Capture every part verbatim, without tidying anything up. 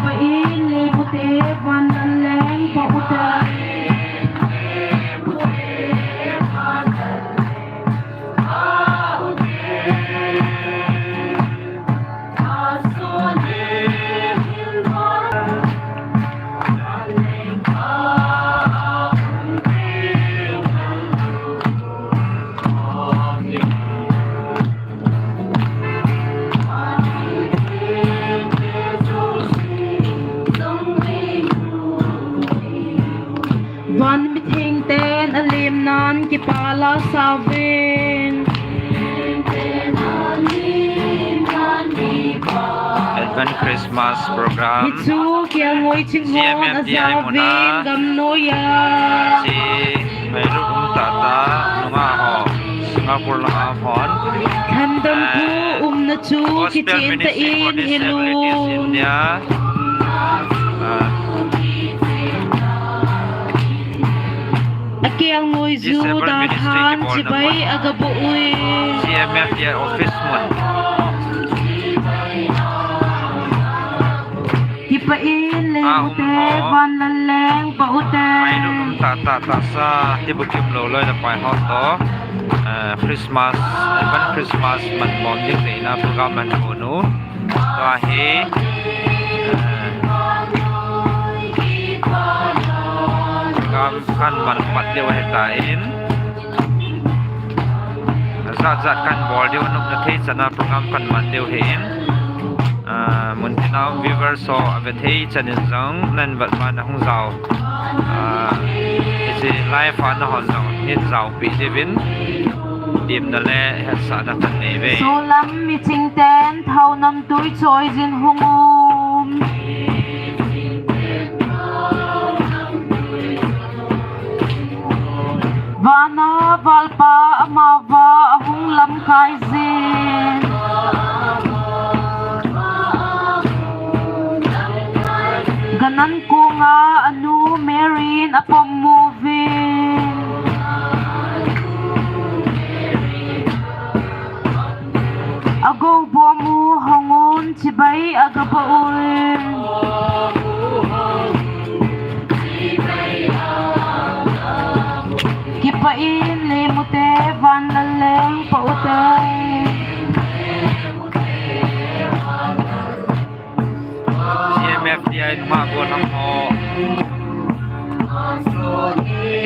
Pa in le pute van lal leng pa ute. Van mitheng ten alemnan kipah la sauvin. Advent Christmas Program. Hichu Kelngoi Chinghon G M F D I muna ajauvin gamnoiya. Chi, Mairup um tata, nunga ho, Singapore langa hon. Thandam thu umna chu kichen ta in hilou. India. Ah. Akelngoi ju da than chibai agaboh ui. G M F D I office mun. Kipah in le pute van lal leng pa ute. Ai, lum ta ta ta sa, ti bu kim lo loi la pai hot to. Eh, Christmas, Advent Christmas man bom ding te na program man ko nu. Tua hi, eh, program kan man pat deu hi ta in. Zat zat kan bol deu, nop na thei chana program kan man deu hi in. Ah, mun tina viewers ho ave thei chanin jong nan vat man hung jao. Ah, isi live a na hon jong hin jaopi diuvin. Dimna le hetsahna kan nei ve. Solam miching ten thao nam tui choi jin hung um. Vana valpa amava ahung lamkai jin. Ganan konga anu Mary in apom muvin. Agou bom u hong un chibai agaboh un. Kipah in le mute van lal leng pa ute. G M F D I nunga gollhang ho.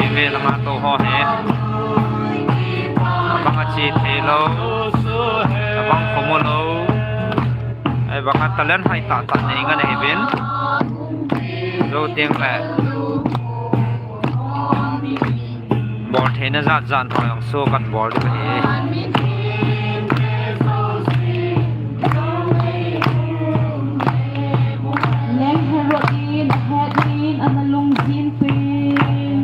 Ive langa to ho hi. Abang a chi thei lou. Abang khomo lou. Ai bang a talent hai ta ta nei ngan hivin. Lo tieng le. Bol theina jat jat ho jong show kan bol diu ahi. Leng Herod in ahet in ana lungjin pin.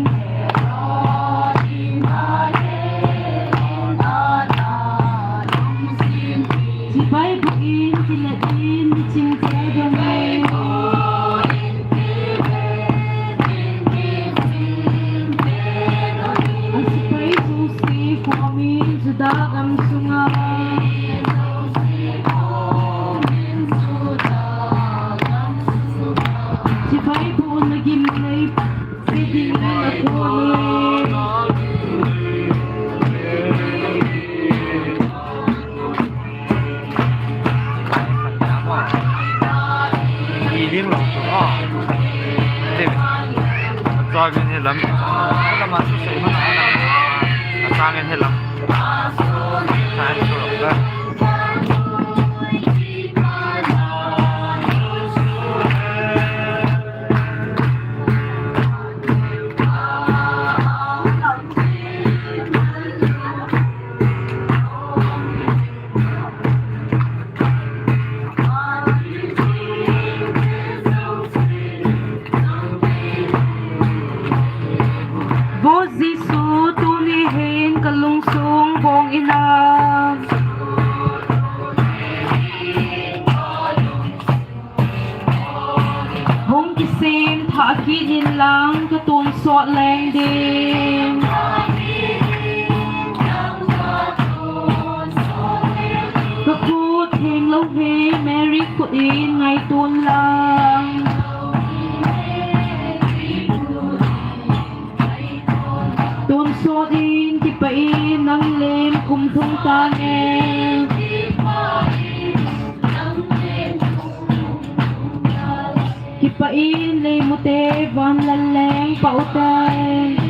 Chibai bu in kilet in miching te dong in. Asepai jouse khom in Juda gam sunga. Chibai bu na gim lei, se ding na ko lei. Iling lo chu o. Te. Changin hi lam. Lam a su sei ma na. Changin hi lam. Changin su lo da. Vo Jesu, tuni hin ka lungsung bong in a. Hung kisem thah kit in lang ka tonsot leng ding. Ka khut theng lou hi Mary khut in ngaiton lang. Thung ta nge. Kipah in leimute van lal leng pau tai.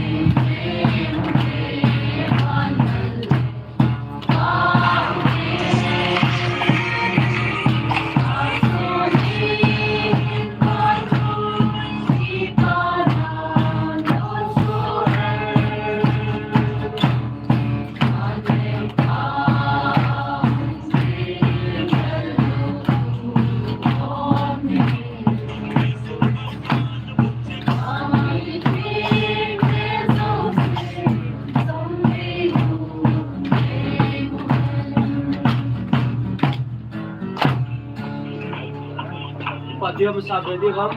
Kipat dia besar dia, bang.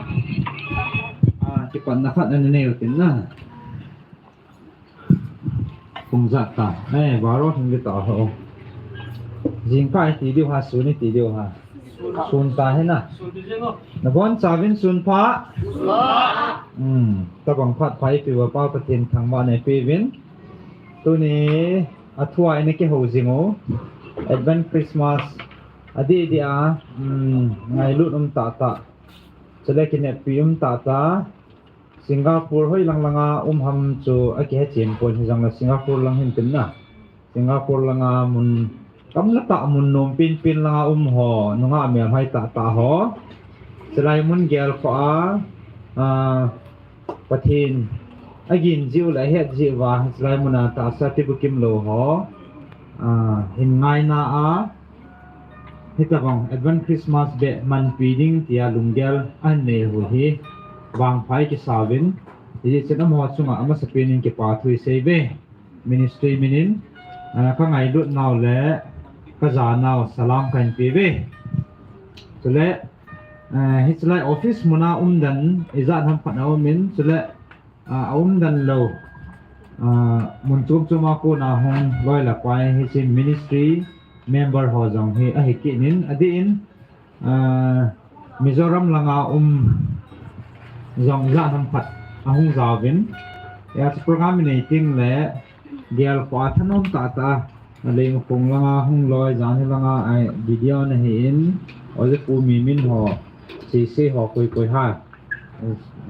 Ah, kipat nakat na ni utin na. Kung jat ta. Eh, baro thung kita ho. Jingkah ti diu ha, sun ti diu ha. Sun ta hi na. Nabonchauvin sun pha. Hmm, tabang phat pha ipi uva Pa Pathen thangvahna ipeuvin. Tuni a thua ina kihou jing u. Advent Christmas. Adih dih a. Hmm, ngailut um tah tah. Chule kineppi um tah tah. Singapore hoi lang langa um ham chu akihe chen pon, hijongle Singapore lang hin tin na. Singapore langa mun kamla tah, mun nom pen pen langa um ho, nungah melhoi tah tah ho. Chulai mun gel kho a, ah, Pathen agin jiu le ahet jiu va, chulai muna tahsa ti bukim lou ho. Ah, hin ngaina a, hitabang Advent Christmas beh manpi ding tia lunggel ahin nei u hi vangpha i kisa uvin, hijeh chun amaho chunga amasapen in kipa thu isei uve. Ministry min in, ah, ka ngailut nau le ka ja nau salam kahin pe uve. Chule, ah, hiche lai office muna um dan ijat ham phat a um in, chule, ah, a um dan lou, ah, mun chom chom a kona hung loi le pai hiche ministry member ho jong hi ahi kit in, adih in, ah, Mizoram langa um jong ijat ham phat ahung jaovin. Hiche program i nei teng le gel kho a thanom tah tah a, Leimakhong langa hung loi, jan hi langa a video na hi in, Oja Pu Mimin ho, sese ho koi koi ha.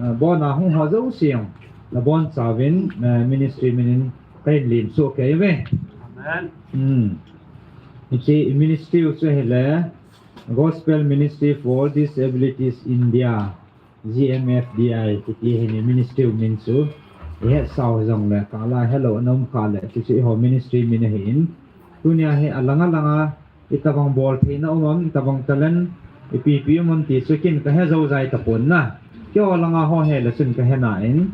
Ah, bon a hung ho jouse jong nabonchauvin, ah, ministry min in kahin lemsuh kei uve. Amen. Hmm. Hiche ministry u chu ahile Gospel Ministry for Disabilities India, G M F D I, kiti hi ni ministry u min chu. Ihet sau jongle, kala helou ana um kha le, chuchu eiho ministry min ahi in. Tunia hi alang alang a, itabang bol theina um am, itabang talent, ipi ipi um am ti chu kin kahe jou jai tapon na. Keiho langa ho he le chun kahe nai.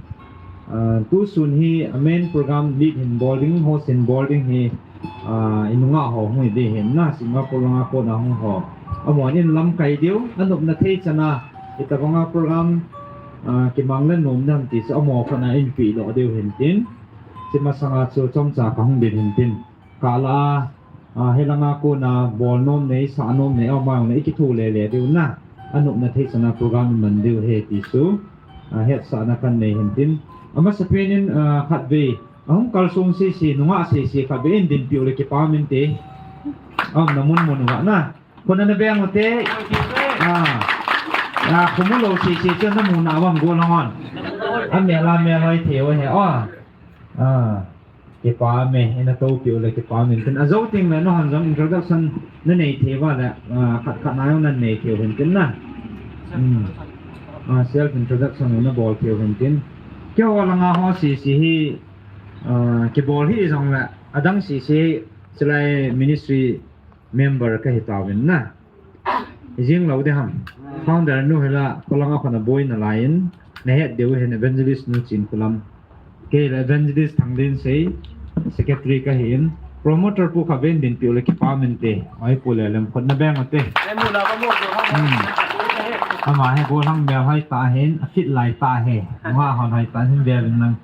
Ah, tusun hi a main program lead hin bol ding, host hin bol ding hi, ah, i nungah ho hung hi ding hin na, Singapore langa kona hung ho. Amahon in lamkai diu, anopna thei chan a, itabanga program, ah, kimang le nom nam ti chu amaho khat a in peh lou diu hin tin. Hiche masanga chu chomcha kahung din hin tin. Kala a, ah, hilanga kona bol nom nei, sah nom nei, aum a jong le i kitho le le diu na. Anopna thei chan a program i man diu ahi ti chu, ah, hetsahna kahin nei hin tin. Amasapen in, ah, khatvei, ahung kalsong sese, nungah sese, khatvei in dinpi u le kipa um inte. Aumna mun mun uva na. Khut ana beng u te. Ah. Ah, khomu lou sese chu namu na uvam golhang hon. Amel a melhoi thei u ahi. Ah. Ah. Kipa ume, ina toupi u le kipa um in tin. Ajou teng le nahon jong introduction nanei thei uva le, ah, khat khat na jong nanei thei u hin tin na. Hmm. Ah, self introduction nabol thei u hin tin. Keiho langa ho sese hi, ah, kibol hih jongle, adang sese hi, chulai ministry member kahi tauvin na. Ijing lou ding ham. Founder nu hi la, kholanga khona boina lai in, nahet diu hin evangelist nu Chinkholam. Kei la evangelist Thanglinsei, secretary kahi in, promoter pu khatvei in dinpi u le kipa um inte, oi pu le lem khut na beng u te. Hmm. Ama hi golhang melhoi tah hin, a fit lai tah hi. Nungah hon hoi tah hin ve uvin lang.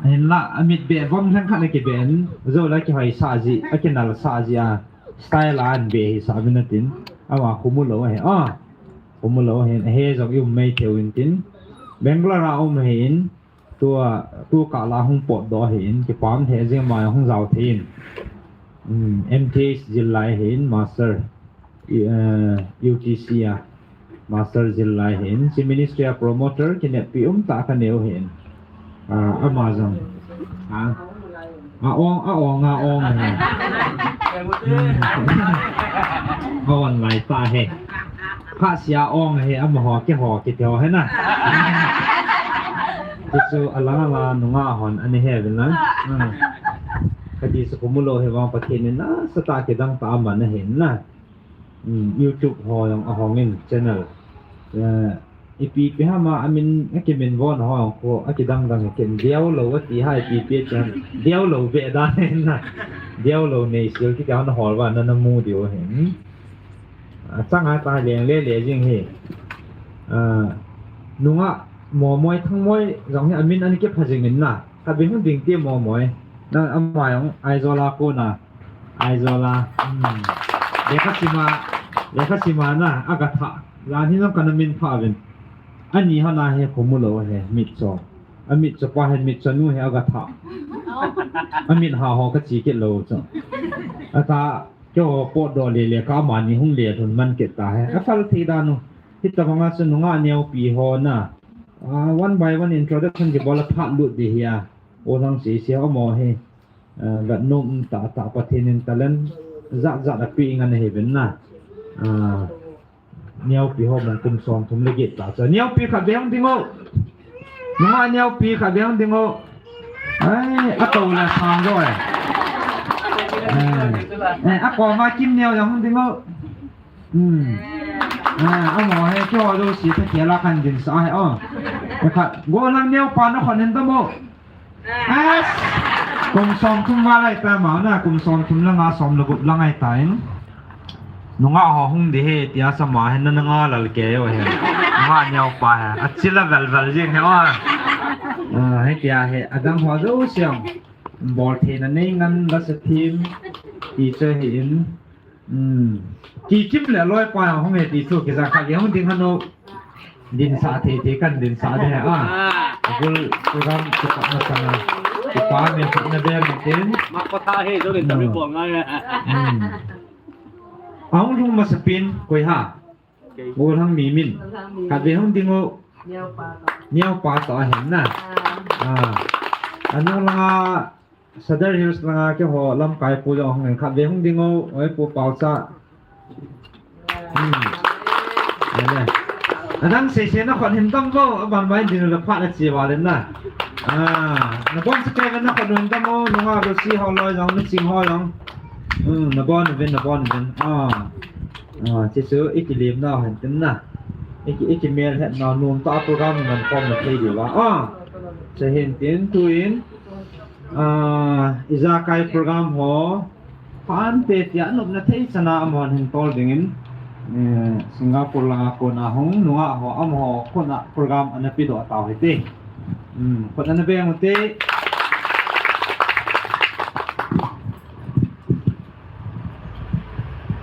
Hinla, amit beh vom lheng khat le kibeh in, jou la kihoisah ji, akinalsah ji a. Style a anbeh hisah uvin atin. Ama khomu lou ahi. Ah, khomu lou ahin. Ahe jong i um mai thei u hin tin. Bangalore a um ahin. Tua, tu kah la hung potdoh ahin. Kipa um thei jing, ama hung jao thei in. M T H jil lai hin master, U T C a master jil lai hin, hiche ministry a promoter kineppi umtah kanei u hin. Ama jong a ong a ong a ong hi. A ong lai tah hi. Phatsea ong hi, amaho keiho kiti ho hi na. Hichu alang ala nungah hon ana he uvin lang. Kati chu khomu lou hi vang Pathen in nasatah kidang tah aman ahin na. YouTube ho jong ahongin channel. Ipi ipi hama amin akiminvon ho jong kho akidang dang hi ken deulou ati ha ipi ipi chan deulou be dan hin na. Deulou neisil kiti ho nahol uva nana mu diu ahin. Achanga ta leng lele jing hi. Nungah Momoi Thangmoi jong hi amin ana kipha jingin na. Khatvei hung ding ti Momoi. Na ama jong Aizawl a kona. Aizawl a. Lekha sima, lekha sima na, aga thah. Jan hi jong kana minphah uvin. Ani hon ahi khomu lou hi, mitcho. Amitcho pa hi mitcho nu hi aga thah. Amit ha ho kache kit lou chu. Ata, keiho potdoh lele ka amani hung lelhun man kit tahi. Aphal thei dan u. Hitobanga chu nungah neopi ho na. One by one introduction kibol a phat lut ding hi a. Golhang sese amaho hi. Vet nom um tahtah Pathen in talent jat jat apeh ngen ahiuvin na. Neopi ho mun kum somthum le get tah chu. Neopi khatvei hung ding o. Nungah neopi khatvei hung ding o. Ai, atou le sang jo e. Akoma Kim neo jong hung ding o. Amaho hi keiho jouse thakhel a kan dinsah hi o. Khat, golhang neopa nakhut hin dam o. Kum somthum val ahitai ama na, kum somthum le nga som le gup lang ahitai. Nungah ho hung ding hi tia sama hi nana ngalal kei u hi. Nungah neopa hi. Achil a velvel jing hi o. Hitia hi adang ho jouse jong boltheina nei ngan lasa thim ti chu ahin. Kikim le aloipa jong hung e ti chu kija khat le hung ding hanu. Dinsah thei thei kan dinsah ding a. Agul program kipat masanga kipa min khat na be min tin. Ahung lhung masapin koi ha. Golhang Mimin. Khatvei hung ding o. Neopa toh ahin na. Anung langa Sadar Hills langa keiho lamkai pu jong hung in khatvei hung ding o, oi pu Paocha. Adang sese nakhut hin dam o, aban bai ding le phat ache val in na. Nabonchauvin nakhut hin dam o, nungah Lucy ho loi jong, Nuching ho jong. Nabon uvin, nabon uvin. Chuchu ikilemnau hin tin na. Ikimelhetnau nomtah a program iman khom na thei diuva. Chuhin tin tuin ijakai program ho phante tia nopna thei chana amahon hin tol dingin Singapore langa kona hung nungah ho amaho khut a program ana pedoh tau hite. Khut ana beng ute.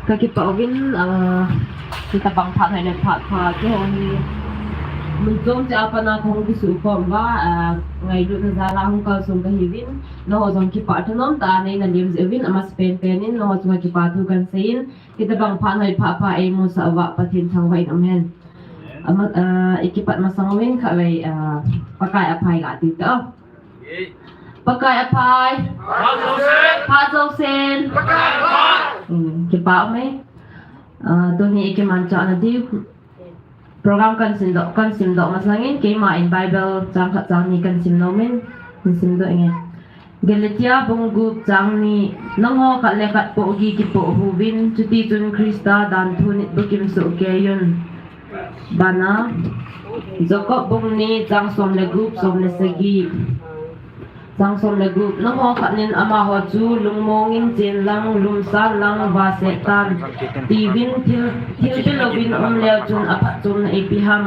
Kakipah uvin, hitabang phat hoi le phat pha keiho hi mun chom cheh a pat a kahung kisukhom uva, ngailutna jal a hung kalsong kahiuvin, nangho jong kipah thanom tah a neina lem jeh uvin, amasapen pen in nangho chunga kipa thu kahin seiyin, hitabang phat hoi phat pha eimusah uva Pathen thangvah in umhen. Ikipat masang uvin khatvei Pakai aphai gati tao. Pakai aphai. Phat jousen. Kipa ume. Tuni ikimanchahna diu program kahin simdoh masangin keima in Bible chang khat chang ni kahin sim nomin, kahin simdoh inge. Galatia bung gup chang ni, nangho khat le khat pohgih kipoh huvin, chutichun Christa danthu nit bukim soh keiyun. Bana, Jacob bung ni chang som le gup, som le sagi. Chang som le gup, nangho khat nin amaho chu lungmongin chen lang, lumsan lang, vaset tan, tiuvin thil, thil pelouvin um leu chun aphatchomna ipi ham.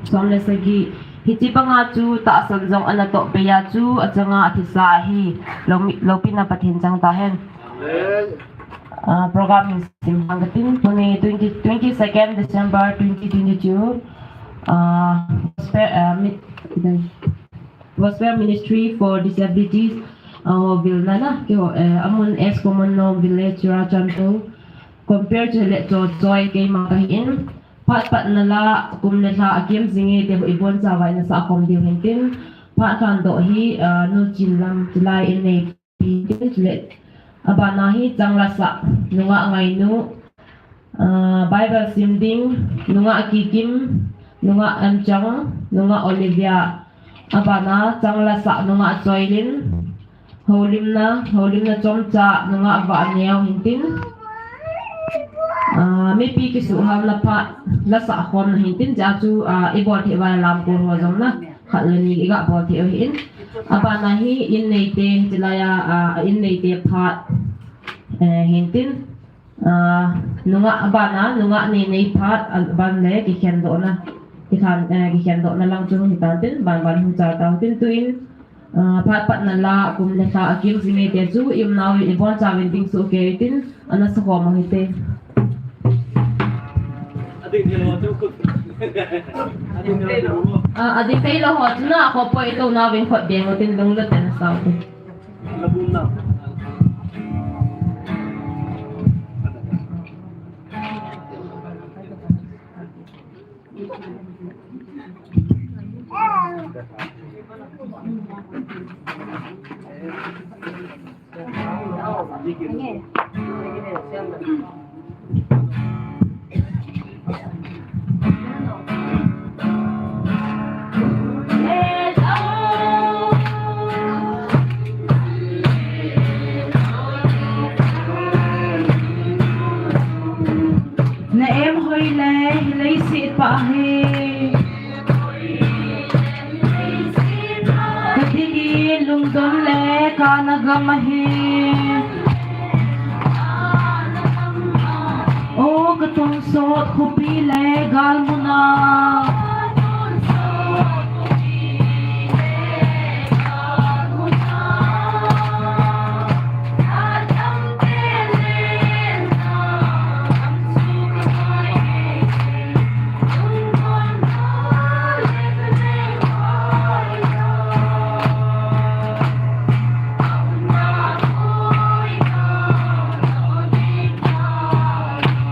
Som le sagi, hiche banga chu tahsan jong ana toh pei a chu achanga athisa ahi. Loupina Pathen chang tahen. Program hin sim hang katin, tuni twenty, twenty-second December twenty twenty-two, Gospel Ministry for Disabilities Aho vil na na, keiho, eh, amun S Common Norm Village, Churachandpur. Compare chu le cho choi keima kahin. Phat patna la, kum le lha akim jinge tiho ibonchauva inasah khom diu hintin. Phat lhandoh hi, ah, Nu Chinlam tilai in neipi hintin le. Abana hi chang lasah, nungah Ngainu, ah, Bible sim ding, nungah Kikim, nungah Anchang, nungah Olivia. Abana chang lasah, nungah Choilin. Houlimna, houlimna chomcha, nungah Vahneo hintin. Ah, mipi kisuhhalna phat lasah khomna hintin, chea chu, ah, ibol thei uva lamkol ho jong na, khat le ni iga bol thei u ahin. Abana hi in neite, chilai a, ah, in neite phat, eh, hintin. Ah, nungah, abana, nungah Neinei phat, aban le kikhendohna. Kikhen, eh, kikhendohna lang chu hitan tin, ban ban hung chal tau tin tuin. Ah, phat patna la, kum le lha akim jinge te chu, i umnau in ibonchauvin ding soh kei tin, ana sakhom u hite. Ah, ading tailou ho chu na, khopo itounau vin khut beng u tin lunglut tah in asao tin. Na em hoi le, hi leiset pa hi. Ka ding in lungdon le kana gam ahi. O ka tonsot khopi le galmun a.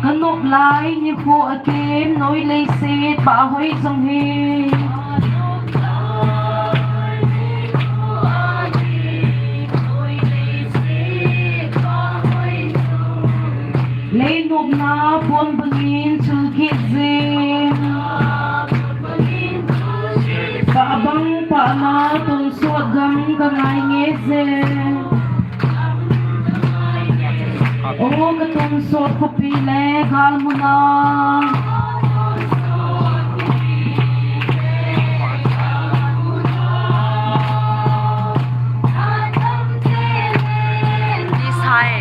Ka nop lai nikho akim, noi leiset pa hoi jong hi. Leinopna pon bangin chul kit jing. Pah bang pahna tonsot gam ka ngai nge jing. O ka tonsot khopi le galmun a. Hi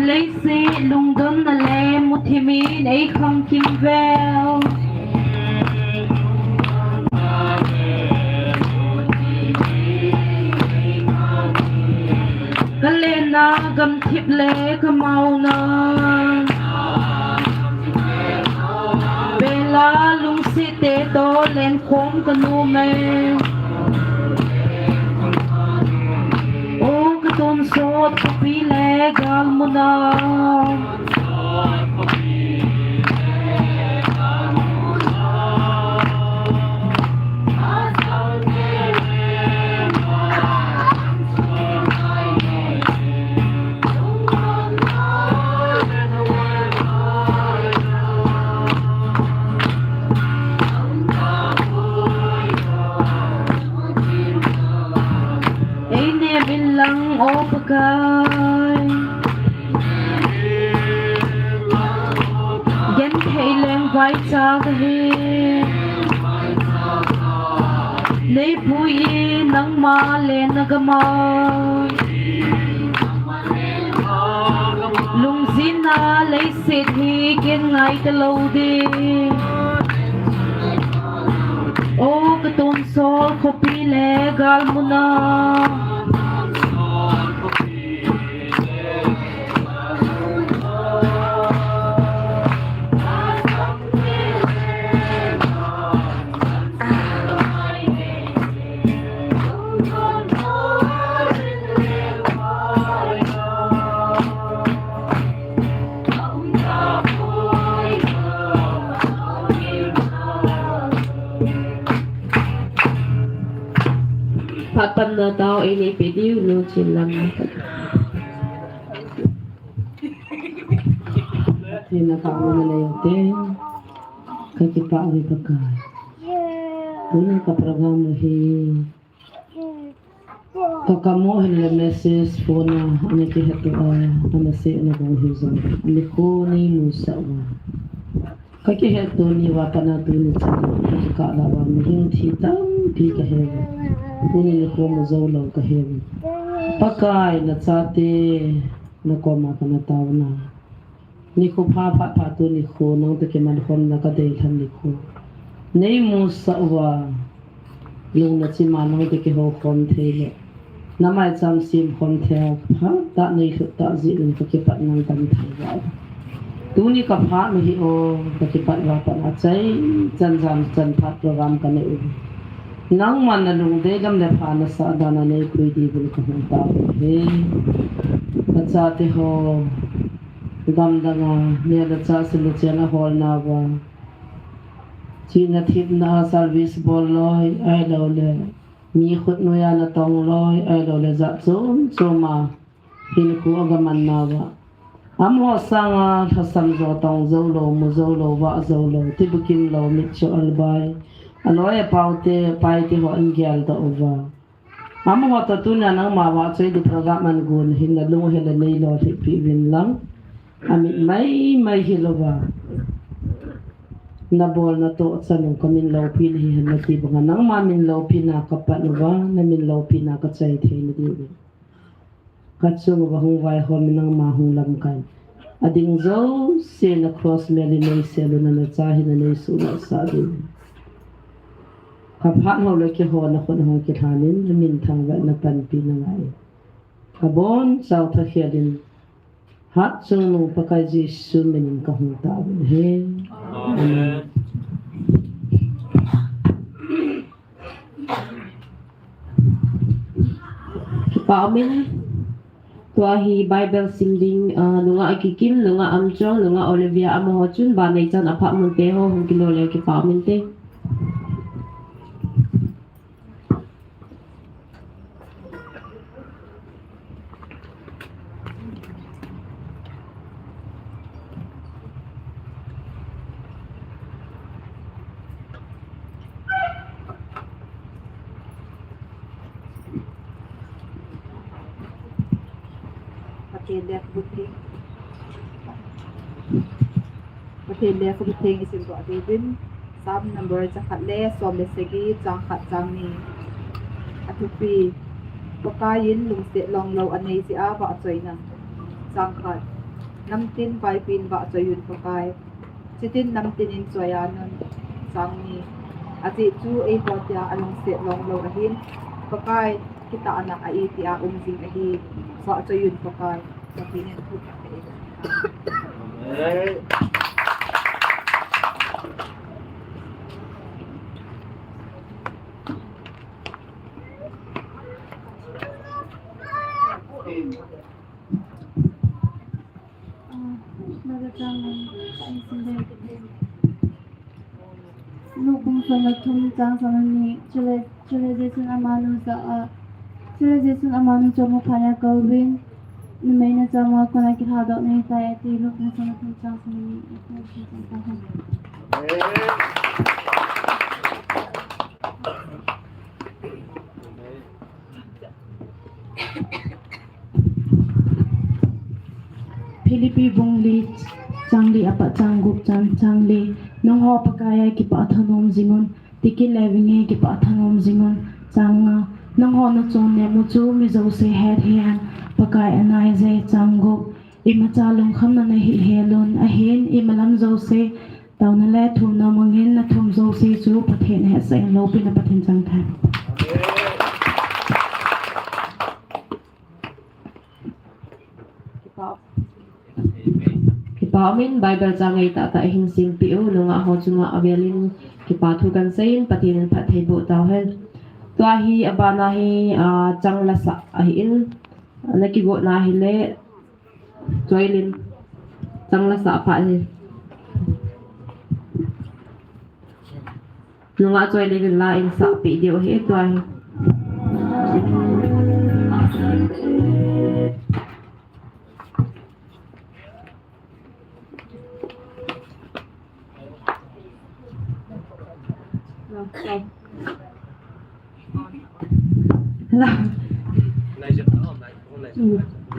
leiset lungdonna le muthim in ei khang kimvel. Ka lenna gamthip le ka mauna. Bela lungset te toh lenkhom ka nom e. O ka tonsot khopi le galmun a. Ei nem in lang, O Pakai. Genthei leng vaicha kahi. Nei pui in nangma lenna gam a. Lungjinna leiset hi ken ngai talou ding. O ka tonsot khopi le galmun a. Apanna tao ei neipe diu nu Chinlam. Thina ka mana nei te. Ka kipah uve Pakai. Tuni ka program hi. Ka kamo hile message phone a, ana kiheto a, ana sei na kong hi jong. Ani ko nei musah uva. Ka kiheto ni uva pat a tuni chan, ka kikah lah uva, mihing thi tampi ka he uve. Tuni nikho mu jou lou ka he uve. Pakai na chate, na koma kana taona. Nikho pha pha pha tuni nikho, nang toh kiman khom na ka deilhen nikho. Nei musah uva, lungna chima nang toh kihou khom thei le. Na maicham sem khom thei a, phatah nei lhut tah jeh in ka kipat nang tam thei uva. Tuni ka phat u hi o, ka kipat uva pat a chai chan jam chan phat program ka nei uve. Nangman na lungdei lam le pha na sah dan a nei pui diuvin ka hung tao uve. Ka chate ho, gamdang a, neh le chah, sil le chen a holna uva. Chihna thepna a service bol loi, ahilou le. Mi khut noiya na tong loi, ahilou le jat chom chom a. Hinkho a gaman na uva. Amaho sanga lhasam jo tong jou lou, mu jou lou, vah jou lou, tibukim lou, mitcho albai. Aloi apao te, pai te ho ana geldoh uva. Amaho toh tuna nangma vahchoi di program ana gon hin na lung hel a nei lolhih peh uvin lang. Amit mai mai hilouva. Na bol na toh chan u ka min loupina hi hen na ti banga nangma min loupina ka pan uva, na min loupina ka chai thei na diu. Ka chung uva hung vaihom in nangma hung lamkai. Ading jouse na cross mel in nei sel u na na cha hi na nei suhsah diu. Ka phat hou le kihona khut hung kilhan in, na min thangvah na panpi na ngai. Ka bonchauva thakhel in, hatchungnung Pakai Jesu min in ka hung tao uve. Amen. Kipah umin. Tua hi Bible sim ding, ah, nungah Kikim, nungah Amchong, nungah Olivia amaho chun, banei chan aphat mun te ho hung kilo leu kipah umin te. Pathen le Pathen le Pathen i sim doh ding uvin. Psalm number jakhat le som le sagi, chang khat, chang ni. A thupi, Pakai in lungset longlou anei jeh a vahchoina. Chang khat, namtin vaipin vahchoi un Pakai. Chutin namtin in choi anun. Chang ni, ajeh chu eiho tia alungset longlou ahin. Pakai, kitahna a itia um jing ahi. Vahchoi un Pakai. Pathen in thu. Luke bung som le thum chang som le ni, chule, chule Jesun amanu jah a, chule Jesun amanu chom u phat in akouvin, numei nachama kona kilhadoh nahitai ati, Luke bung som le thum chang som le ni. Philippi bung li chang li apat chang gup chang, chang li. Nangho Pakai a kipah thanom jingun, tikin le vinge kipah thanom jingun. Chang nga, nangho nachon nemu chu mi jouse het hen, Pakai anai je. Chang gup, imacha lungkhamna nahi helun, ahin imalam jouse taona le thumna mangin nathum jouse chu Pathen hetsah in loupina Pathen chang than. Kipah umin Bible chang ngai tahtah hin simpeh u, nungah ho chunga avelin kipa thu kahin seiyin Pathen in phattheiboh tauhen. Tua hi abana hi, ah, chang lasah ahin, nakigotna hile Choilin, chang lasah phat hi. Nungah Choilin in la in sahpeh diu ahi tua hi.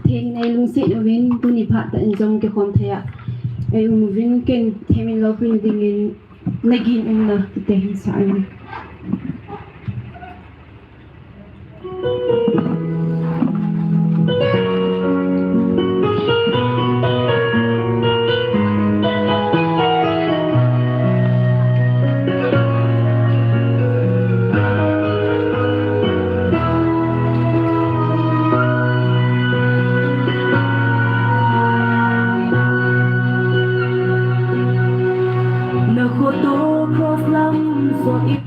Theng nei lungset uvin tuni phat tah in jong kikhom thei a ei um uvin, ken themin loupina dingin Nagin umna kiti hin sa ahi. Na khut u cross lam sot in.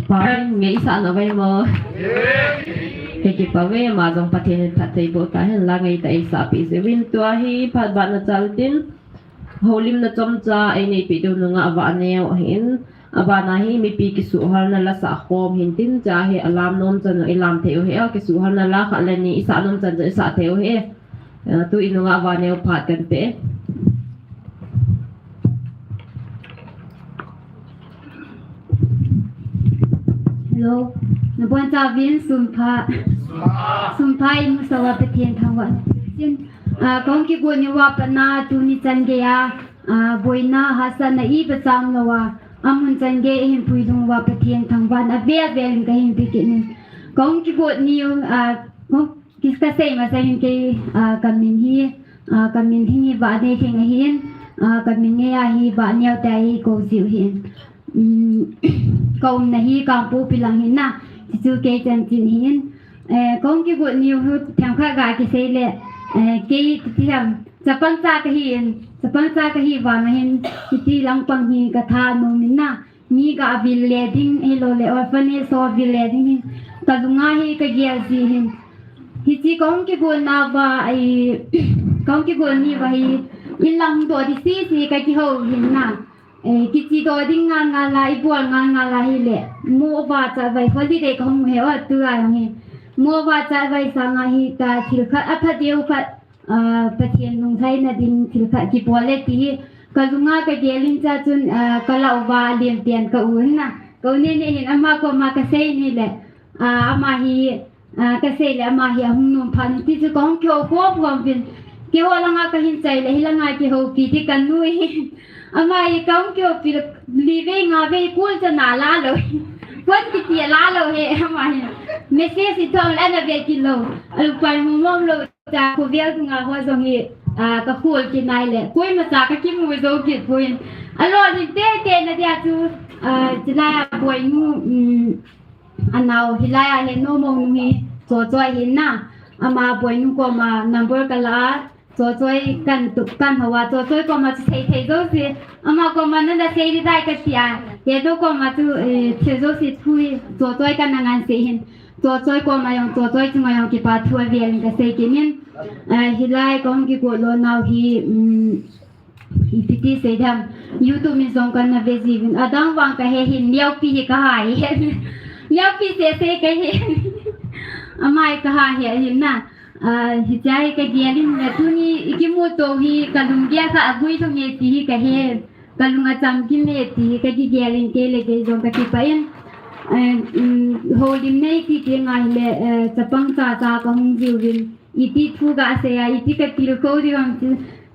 Pa in ngeisah na vai mo. Kei kipah ve, ama jong Pathen in phatthei boh tahen lang, ngeitah eisah peh jeh uvin. Tua hi phat ban a chal tin, houlimna chomcha einei peh diu nungah vah neo ahin, abana hi mipi kisuhhalna la sah khom hin tin, cha hi alam nom chan u ilam thei u hi, a kisuhhalna la khat le ni isah nom chan u isah thei u hi. Ah, tu i nungah vah neo phat kan pe. Hello. Nabonchauvin sunpha. Sunpha. Sunpha in musa uva Pathen thangvahna. Sin, ah, kahung kigot ni uva pat na tuni chan geiya, ah, boina hahsatna imacha umlouva, amun chan geiya eihin puilhung uva Pathen thangvahna avel avel in kahin pe kit in. Kahung kigot ni u, ah, kahung Kis-, kasei masangin kei, ah, kamin hi, ah, kamin hi Vahneihleng ahin, ah, kamin ngeiya hi Vahneo tia eikou jiu ahin. Um, kaumna hi Kangpokpi lang ahin na, chuchu kei chanchin ahin. Eh, kahung kigot ni u hi themkhat ga kisei le, eh, kei titi ham, chapang cha kahin, chapang cha kahi vang ahin, titi langpang hi katha nom in na. Mi ga vil le ding, ahilou le orphanage ho vil le ding hin, kalunga hi kagel ji hin. Hiche kahung kigotna uva, ai, kahung kigot ni uva hi, in lang doh ding sese kakihou hin na. Eh, kiche doh ding ngal ngal a, ibol ngal ngal a hile, mo uva chavai holiday kahung he o, tua jong hi. Mo uva chavai sanga hi, ta thil khat, apha deu khat, ah, Pathen lunglhaina ding thil khat kibol le ti hi, kalunga kagel in cha chun, ah, kalah uva alen pen ka u hin na. Ka u nene hin ama koma kasei ni le, ah, ama hi, ah, kasei le ama hi ahung nom phat in ti chu kahung kihou khom khom uvin. Keiho langa kahin chai le, hilanga kihoupi ti kanu hi. Ama hi kahung kihoupi le, li vei nga vei kul cha na la lou. Phone kiti la lou hi ama hi. Message ithom le ana ve kit lou. Alupai mong mong lou. Cha khovel dunga ho jong hi, ah, kakhol kinai le, koimacha kakimu jou kit poi. Alolhin tete na dia chu, ah, chulai a boinu, um, anao hilai a hin nomong nu hi, Chochoi hin na. Ama boinu koma number kala a, Chochoi kan tup kan hou a, Chochoi koma chu sei thei jouse. Ama koma nana sei ding dai katia. Hedo koma chu, eh, thil jouse thu hi, Chochoi kana ngan sei hin. Chochoi koma jong, Chochoi chunga jong kipa thu avel in kasei kit in. Ah, hilai kahung kigot lou nau hi, um, ipi ti sei dam. YouTube in jong kana ve jiuvin. Adang vang kahe hin, Neopi hi kaha hi. Neopi sese kahe. Ama hi kaha hi ahin na. Ah, hiche hi kagel in na tuni ikimuto hi kalunggel kha agui thong e ti hi kahe. Kalung acham kim e ti hi kakigel in kei le kei jong kakipah in. Eh, um, houlim nei ti ti ngai le, eh, chapang cha cha kahung jiuvin. Iti thu kasei a, iti katilkhou diu ham ti.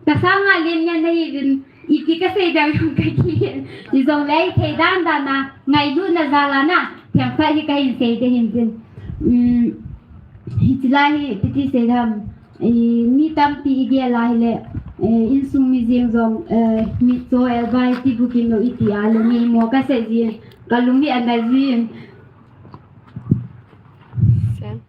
Kasanga len ngen nahiuvin. Iti kasei ding ham kaki. Ijong le thei dan dan a, ngailutna jal a na. Themkhat hi kahin sei te hin tin. Um, Hiche lai hi, ipi ti sei dam, eh, mi tampi igel a hile, eh, insung mi jeng jong, eh, mitcho elbai ti bukim lou iti a le, mi mo kasei jin, kalung hi ana jin. Sen.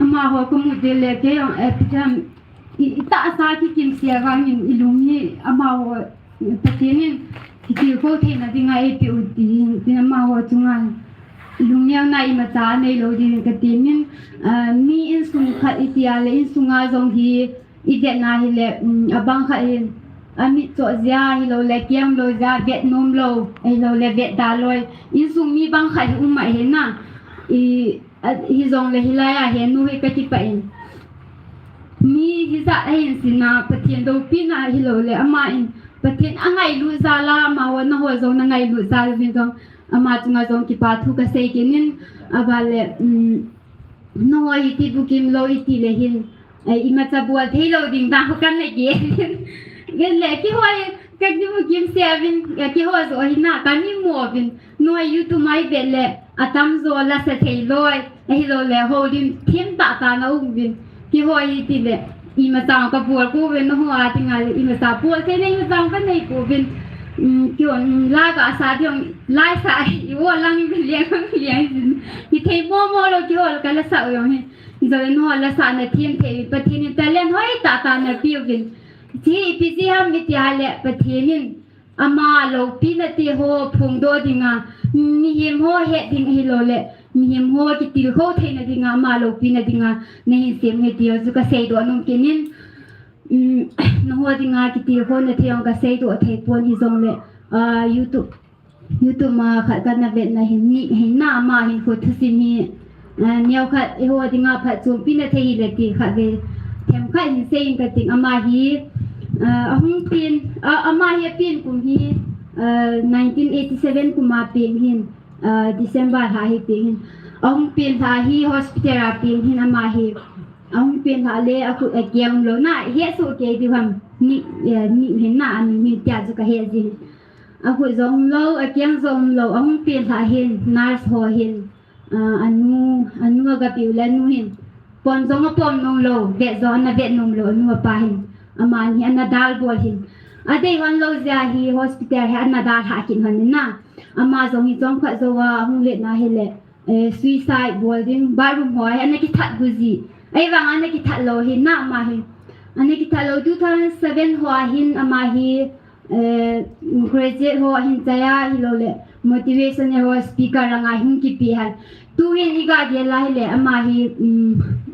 Amaho kamu ding le, kei jong, eh, ipi ti ham, I, itahsa kikimsel vangin ilung hi amaho, Pathen in kitilkhou theina dinga eipeh u ti, tin amaho chunga ilungneona imacha aneilou ding kati in, ah, mi insung khat iti a le insunga jong hi ivetna hile, um, abang khat hin amitcho jeh a hilou le kiam lou jeh a vet nom lou, ahilou le vet da lou. Insung mi bang khat hi um ahi na. I, A, hijongle hilai a henu hi kakipah in. Mi hijat ahin sin a, Pathen loupina hilou le, ama in Pathen angailut jal a, amaho naho jong nangailut jal uvin jong, ama chunga jong kipa thu kasei kit in, aban le, um, naho hiti bukim lou iti le hin, Ai, imacha bol thei lou ding dan ho kana gel in. Ven le, kihoi, kakimu kimsel uvin, kihoi jo hi na, kamimo uvin. Noi YouTube mai vet le, atamjo lasa thei loi, ahilou le, houlim thim tah tah na um uvin. Kihoi hiti le, imacha kabol pouvin, naho a dinga le, imacha bol thei na, imacha kanei pouvin. Kihon la kasa ding, la sa i o lang liang liang. Hithei momo lou kihon kala sa u jong hi. Jole nangho la sa na thim thei, Pathen in talent hoitah tah napeh uvin. Hiche ipi jeh ham iti a le Pathen in ama loupina te ho phongdoh dinga, mihem ho het ding ahilouleh mihem ho kitilkhou theina dinga, ama loupina dinga nahin sem ahi ti ho chu kaseidoh nom kit in. Nangho dinga kitilkhouna thei jong kaseidoh thei pon hijongle, YouTube, YouTube ma khat kana vetna hin, ni hin na ama hin khu thusim hi, neokhat eiho dinga phatchompi na thei hile ti khat ve themkhat hin seiyin kating. Ama hi, ahung pen, ama hi apen kum hi nineteen eighty seven kum a pen hin, December lha hi pen hin. Ahung pen lha hi hospital a pen hin ama hi. Ahung pen lha le akhut akeng umlou na, hesoh kei diu ham, ni hin na, amin hin tia chu kahe jin. Akhut jong umlou, akeng jong umlou, ahung pen lha hin nurse ho hin, anu, anu agapeh u le anu hin pom jong apom nomlou, vet jong ana vet nomlou, anu apa hin, amani ana dalbol hin. Adei lhon lou jeh a hi hospital hi ana dalhah kit lhon in na. Ama jong hi chomkhat jouva ahung letna hile, suicide bol ding, bathroom ho hi ana kithat gu ji. Ahivang ana kithat lou hin na ama hi. Ana kithat lou two thousand seven ho a hin ama hi, graduate ho ahin chai a ahilouleh motivational ho speaker langa hung kipe han. Tuhin iga gel a hile ama hi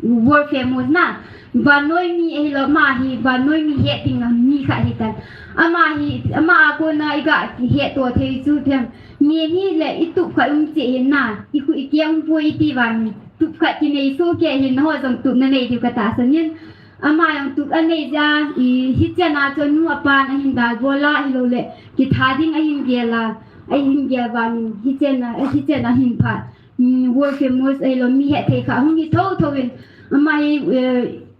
world famous na. Vannoi mi ahilou, ama hi vannoi mi het dinga mi khat hitan. Ama hi, ama a kona iga hetto thei chu them. Mi hile itup khat um cheh hin na, ikhu ikeng poi iti vangin tup khat kinei soh kei hin, nangho jong tup nanei diu katahsan in. Ama jong tup anei jeh a, hichena chu anu apan ahin dalbol a ahilouleh kitha ding ahin gel a, ahin gel vangin hichena, hichena hin phat, world famous ahilou mi hetthei khat hung hi thotho in. Ama hi,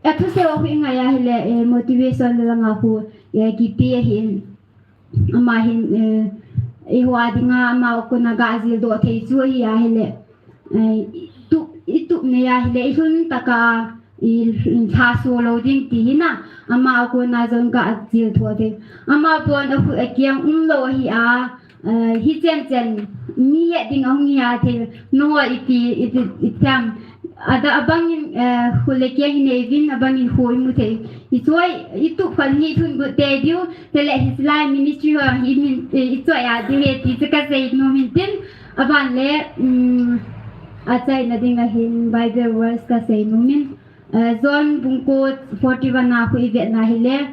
athusei ho khu ingai a hile, motivation langa khu kipe ahin. Ama hin, eiho a dinga ama kona ga jildoh thei chu ahi a hile, itup, itup nei a hile ilhun tah a, ilhaso lou ding ti hi na, ama kona jong ga jil thou thei. Ama pon akhut akeng umlou ahi a, hichen chen mi het ding ahung hi a thei, nangho ipi, iti, itiam. Ada abangin, khu le keng inei uvin, abangin khu imu thei. Ichoi, itup khat hi thun gu te diu, tele hiche lai ministry ho hi min, ichoi a diu he ti chu kasei nom in tin, aban le, achaina dinga hin Bible verse kasei nom in, John bung ko forty one a khu ivetna hile,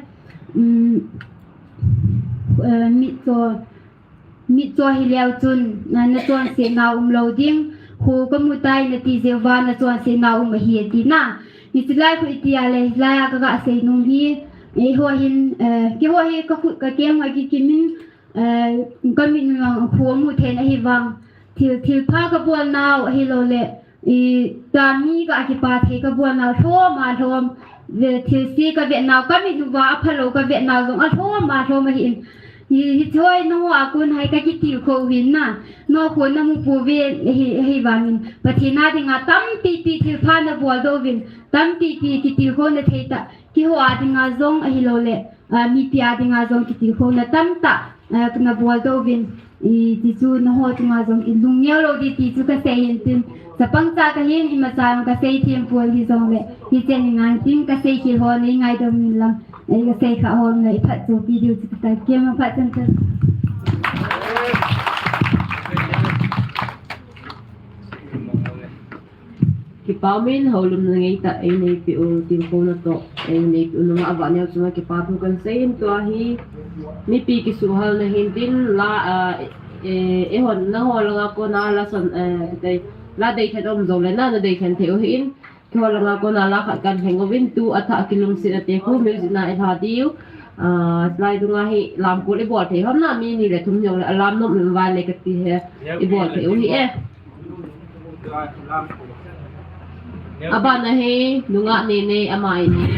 mitcho, mitcho hileu chun, nachonsetnau umlou ding, kho kamu tai nati jeh uva nachonsetnau um ahi ati na. Hiche lai khu iti a le, hilai a kaga sei nom hi, eiho hin, keiho hi kakhut kakeng akikim in, kamit in kho amu thei in ahivang, thil, thilpha kabolnau ahilouleh, tua mi ga kipa thei kabolnau lhom a lhom, thilse kavetnau, kamit uva aphalou kavetnau jong alhom a lhom ahin. Hiche hi nangho a kon hi kakitilkhou uvin na, nangho khun namu pouve, ahivangin Pathen a dinga tampipi thilpha naboldoh uvin, tampipi kitilkhouna thei tah, keiho a dinga jong ahilouleh, mipi a dinga jong kitilkhouna tamtah naboldoh uvin, ti chu nangho chunga jong kilungneo lou ding ti chu kasei in tin, chapangcha kahin, imacha jong kasei them pon hijongle, hichen ngan tin kasei khel ho nei ngaidam in lang, kasei kha ho nei phatchompi diu chu kati, kipah chan chan. Kipa umin, houlimna ngeitah eineipiu tilkhouna toh, eineipiu nungah Vaneo chunga kipa thu kahin seiyin, tua hi mipi kisuhhalna hintin la, eihon nangho langa kona la son, la deikhen um jongle na, nadeikhen thei u ahin, keiho langa kona la khat kahin lheng uvin, tu athah kilungsetna te khu music na ilha diu, lai dunga hi lamkol ibol thei hom na, mi ni le thum jongle alam nom nom uva le kati hi, ibol thei u ahi e. Abana hi nungah Neinei, ama Neinei.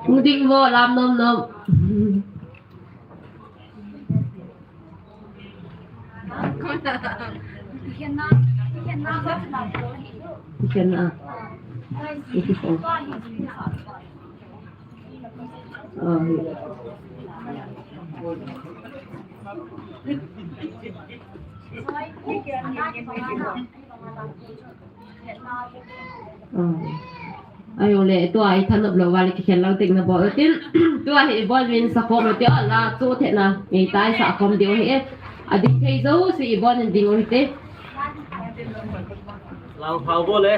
Hung ding vo, lam nom nom. Eighty-four. Ah. Ah. Ayo le, tua i thanop lou va le kikhen lou tek na bol tin, tua hi ibon min sa khom te la chu the na, ei tai sa khom deu hi. Ading thei jouse ibon in ding u hite. Lang phao bol le.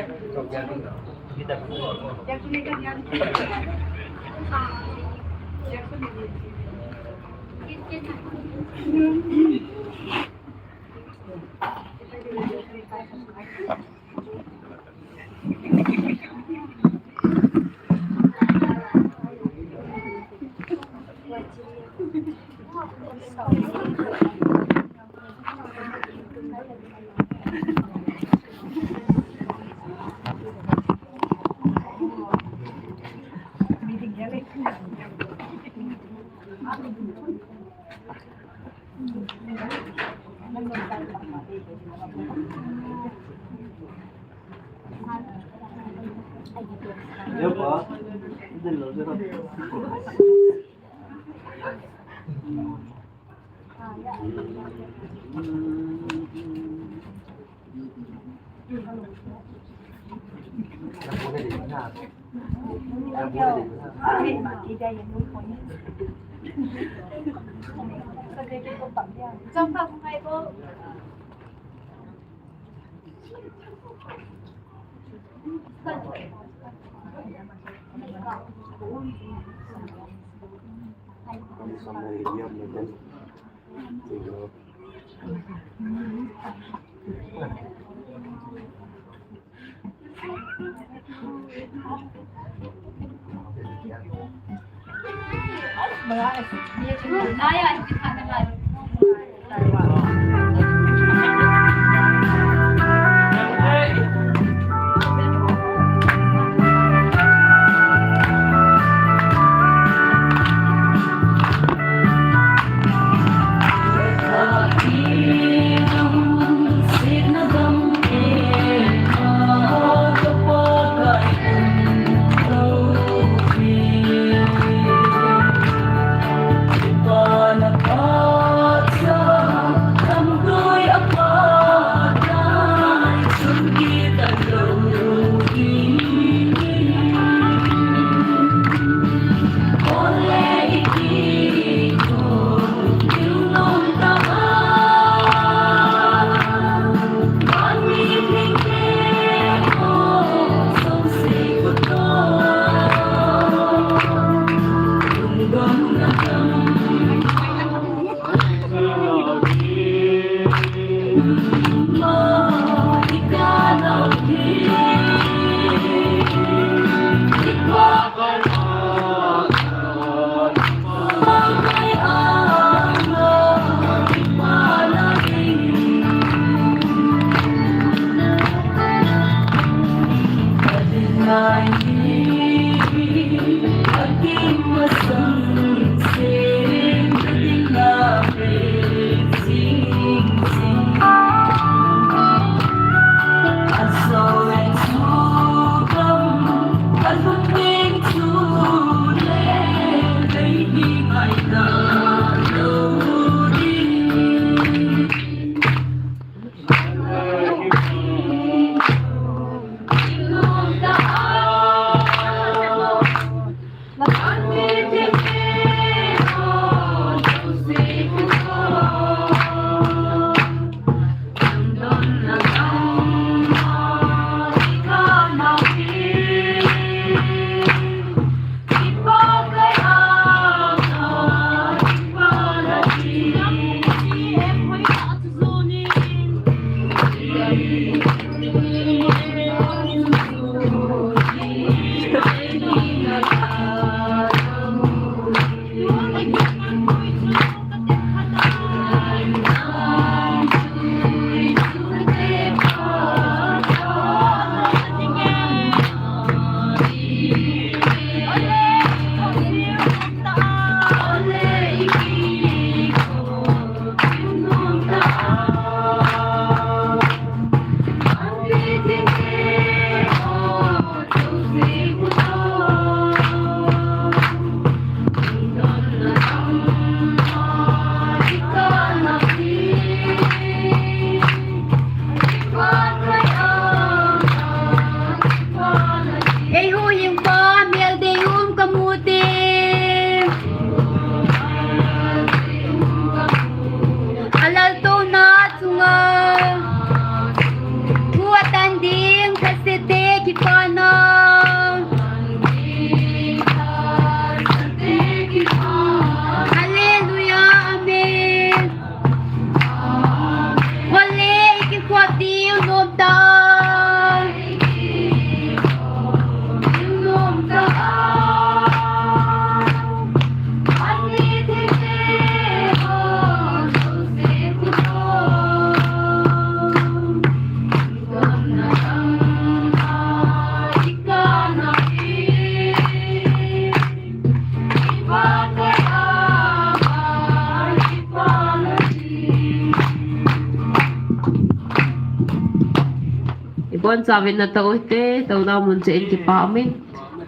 Boncha uvin natou hite, touna mun cheh in kipa umin.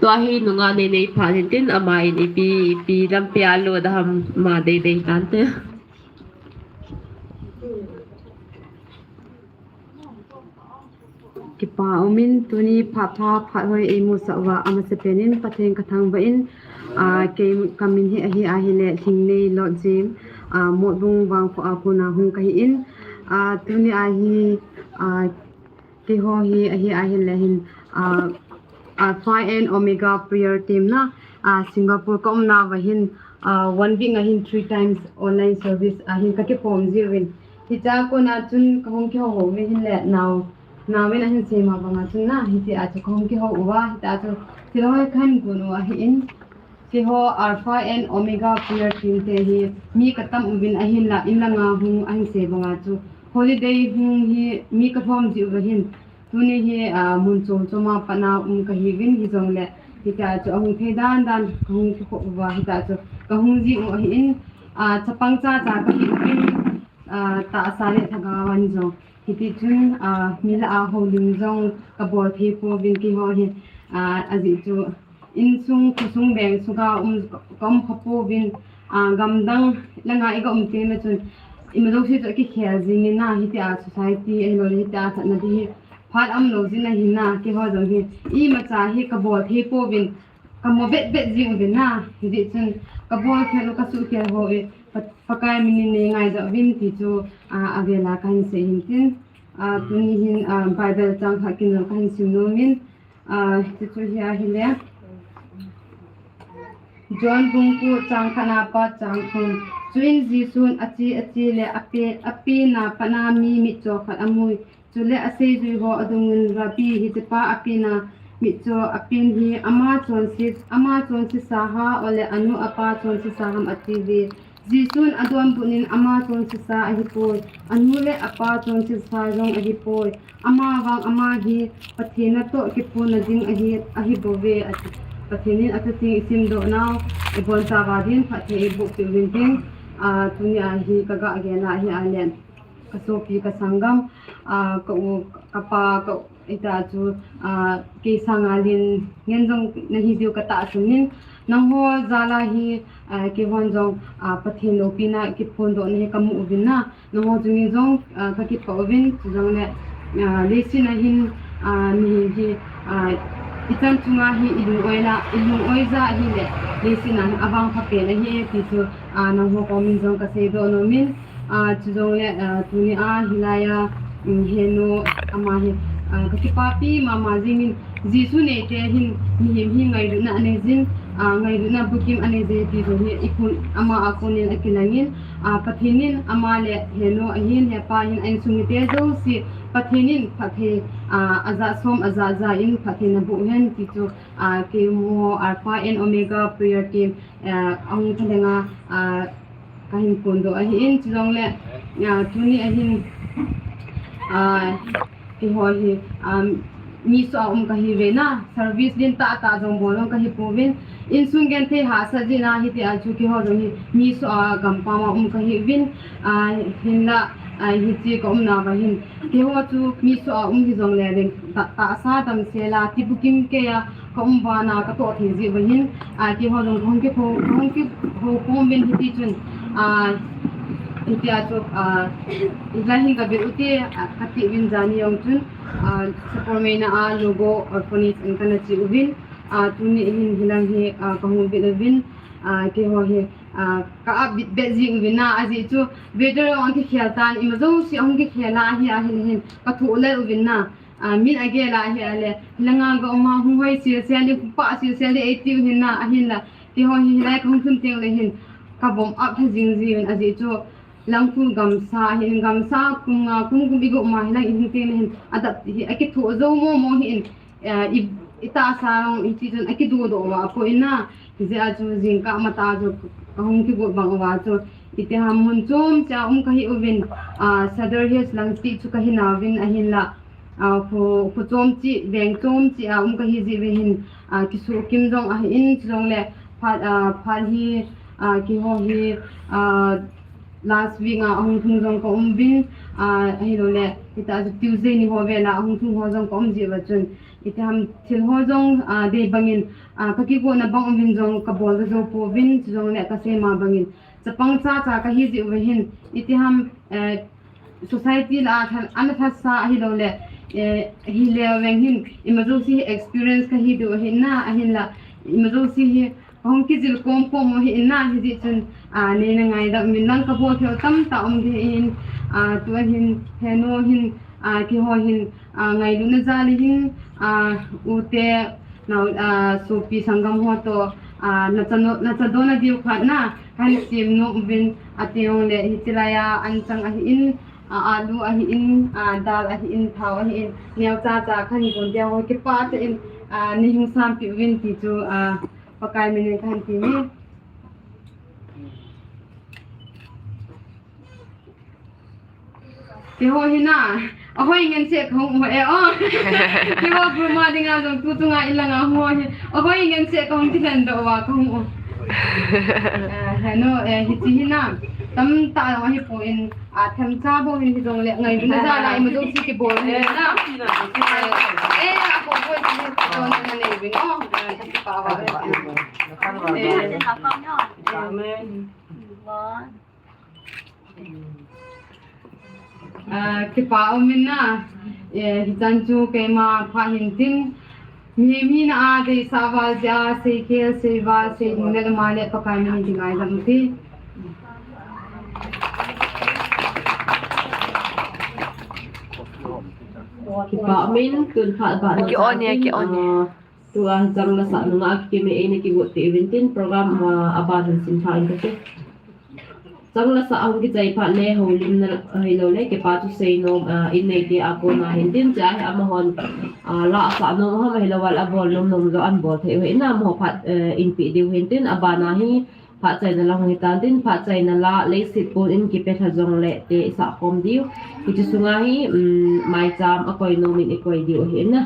Tua hi nungah nei nei phat hintin, ama in ipi, ipi lampi a lo da ham ma dei dei tante. Kipa umin, tuni phat pha, phat hoi eimusah uva, amasapen in Pathen kathangvah in, ah, kei kamin hi ahi, ahile Lhingnei Lotjim, ah, Motbung vangkho a kona hung kahi in, ah, tuni ahi, ah, keiho hi ahi, ahile hin, ah, ah, Alpha and Omega prayer team na, ah, Singapore ka umna uva hin, ah, one week a hin three times online service a hin kakikhom jiuvin. Hichea kona chun kahung kihou hou uve hinle nao, nao in ahin seima banga chun na, hitia chu kahung kihou uva, hitia chu tilou hoi kahin gon u ahi in. Keiho Alpha and Omega prayer team te hi mi katam uvin ahinla, in langa hung ahin sei banga chu holiday hung hi mi kalhom jiuva hin. Tuni hi, ah, mun chom chom a pat na um kahiuvin hijongle, hitia chu ahung thei dan dan kahung kikhop uva, hitia chu kahung jing u ahi in, ah, chapang cha cha kahiuvin, ah, tahsa le lhagao a jong. Hiti chun, ah, mi lah a houlim jong kabol thei pouvin keiho hi, ah, ajeh chu insung khosung veng sunga um, ka um kha pouvin, ah, gamdang langa i ga um teng le chun, ima jouse chu akikhel jingin na, hitia society ahilou le hitia lhatna ding hi phat aum lou jin ahin na, keiho jong hi imacha hi kabol thei pouvin, kamo vet vet jing uvin na, hijeh chun kabol khel u kasuhkhel ho hi Pa-, Pakai min in nei ngaidam uvin ti chu, ah, avela kahin sei hintin, ah, tuni hin, ah, Bible chang khat kin jong kahin sim nomin, ah, chuchu hi ahile. John bung ko chang khat na pat chang thum. Chuin Jesun ache ache le ape, apen a pat na mi mitcho khat amui. Chule aseijui ho adongin, Rabbi, hichepa apen a mitcho apen hi ama chonse, ama chonse sa ham, ole anu apa chonse sa ham atiuve. Jesun adonbut in ama chonse sa ahipoi, anu le apa chonse sa jong ahipoi. Amavang ama hi Pathen natoh kiphonna ding ahi, ahibouve ati. Pathen in athu theng isimdoh nau, ibonchauva din phatthei eiboh peh uvin tin, ah, tunia hi kaga gel a hi ahile, kasopi kasanggam, ah, ka u, kapa, ka u, hitia chu, ah, kei sanga lien ngen jong nahi diu katahsan in, nangho jal a hi, ah, keihon jong, ah, Pathen loupina kiphondohna hi kamu uvin na, nangho chunga jong, ah, kakipah uvin, chujongle, ah, leiset a hin, ah, mihem hi, ah, ichan chunga hi ilung-oi la, ilung-oi jeh ahile, leiset a avangpha pen ahi ti chu, ah, nangho komin jong kaseidoh nomin, ah, chujongle, ah, tunia hilai a, um, henu ama hi, ah, kakipapi mama jingin, Jesu neite hin mihem hi ngailutna anei jin, ah, ngailutna bukim anei jin ti jong hi ikon, ama a konin akilangin, ah, Pathen in ama le henu ahin hepa hin a insung mite jouse Pathen in phatthei, ah, ajat som ajat ja in phatthei naboh hen ti chu, ah, keiho Alpha and Omega prayer team, ah, ahung thalenga, ah, kahin phondoh ahin, chujongle, ah, tuni ahin, ah, keiho hi, ah, mi soh a um kahiuve na, service lentah tah jong bol jong kahipouvin, insung genthei hahsat jeh a hitia chu keiho jong hi mi soh a gampam a um kahiuvin, ah, hinla, ah, hiche ka umnauva hin, keiho chu mi soh a um hijongle veng ta, tahsa damsel a, ti bukim kei a, ka um vana katoh thei jeh uva hin, ah, keiho jong kahung kihou, kahung kihou khom uvin hiti chun, ah, hitia chu, ah, hilai hin kavet ute, ah, kati uvin jani jong chun, ah, Sapormeina a Logo Orphanage in kana che uvin, ah, tuni hin hilang hi, ah, kahung vet uvin, ah, keiho hi, ah, ka upbeat bet jing uvin na, ajeh chu weather jong akikhel tan, ima jouse ahung kikhel a ahi, ahile hin kathoh lel uvin na. Ah, min agel a ahi ahile, hilanga ga um a hung hoi sel sel ding, hung pah sel sel ding eitiu hin na, ahinla, keiho hi hilai kahung lhun tengle hin, kavom up lha jing jiuvin, ajeh chu, Langkhul gamsa hin, gamsa kum nga, kum kum iga um a, hilang ihung tengle hin, adap hi, akithoh jou mo mo hin, eh, i, itahsa jong, hiti chun akidodoh uva apoi na, hijeh a chu jingkah matah chu kahung kigot bang uva chu, itiham mun chom cheh a um kahiuvin, ah, Sadar Hills lang state chu kahinauvin ahinla, ah, kho, kho chom cheh, veng chom cheh a um kahi jeh uva hin, ah, kisuhkim jong ahin, chujongle phat, ah, phat hi, ah, keiho hi, ah, Last week a ahung thung jong ka um uvin, ah, ahilouleh, hitia chu Tuesday ni ho vel a ahung thung ho jong ka um jiuva chun, itiham thil ho jong, ah, dei bangin, ah, ka kigotna bang uvin jong ka bol jou pouvin, chujongleh ka seima bangin, chapang chacha ka hi jiuva hin, itiham, eh, society lah a tha-, ana thasa ahilouleh, eh, hileu veng hin, ima jouse hi experience ka hi diu ahin na, ahinla, ima jouse hi, Kahung kijil kom kom u ahin na, hijeh chun, ah, neina ngaidam uvin lang kabol thei tamtah um ding ahin, ah, tua hin, henu hin, ah, keiho hin, ah, ngailutna jal a hin, ah, u te, nao, ah, sopi sanggam ho toh, ah, nachano-, nachadona diu khat na, kahin sem nom uvin, ati jongleh, hiche laiya, anchang ahin, ah, alu ahin, ah, dal ahin, thao ahin, neocha cha kahin gon diu ho kipah tah in, ah, neihung sanpeh uvin ti chu, ah, Pakai min in kahin ti e. Keiho hi na, ahoi ngen seh kahung u e o. Keiho Burma dinga jong tu chunga ilang a hung u hi. Ahoi ngen seh kahung kilen doh uva kahung u. Eh, henu, eh, hiche hi na, tamtah jong ahipon, ah, themcha bou hin hijongleh ngailutna jal a ima jouse kibol u ahin na. Eh, eh, apo po hi kidon na nei uvin o. Ah, kakipah uva. Amen. Ah, kipah um in na, eh, hichan chu keima phat hin tin, mihem hina a deisah val jeh a, seikhel, seival, seilunglet ama le Pakai min in kingaidam ute. Kipah um in, tun phat ban ki on e, ki on e. Ah, Tua chang la sah nunga kikim e, eina kigot te uvin tin program, ah, aban hin sim pha in kate. Chang la sah ahung kichai phat le houlimna ahilouleh kipa thu seinom, ah, in neite a kona hin tin cha hi amahon, ah, la sah nom ham ahilouleh abol nom nom jong ahin bol thei u ahin na amaho phat, eh, in pe diu hin tin abana hi Phat chaina la hung hitan tin, phat chaina la leiset pon in kipe lha jongleh te isah khom diu. Hiche sunga hi, um, maicham akoi nom in ikoi diu ahi na.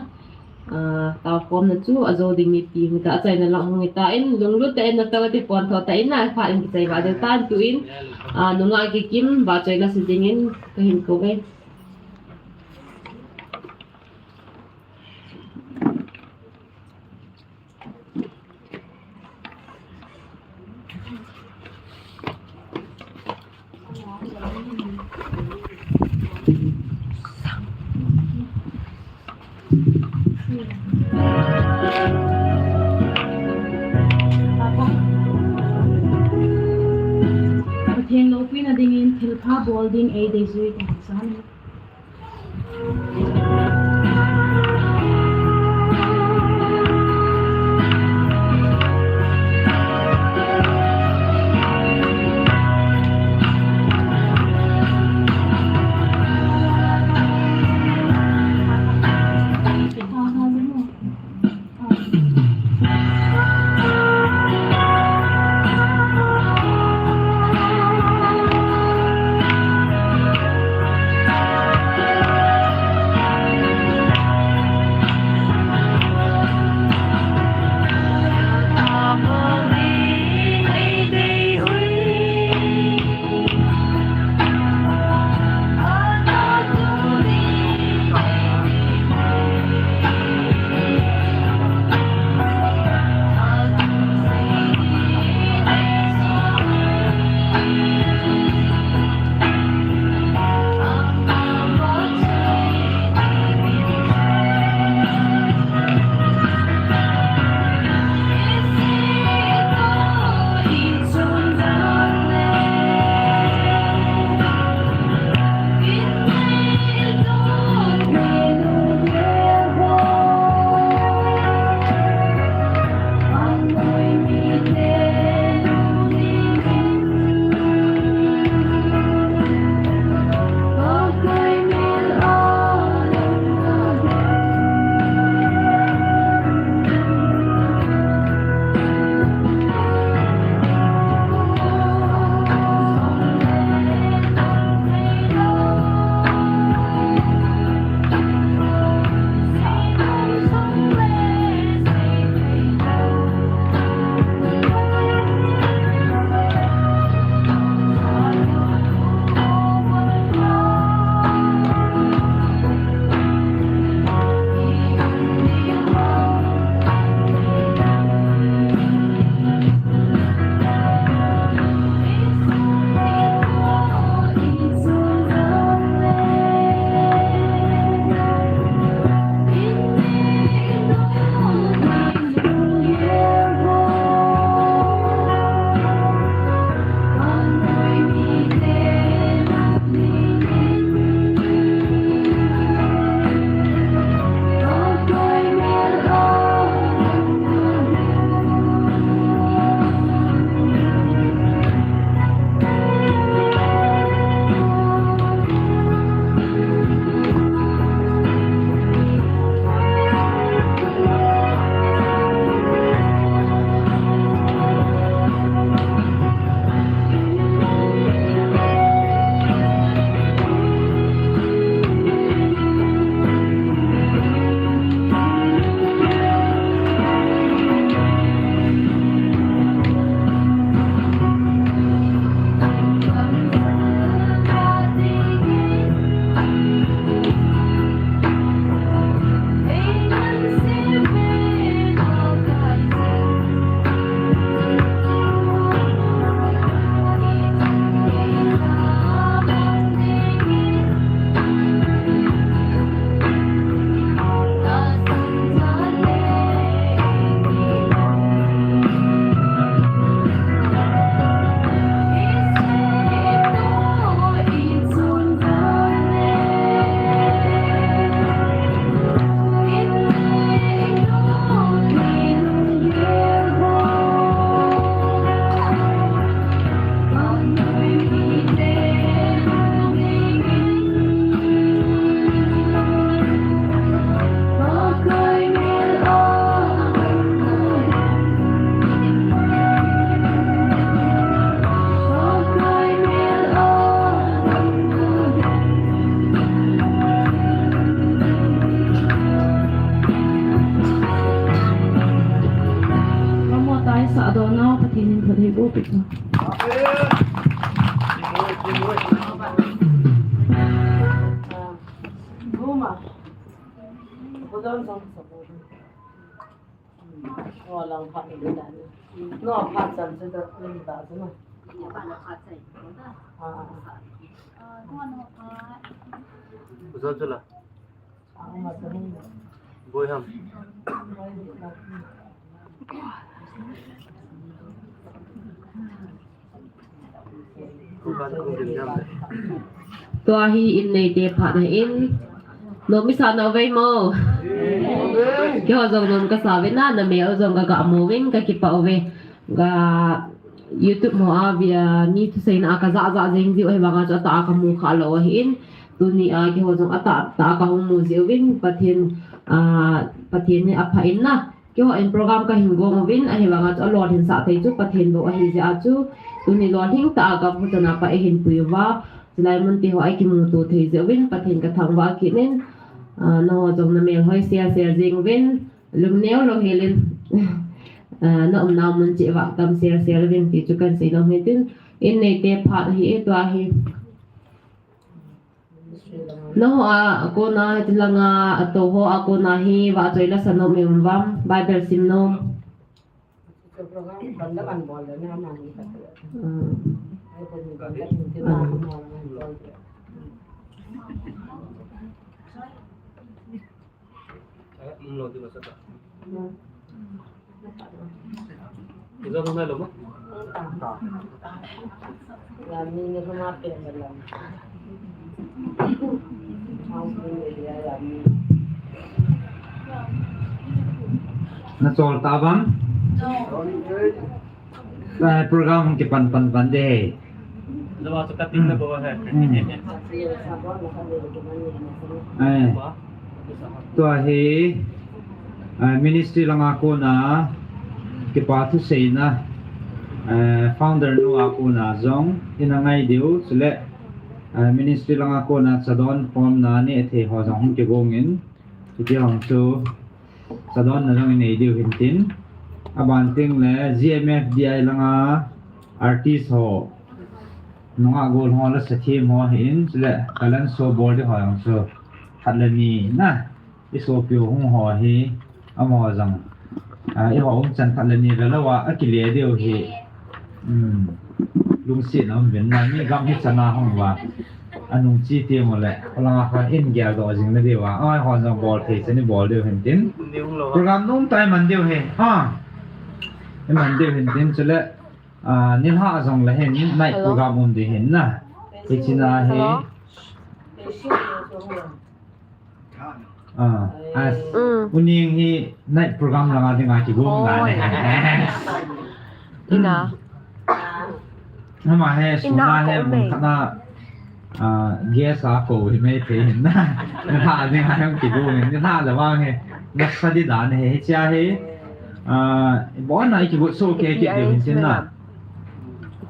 Ah, taokhomna chu ajo ding mipi hung hita, achaina la hung hita in, lunglut tah in natong ati pon tho tah in na, phat in kichai va diu tan tu in, ah, nunga kikim, vahchoi la se ding in, kahin kou ve. Pathen loupina dingin thilpha bol ding eidei jui kahin sa e. Boi ham. Tua hi in neite phat ahin. Nom isa nau ve mo. Keiho jong nom kasa uve na, namel jong kaga mu uvin, kakipah uve. Ga YouTube ho a via mi thuseina a kaja ja jeng jiu ahi vanga chu atah a kamu kha lou ahin. Tuni a keiho jong atah tah a kahung mu jiu vin Pathen, a, Pathen hi apha in na. Keiho in program kahin gong uvin, ahi vanga chu alolhin sah thei chu Pathen bou ahi jeh a chu. Tuni lolhing tah a kamu chana pa eihin pui uva. Chulai mun te ho a kimuto thei jiu vin, Pathen kathangvah kit in, a, nangho jong namel hoi sel sel jeng uvin. Lungneo lou helin, ah, na umnau mun cheh vah tam sel sel uvin ti chu kahin sei nom ahi tin, in neite phat ahi e tua hi. Nangho a kona hiti langa, ato ho a kona hi vahchoi la sa nom i um uvam, Bible sim nom. Ah. Ah. Na chol ta bang. Eh, program hung kipan pan pan de. Zama chu cutting na bo hai. Hmm. Eh. Tua hi, eh, ministry langa kona kipa thuseina, eh, founder nu a kona jong ina ngai diu, chule, eh, ministry langa kona chadon form na neh thei ho jong hung kigong in, hiti hong chu, chadonna jong inei diu hin tin. Aban teng le G M F D I langa artist ho, nungah gol ho, lasa them ho hin, chule talent show bol ding ho jong chu khat le ni na, i sopi hung ho hi, amaho jong, a, eiho umchan khat le ni velou a, akile diu hi. Hmm. Lungsetna um uvin na, mi gam hi chana hung uva. Anung chi teng uleh, alanga khan in geldoh jing na diu a. Ai, hon jong bol thei chan i bol diu hin tin. Program nom tah i man diu hi. Ha. I man diu hin tin chule, ah, nilhah jong le hin night program um ding hin na. Hiche na hi. Hello? Ah, as. Mm. Uning hi night program langa dinga kigong na ne. Ina. Ama he, suna he, mun khat na, ah, guest a kou hi mei thei hin na. Nilhah dinga hung kigong hin, nilhah le vang hi. Nasa di dan hi, hiche hi. Ah, bon na i kigot soh kei kit diu hin tin na.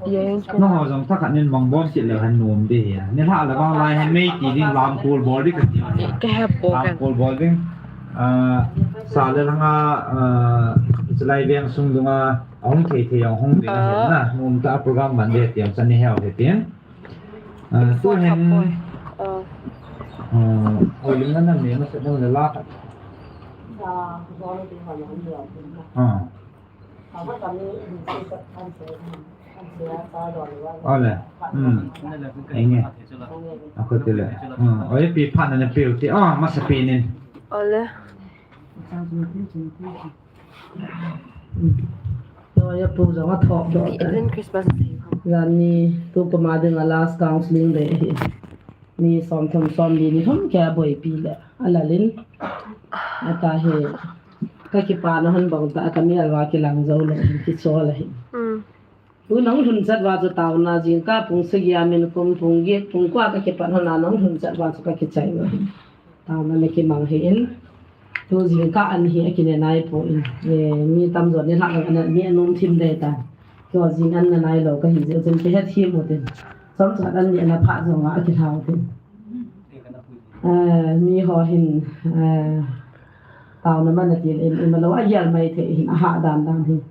Nangho jong thakhat nin mang bom kit leu hen nom ding hi. Nilhah le vang lai hen mei ti ding lamkol bol ding kati. Lamkol bol ding. Ah, sa le langa, ah, chulai veng sung dunga ahung thei thei ahung ding ahi na. Nom tah a program man ding ti jong chan ni heu hi tin. Ah, tu hen. Ah, oi lim na na me ma sa dang le la khat. Ah. Ole. Hmm. Enge. Ako tile. Hmm. Oye, pi phan na piu ti. Ah, masa pi nin. Ole. Oye, pu jong a thop doh. Pi, then Christmas. Jani, tu puma dinga last counseling day hi. Mi som thum som li ni thum kei a boipi le. Alalin. Ata hi. Ka kipana hon bang ta, ka mi alva kilang jou le, kichol ahi. Mm. Tu nahung lhun chat uva chu taona jingkah pung sagi a min kum pung get, pung ko a ka kipat hon a nahung lhun chat uva chu ka kichai uva. Taona na kimang hi in. Tu jingkah an hi a kine nai poi. Eh, mi tamjo nilhah le ana, mi anom thim dei ta. Keiho jing an na nai lou ka hi jeh chun kihet thim u tin. Chomcha an ni ana pha jong a kilhau tin. Eh, mi ho hin, eh, taona man a til in, in ma lou a yal mai thei hin a ha dan dan hin.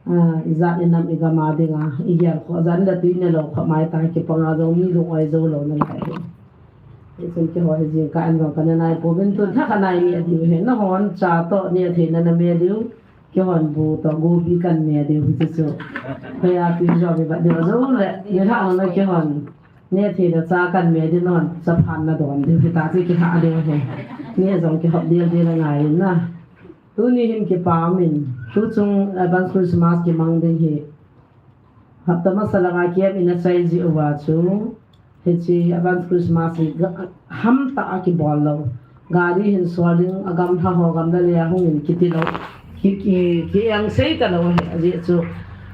Ah, ijat inam igam a dinga, igel khoh, jan da tui ne lou khoh mai ta kipanga jong mi lung oi jou lou na lai. Hichun keiho hi jingkah in jong kana nai pouvin tun tha kana nai ni adiu hi. Nahon cha toh ne theina na me diu. Keihon bu toh gobi kan me diu hichu chu. Hoiya tui jo mi ba diu jongle. Nilhah na keihon ne theina cha kan me diu non. Chaphan na don diu hita chu kilhah diu hi. Ne jong kihop dildel angai na. Tuni hin kipa umin. Tuchung advance Christmas kimang ding hi. Hapta masa langa kiam ina chai ji uva chu. Hiche advance Christmas hi ga-, hamtah a kibol lou. Gari hin sol ding, agamlha ho gamla le a hung in kiti lou. Ki, ki, ki angsei ta lou ahi, ajeh chu.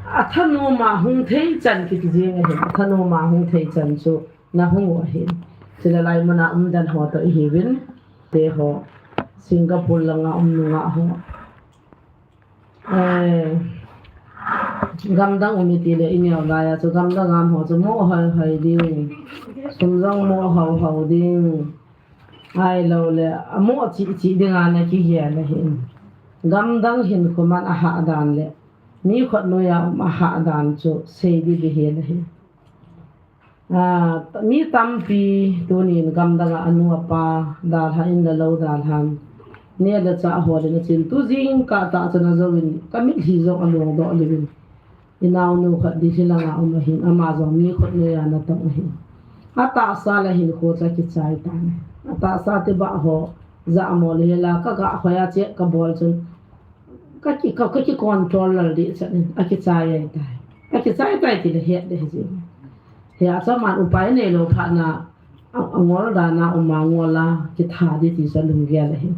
Athanoma hung thei chan kiti jing ahi. Athanoma hung thei chan chu na hung u ahi. Chule lai muna um dan ho toh ihiuvin. Te ho. Singapore langa um nunga ho. Eh, gamdang um iti le i neo laiya chu gamdang a um ho chu mo hoi hoi ding. Sum jong mo hao hao ding. Ahilou le, amo chi chi ding a na kigel ahi. Gamdang hin khuman ahah dan le. Mi khut noiya um ahah dan chu sei ding ding hel ahi. Ah, mi tampi tunin gamdang a anu apa dalha in le lou dalhan. Ne le cha ho le na chin tu jingkah tah chun ajouvin ka mitlhi jong along doh liuvin. I naonu khat Delhi langa um ahin ama jong mi khut noiya natong ahin. Atahsa le hin kho cha kichai tan. Atahsa te ba ho ja mo le la ka ga khoya che ka bol chun. Ka ki, ka, ka ki control lal ding chan in, akichai tai. Akichai tai ti le het ding hi jing. Hia chu aman upai neilou phat na, a, angol dan a, um angol a, kitha ding ti chu lunggel ahi.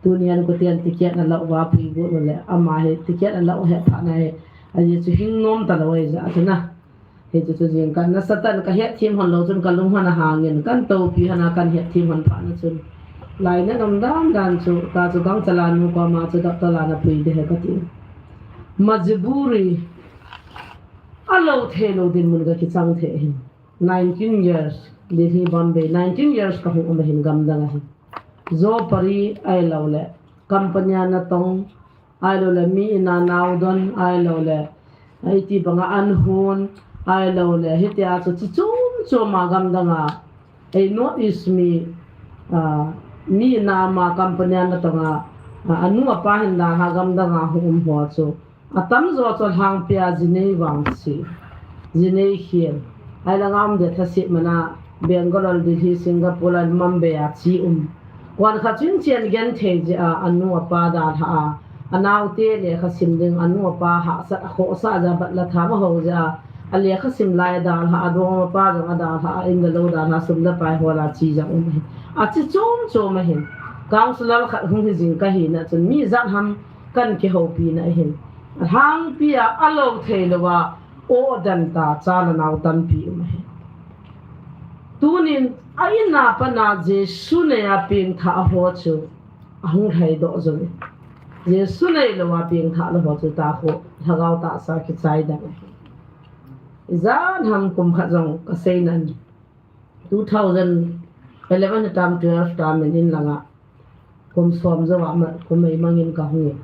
Tuni a nu kuten ticket na lau va pui bu le, ama hi ticket na lau he phat na hi, aji chu hing nom ta lou ahi ja chu na. Hichu chu jingkah nasatah in ka hetthem hon lou chun ka lung hon ahangin, kan toupi hon a kan hetthem hon phat na chun. Lainat um dan dan chu, ta chu gangchal a nu koma chu doctor a na pui ding ahi kati. Majburi, alou thei lou dinmun ka kichang thei ahi. Nineteen years, Delhi, Bombay, nineteen years ka hung um ahin gamdang ahi. Jopari ahilou le, company a natong, ahilou le mi in a nao don, ahilou le, iti banga an hon, ahilou le, hitia chu chi chom chom a gamdang a, ei North East mi, ah, mi in a ama company a natong a, ah, anu apa hin dalha gamdang a hung um ho chu. Atamjo chu lhangpia jinei vangse, jinei khel. Ahilanga um ding thase mana Bangalore, Delhi, Singapore, Mumbai a chi um. Kwan khat chun chen genthei jeh a, anu apa dalha a, anaote lekha sim ding, anu apa hahsat, akhohsah jeh a, bat la tham aho jeh a, alekha sim lai dalha a, adongmapa jong adalha a, in le lou dalha, sum le pai hol a chi jong um ahi. Achi chom chom ahin. Councillor khat hung hi jing kahi na chun mi jat ham kan kihoupi na ahin. Alhangpia alou thei louva, o dan ta cha le nao tampi um ahi. Tunin a in a pat na Jesu neiya pengthah ho chu ahung lhai doh jong e. Jesu neilou a pengthah lou ho chu ta kho lhagao tahsa kichai dan ahi. Ijat ham kum khat jong kasei nan. Two thousand eleven tam twelve tam in in langa kum som jou a ma, kum ei mangin kahung e.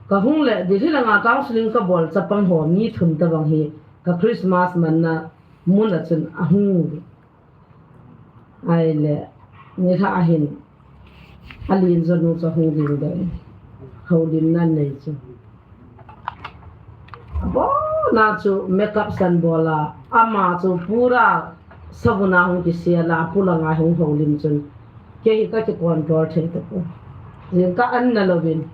Kahung le Delhi langa counselling kabol chapang ho mi thum tabang hi ka Christmas manna mun a chun ahung. Ahile, nilhah ahin, alen jonu chu ahung ding deh. Houlimna nei chu. Abona chu makeup san bol a, ama chu pura savun a hung kisel a, apu langa hung houlim chun. Kei hi kaki control thei tapoi. Jingkah an na louvin.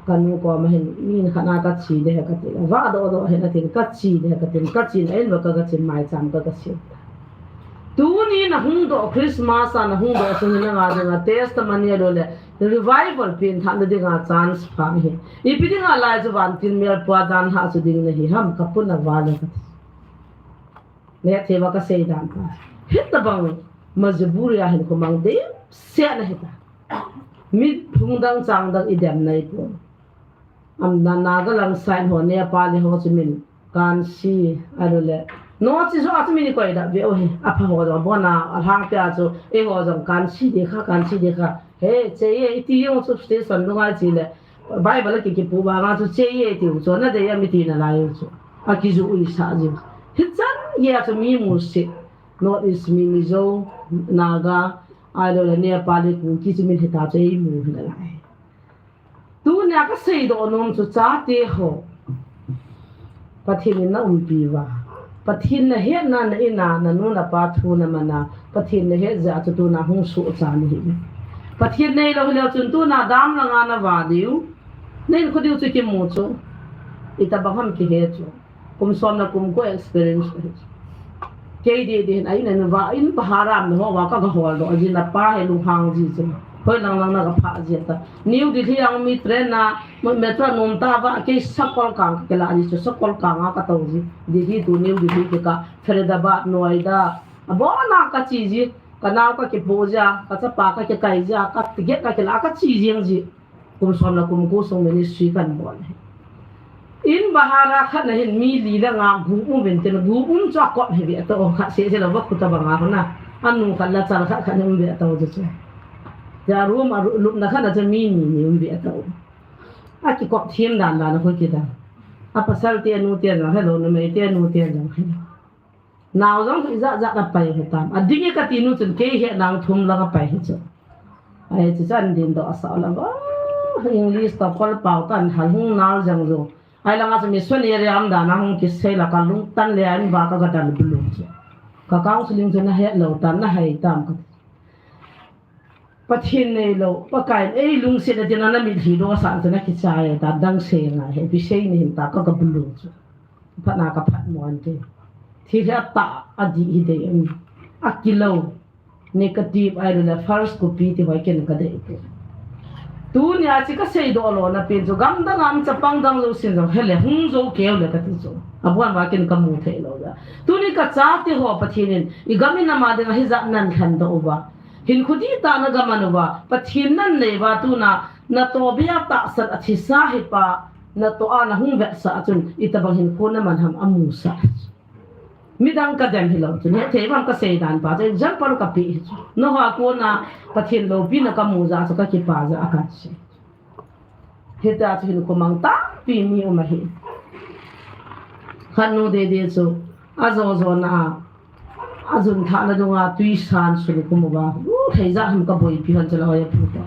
Kanu koma hin, mi khat na kache ding ahi katin. Vah doh doh hin atin, kache ding ahi katin. Kache in a in uva ka, kachin maicham ka, kache. Tuni nahung doh Christmas a nahung doh sung hi nanga dinga testimony ahilou le revival pengthahna dinga chance pha ahi. Ipi dinga lai chu vantil melpua dan lhah chu ding nahi ham, kapu na vale kati. Nethei uva kasei dan pa. Hitabang majburi a hin kumang ding se na hita. Mi phung dang chang dang idem nai pon. Amna Nagaland side ho Nepali ho chu min kansi ahilou le. No chi jo a chu min koi da ve u hi. Apha ho jong abona alhangpia chu eiho jong kansi ding kha, kansi ding kha. He, che ye, iti jong chu station dunga che le. Bible a kikipu ba nga chu che ye tiu chu na dei a mi ti na lai chu. A kiju ui sa ji. Hichan ye a chu mi mu se. North East mi Mizo, Naga, ai lo le Nepali Kuki chu min hita chu ei mu hi na lai. Tunia ka seidoh nom chu chate ho. Pathen in na umpi uva. Pathen na hetna na ina, na nu na pa thu na mana. Pathen na het jeh a chu tuna hung sohcha na hi. Pathen neilou hileh chun tuna dam langa na va diu. Na in kho diu chu kimu chu. Itabang ham kihe chu. Kum som le kum ko experience ka hi. Kei didi hin a in a nu va in bhara a um ho va ka ga holdoh ji na pa he lunghang ji chu. Hoi lang lang na ga pha ji ta. New Delhi a um mi train na metro a um ta va kei Sakolkang ka kila ji chu Sakolkang a ka tou ji. Delhi to New Delhi kika Faridabad, Noida. Abon a ka che ji. Ka nao ka kipu ji a, ka chapa ka kikai ji a, ka ticket ka kila ka che jeng ji. Kum som le kum ko sung ministry kan bol. In bhara khat na hin mi li le nga gup um uvin tin gup um chu a kop hi ve to khat se se lo va khu tabang a na. Anu khat la chal khat khat um ve to chu chu. Ja room a lupna khat na chu mi ni ni um ve to. A kikop them dan dan khu kida. A pasal te nu te jong hello numei te nu te jong hello. Nao jong hi jat jat a pai hi tam. A ding e ka ti nu chun kei he nang thum lang a pai hi chu. Ai chu chan din doh a sa la ba. English to kol pau tan hal hung nal jang jo. Ai langa chu missionary am dan a hung kisei la ka lung tan le an va ka ga dal bulu chu. Ka counseling chu na het lo tan na hai tam ka. Pathen neilou, Pakai in ei lungset na tina na mitlhi doh sa chu na kichai ta dang sei ngai he, pi sei ni hin ta ka ga bulu chu. Phat na ka phat mo an te. Thi hia ta a di hi dei an. A kilou. Negative ai le first copy ti hoi ken ka dei te. Tunia chi ka seidoh lo na pen chu gam dang am chapang dang lo sin lo hele hung jo keu le ka ti chu. A buan va ken ka mu thei lo da. Tuni ka chate ho Pathen in i gam in ama ding a hi jat nan khan doh uva. Hin khu di ta na gam an uva. Pathen nan nei va tuna na to bia tahsan a thisa hi pa. Na to a na hung vetsah chun, itabang hin khu na man ham a musah. Midang ka dem hilou chu, ne thei bang ka sei dan pa chu, example ka pe hi chu. Nangho a kona Pathen loupina ka mu jeh a chu ka kipa jeh a ka sei. Hita chu hin khu mang tampi mi um ahi. Khat nu dede chu, a jo jo na a, a jun thah na dunga tui san sun khu mu ba, u thei jat ham ka boipi hon chu la hoi a pu ta.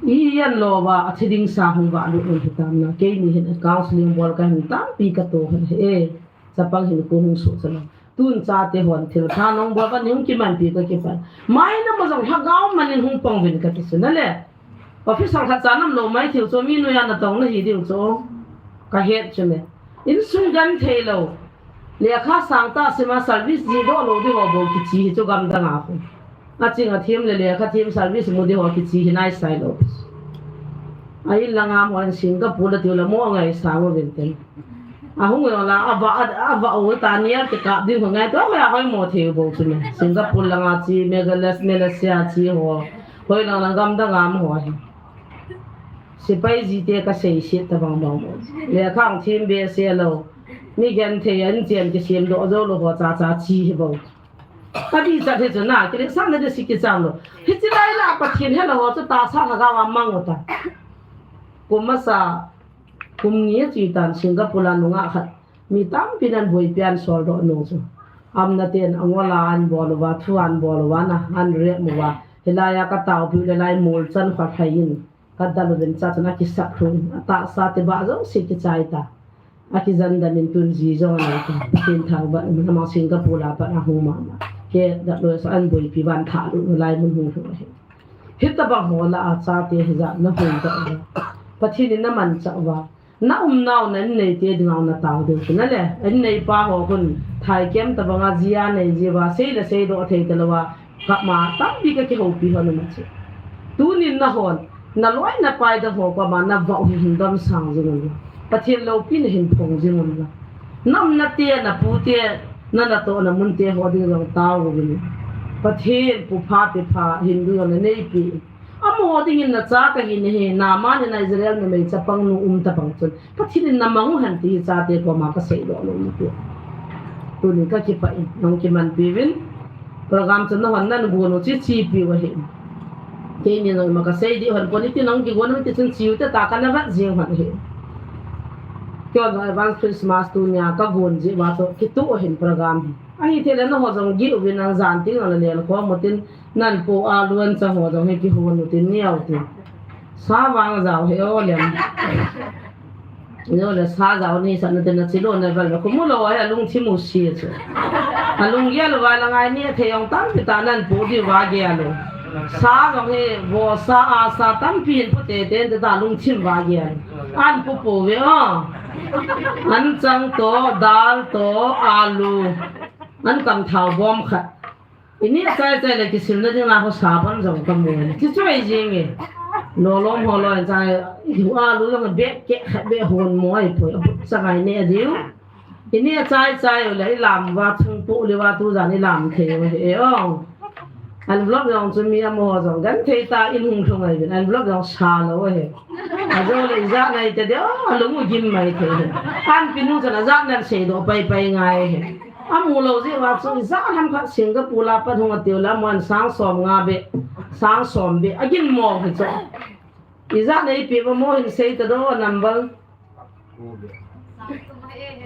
I an lo va, a thi ding sa hung va lut un hitam na. Keini hin counseling bol ka hin tampi ka to hin he. Chapang hin ko hung su chala. Tun chate hon thil pha nong bol ka ning kimanpi ka kipan. Mai na ma jong lhagao manin hung pang vin ka ti su na le. Officer khat cha nam lo mai thil chu mi noiya na tong na hi ding chu. Ka het chu le. Insung genthei lo. Lekha sangtah sima service ji doh lou ding ho bou kichi hi chu gam dang a khu. A ching a thim le lekha thim service mu ding ho kichi hi nai sai lou. A in langa mo an Singapore la tiu la mo ngai sa mo vin ten. A hung yo la a va a va o ta nial te ka ding ho ngai to ho ya hoi mo thei bou chu me. Singapore langa chi Meghalaya Malaysia chi ho. Hoi lang lang gam dang a mo ho hi. Sipai ji te ka sei sit tabang bang mo. Lekha ang thim be se lou. Mi genthei an chen kisem doh jou lou ho cha cha chi hi bou. Ka di cha the chu na, kile sang na de si ki chang lou. Hichi lai la Pathen he la ho chu tahsa lhagao a mang u ta. Kum masa, kum ni a chi tan Singapore la nunga khat. Mi tampi nan boipi an sol doh nu chu. Am na ten angol a an bol uva, thu an bol uva na, an rep uva. Hilai a ka tao pi le lai mol chan khat hai in. Ka dal uvin cha chun a kisap lhung in, a tahsa te ba jong si kichai ta. A kijan dam in tun ji jong a nei ta. Pathen thangvah in, amang Singapore la pat a hung mama. Ke dal lo sa an boipi van tha lu lai mun hung hung ahi. Hitabang ho la a chate hi jat na hung ta uva. Pathen in na manchah uva. Na umnau na innei te dinga na tao diu chu na le. Innei pa ho khun thai kem tabang a ji a nei ji uva. Sei le sei doh thei ta lou a. Kama tampi ka kihoupi hon um a chu. Tunin nahon, na loi na pai dang ho koma na vah u hi hin dam sang jing un la. Pathen loupina hin phong jing un la. Nam nate, na pute, na natohna munte ho ding jong tao uvin. Pathen pupha pepha hin ding jong na neipi. Amaho dingin na cha kahi nahi, Naaman in Israel numei chapang nu um tabang chun. Pathen in na mang u hen ti hi chate koma ka seidoh nom u ahi. Tunin ka kipah in, nong kimanpi uvin. Program chu nahon nan gon u chi chipi u ahi. Keini jong ima kasei dih hon pon, iti nang kigon am ti chun chiu te ta kana vat jing hon hi. Keiho jong advance Christmas tunia kagon jeh uva chu kituh hin program hi. Ahithei le nangho jong gih uvin, nang jan teng nang le lel khom utin, nanpo a luan chang ho jong hi kihon utin neo tin. Sa vang jao hi o lem. Neo le sa jao ni sa na te na chi lo na val na khu mu lo a hi alungthim u si chu. Alunggel uva la ngai ni thei jong tampi ta nanpo diu va gel u. Sa jong hi vosa asa tampi hin pu tete te ta lungthim va gel. An pu pu ve o. An chang to, dal to, alu. An kam thao bom khat. Ini achai chai le kisil na ding la ho sa pan jong kamu. Chi chu ei jing e. Lo lom ho lo chai. Alu jong beh keh khat beh hon mo ai poi. Abu sa ngai ne diu. Ini achai chai u le ilam va thung pu le va tu jan ilam thei u he o. Envelope jong chu mi amaho jong gan thei ta in hung thung ai bin. Envelope jong sa lo he. Ajo le ijat nai te de o, alung u gim mai thei he. An pinu chan ajat nan sei do pai pai ngai he. Amu lo jeh uva chu ijat ham khat Singapore a pat hung atiu la mon sang som nga beh, sang som beh. Agin mo hi chu. Ijat nei pi ba mo hin sei ta do number.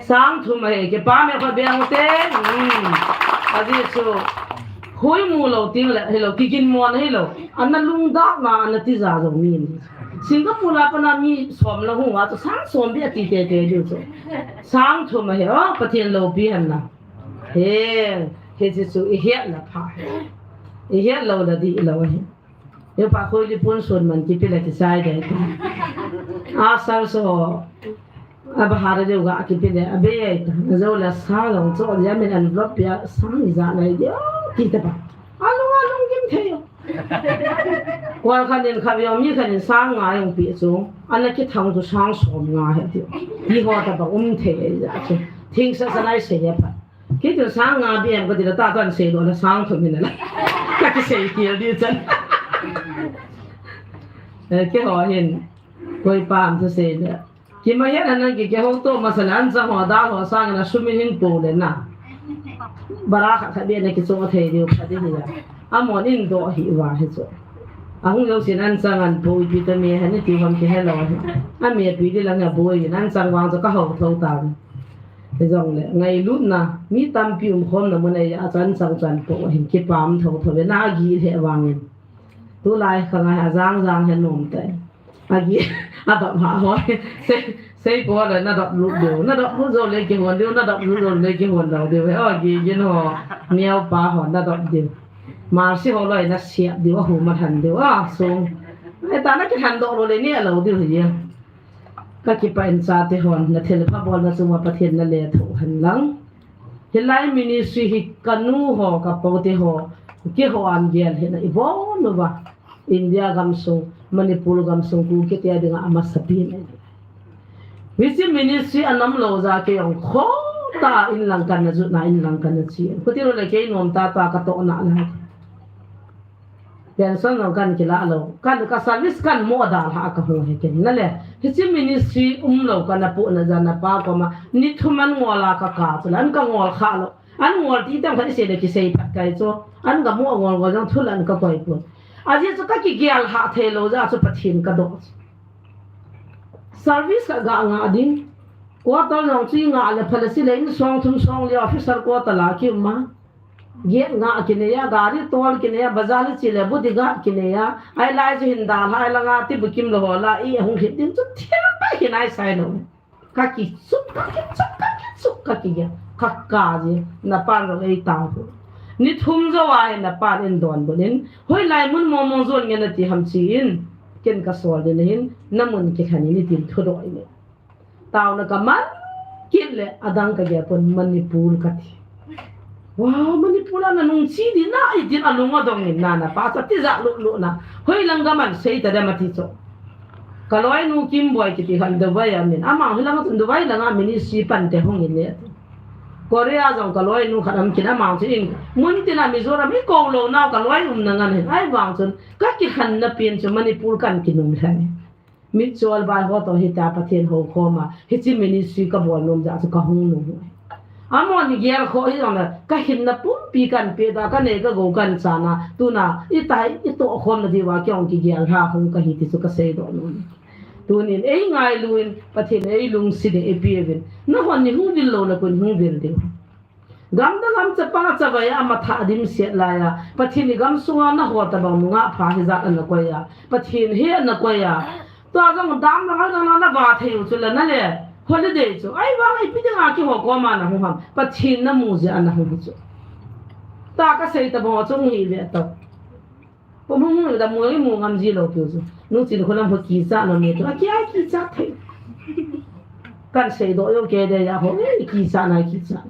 Sang thum ahi, kipa me kho beng te. Hmm. Ajeh chu. Hui mu lo ting le, hilo, kigin mo na hilo. Ana lungdam ma, ana tija jong mi ni. Singapore a pat na mi som la hung uva chu sang som beh ati tete diu chu. Sang thum ahi, o, Pathen loupi hen na. He, he chu chu ihet na pha. Ihet lo la dih lo ahi. Yo pa khoi li pun sun man kipe le kisai de. A sal so. Aba hara de ga kipe le abe ai ta. Ajo la sa long cho dia min envelope ya sang ijat nai de. Ti ta ba. Alung alung gim thei yo. Kwal khan in kha yo mi khan in sang nga jong pi chu. Ana kithang chu sang som nga he ti. Ti ho ta ba um thei ja chu. Thing sa sa nai se ya pa. Kei tun sang nga beh em kati la ta tun sei lo la sang thum hin la. Ka kisei kel di chan. Eh, keiho hin. Koi pa am thusei le. Kima hian an nang ki keiho to masa le an chang ho dal ho sang na sum in hin po le na. Bara khat khat beh na kicho thei diu kha di hi la. Amon in do hi uva hi chu. Ahung jo sin an chang an po ipi ta me hani ti hom kihe lo hi. A me pi di la nga boi in an chang vang chu ka ho tho ta. Hijongle, ngailutna, mi tampi umkhomna mun a, achan chang chan po ahin kipah thotho ve, na agih lheh vangin. Tulai khang a ajang jang hi anom tai. Agih, adop ha ho. Sei, sei po le nadop lut diu. Nadop lut jou le kihon diu, nadop lut jou le kihon lou diu. O, agih gin ho, neo pa ho, nadop diu. Marsi ho loi nasiap diu, ahu ma than diu, a, sung. Ai ta na kithan doh lou le ne lou diu hi. Ka kipah in chate hon, na thilpha bolna chunga Pathen na lethuh hen lang. Hilai ministry hi ka nu ho, ka pote ho, keiho an gel hina i bon uva. India gam sung, Manipur gam sung, Kuki te dinga amasapen ahi. Hiche ministry a nam lou jeh a kei jong khota in lang kana jot na in lang kana che. Khuti lou le kei nom tah tah ka toh na lai. Pension jong kan kila lou. Kan ka service kan mo dalha ka hung he ken. Na le, hiche ministry um lou kana pu na jana pa koma. Ni thum an ngol a ka kap chu la, an ka ngol kha lou. An ngol ti tam khat i sei le kisei phat kai chu. An ka mo ngol ngol jong thul an ka koi pu. Ajeh chu ka kigel ha thei lou jeh a chu Pathen ka doh. Service ka ga nga ding. Quarter jong chu i nga le pha le si le in song thum song li officer quarter la ki um a. Gate nga kinei a, gari tol kinei a, bazar le che le bodyguard kinei a, ai lai chu hin dalha, ai langa ti bukim lou ho la, i hung hit ding chu thil pai kinai sai lou. Ka kichuk, ka kichuk, ka kichuk, ka kigel, ka kap ji, na pan jong ei tao hu. Ni thum jou a hin na pan in donbut in, hoilai mun mong mong jon nge nati ham chi in, ken ka sol ding ahin, na mun kilhen in i tin thudoh in. Taona ka man kit le adang ka gel pon Manipur ka ti. Wow, Manipur a na nung chi di na i din a lung adong in na na pa sa ti ja lu lu na. Hoilang gam an sei ta dem ati chu. Ka loinu Kimboi kiti khan Dubai a um in. Ama hoilang Dubai langa ministry pan te hung in le. Korea jong ka loinu khat um kin ama chu in. Mun tin a Mizoram i ko lou nau ka loi um na ngan hin. Ai vang chun ka kikhen na pen chu Manipur kan kinung lhai. Mitchol bai ho toh hitia Pathen ho khom a, hiche ministry ka bol nom jeh a chu ka hung nom u ahi. Amahon igel khoh hijongle, kahinna pumpi kahin peh a, kanei kagou kahin chan a, tuna, itai, itoh khomna diuva, kei jong kigel lha hung kahi ti chu kasei doh nom e. Tunin, eingailu in, Pathen in eilungset in, eipeuvin. Nahon neihung vil loule, koin hung vil diu. Gamdang gam chapang a chavai a, amatha dimset laiya, Pathen in gamsunga naho tobang nungah pha hijat ana koiya, Pathen he ana koiya. Tua jong dam lang lang nava thei u chule nale, holiday chu. Ahivang ipi dinga keiho koma nahung ham. Pathen namu jeh a nahung hi chu. Tua kasei tobang chu hung hi ve tau. Kum hung hung da mu, imu ngam ji lou piu chu. Nu Chinkholam ho kichat lou me tu. Aki ai kichat thei. Kahin sei doh jou kei de ya ho, eh, kichat na kichat.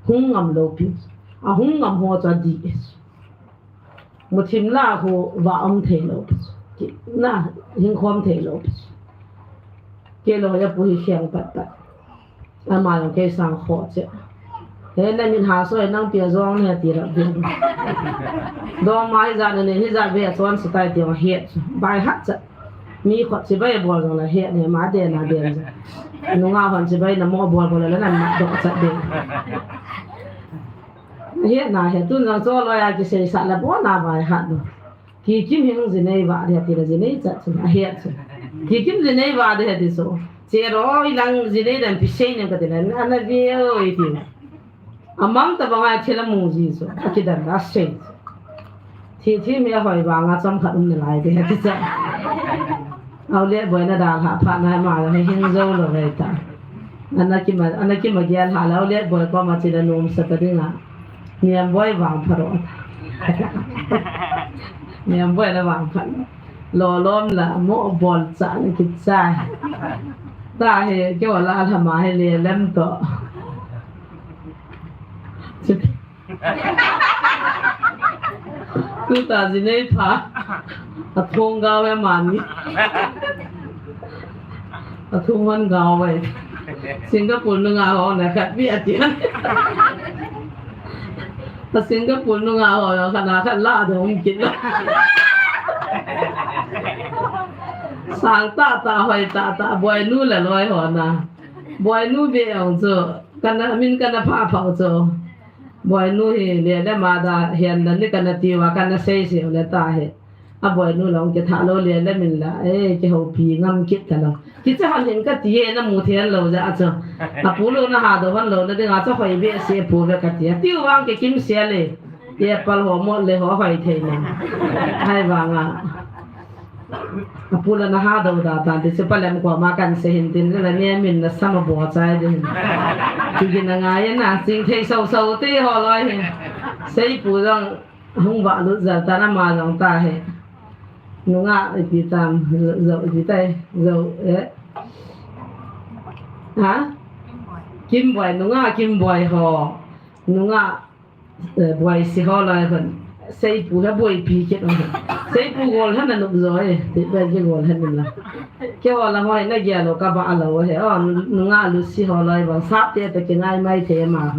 Hung ngam lou piu. Ahung ngam ho chu adih e. Muthim la khu va um thei lou pi chu. Ki, na, hing khom thei lou pi chu. Kei lawyer pu hi kheng pat pat. Ama jong kei sang khoh cheh. He, na min ha soi nang pia jong ne ti ra ding. Dong ma hijat ne, hijat ve chon sa tai ti jong het chu. By heart cheh. Mi khut chibai bol jong le het ne, ma de na de. Nungah hon chibai na mo bol bol le na ma doh chat de. Hetna hi, tun jong chu lawyer kiseisah le bon a vai hat lou. Kikim hing jinei va de ti le jinei chat chu, ahet chu. Kikim jinei va de ti chu. Che ro ilang jinei dan pi sei nem kati le, ana ve oi ti. Amang tobang a thil amu ji chu, akidan a sei. Thi thi mi ahoi vanga chomkhat um nalai de ti chu. Aule boina dalha phat na ma la hing jou lou ve ta. Ana kima, ana kima gel ha lou le boi koma chila nom sa ta dinga. Niam boi vang pharo. Niam boi la vang pharo. Lolom la mo bol cha la kichai. Tahi kei wala lama hi le lem to. Tuta jinei pha. Athong gao e mani. Athong hon gao e. Singapore nunga ho na khat bi ati. A Singapore nunga ho na khat na khat la dong kit la. Sang tah tah hoi tah tah boinu le loi ho na. Boinu be ang chu. Kana min kana pha pha chu. Boinu hi le le ma da hian da ni kana tiuva kana sei sei le tahi. A boinu long kitha lou le le min la, eh, kihoupi ngam kit ta lou. Kicha han hin kati e namu thei lou jeh a chu. Apu lou na ha doh hon lou na dinga chu hoi be se pu ve kati. Tiuvang kikim se le. Ye pal ho mo le ho hoi thei na. Hai vanga. Apu la na ha doh da tan ti chu palem koma kan sei hin tin le la ne min na sama bo chai din. Kigin na ngai na ching thei sau sau te ho loi hin. Seipu jong hung va lut jal ta na ma jong tahi. Nunga ipi tam, zo ipi tai, zo, eh. Ha? Kimboi, nunga Kimboi ho. Nunga Eh, buai si ho lai hon. Seipu he buaipi kit o. Seipu gol hana nup jo e. Ti bai ki gol hana la. Kei ho la hoi na gia lo ka ba lo he. O, nunga lu si ho lai bang sa te te ki ngai mai te ma.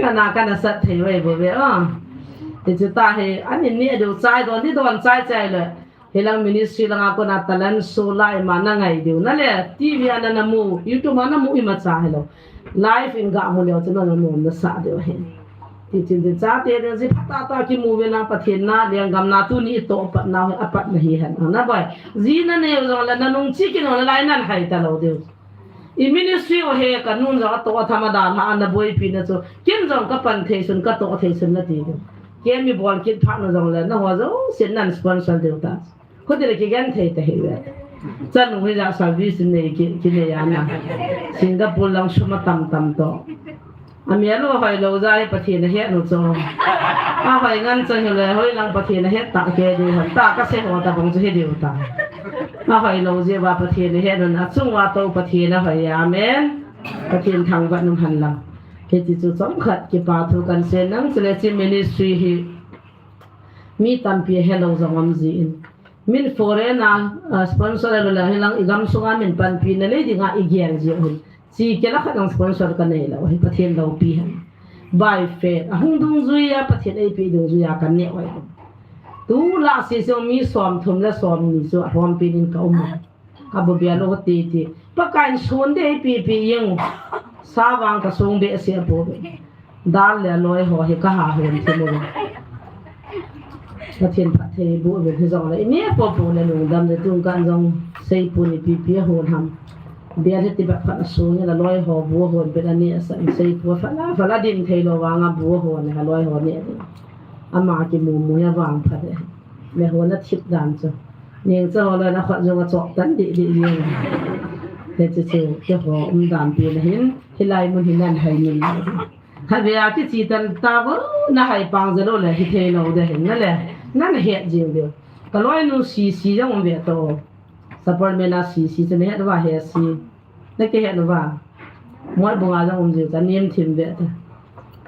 Kana kana sat thei wai bo ve o. Ti chu tahi, ani ni do chai don, ni don chai chai le. Hilang ministry langa kona talent show lai ma na ngai diu. Na le, T V a na na mu, YouTube a na mu ima cha hello. Live in ga mu leo chu na na nom na sa diu hen. Ti chin tin cha te de ji pha ta ta ki mu ve na Pathen na leng gam na tu ni to pat na a pat na hi hen. Na bai. Ji na ne jong la na nung chi ki no la lai nan hai ta lo diu. I ministry o he ka nun jong a to a thama da la ana boipi na chu. Kin jong ka pan thei sun ka to thei sun na ti diu. Kei mi bol kit pha na jong le na ho jo sin nan sponsor diu ta. Khutile kigen thei ta hi ve. Chanu hi ja service nei ki, ki nei ana. Singapore lang sum atam tam to. Ami alo hoi lo jai Pathen a het nu cho. A hoi ngan chang hile hoi lang Pathen a het ta ke di hon ta ka se ho ta bang chu he diu ta. A hoi lo je va Pathen a het nu na chung va to Pathen a hoi amen. Pathen thangvah num hen lang. Hiti chu chomkhat kipa thu kan sei nang chule chi ministry hi mi tampi a hello jong um jin. Min foreign a, a, sponsor a lo le hilang i gam sunga min panpi na nei dinga i gel ji u hin. Chi kila khat ang sponsor ka nei lo hi Pathen lopi hen. By faith. A hung dungjui a Pathen eipi dungjui a ka neh u ahi. Tu la si song mi som thum le som ni chu a hom pi din ka um. Ka bu bia lo ti ti. Pakaiyin sun de eipi pi jeng. Sa vang kasung behseh pouve. Dal le loi ho hi kaha hon thim uve. Pathen phattheiboh uvin hijongle, ine popo le lungdam le tun kan jong seipon ipi ipi ahon ham. Bel hiti bep khat asung in aloi ho bu ahon bel aneh asah in seipon phat la, phat la din theilou vanga bu ahon in aloi ho neh ding. Ama kimumu hi avangphat e. Le hon athip dan chu. Nengcha ho le na khat jong achop tan deh deh jeng. Hiche chu, keiho umdan pen ahin, hilai mun hi nan hai min. Khatvei a kiche tan tauvo, na hai pang jeh lou le, hithei lou ding ahin, nale, nana het jing diu. Kaloinu Sisi jong um ve to. Sapormeina Sisi chu nahet uva, Hesi. Nakihet uva. Motbung a jong um jiu chu, nem thim ve ta.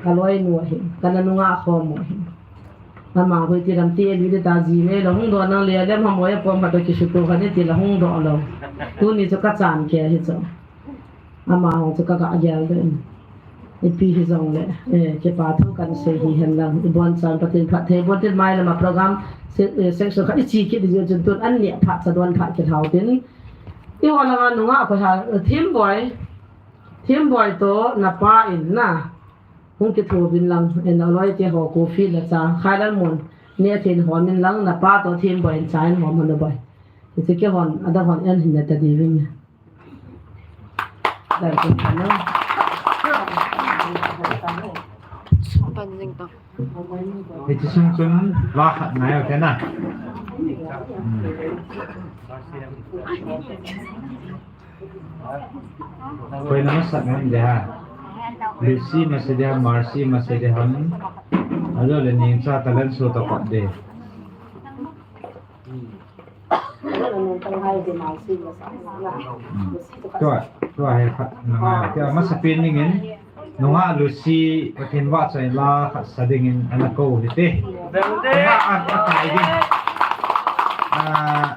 Kaloinu ahin, kana nungah khom u ahin. Ama hoi ti lam ti lui de ta ji me lo hung doh nang le, lem ham oi apom khat toh kisuto khat ni ti la hung doh lou. Tuni chu kachan kei hi chu. Amaho chu kagah gel deh in. Ipi hijongle, eh, kipa thu kan sei hihen lang. Ibon chan Pathen phatthei, bon tin mai lama program, se-, eh, section khat iche kit ding chun tun an neh phat cha don phat kit hau tin. Eiho langa nungah koi ha, Thimboi. Thimboi toh napa in na. Hung kithouvin lang, eh, naloi te ho coffee le cha, Khailalmun, neh thei in hom in lang, napa toh Thimboi in cha in hom hon o boi. Hiche keihon, adang hon en hin nata diuvin. Hiche sung chun la khat ngai o kei na. Hmm. Koi na masat ngai de ha. Lucy masat de ha, Marcy masat de ha. Ajole Nengcha talent show toh pat de. Tua, tua hi khat na ngai. Tua masapen dingin, nungah Lucy, Pathen vahchoi la khat sa dingin, ana kou hite. Nungah a, akai ding. Ah,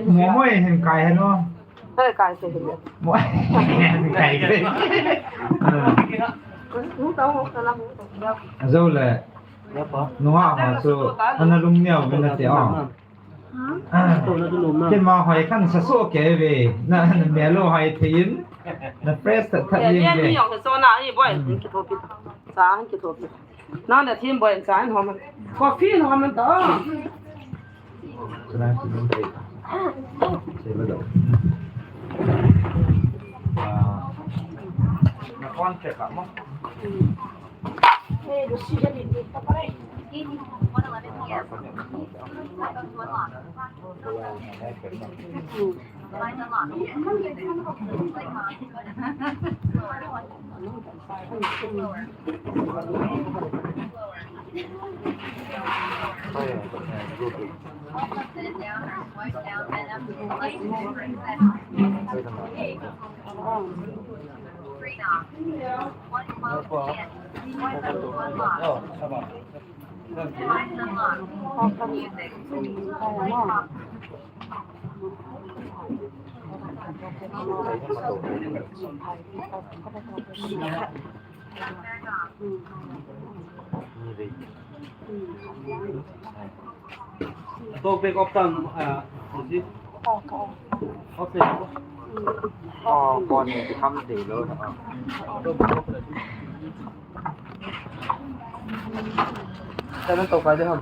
mo, mo hin kai hen o. Mo hin kai ding. Ah. Ajole, nungah ho chu, ana lungneo uvin nate o. Kei ma hoi kan sa so kei ve. Na, na mel u hoi thei in. Na fresh that that ling ve. Ni yong so na ni boi. Ki thopi. Sa ki thopi. Na na Thimboi cha in hom. Coffee in hom to. Sa na ki dong tei. Sei ba do. Ah. Na kon che ka mo. Talk back of time, uh, is it? Okay. Oh, kon ni kam de lo. Sa na to ka de ham.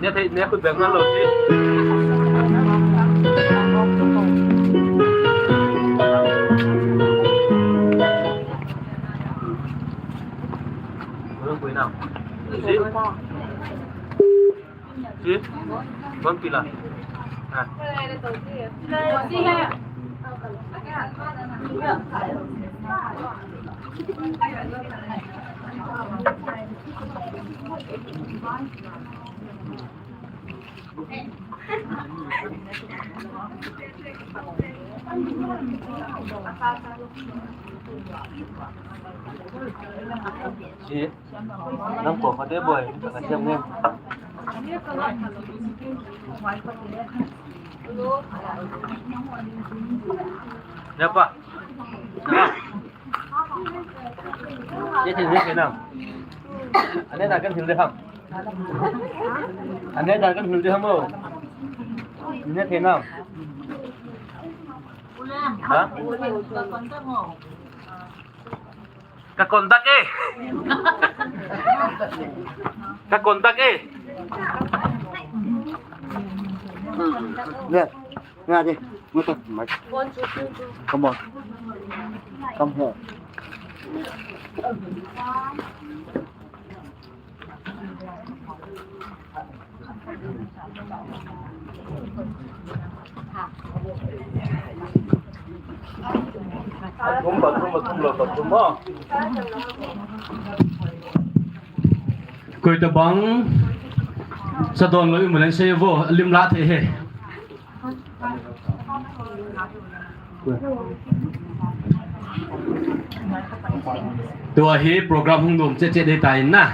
Ne thei, ne khut beng na lo si. Lo pui na. Si. Si. Kon pila. Ha. Si. Nang ko pate boy, ka siam nge. Ya pa. Ya. Ane thei nam. Ane ta kan hil de ham. Ane ta kan hil de ham o. Ane thei nam. Ha? Ka contact e. Ka contact e. Nè, nè đi, ngồi tập máy. Come on. Come here. Koi tabang sa don lo i mu leng sei vo lim la thei he. Tua hi program hung dum chet chet dei ta in na.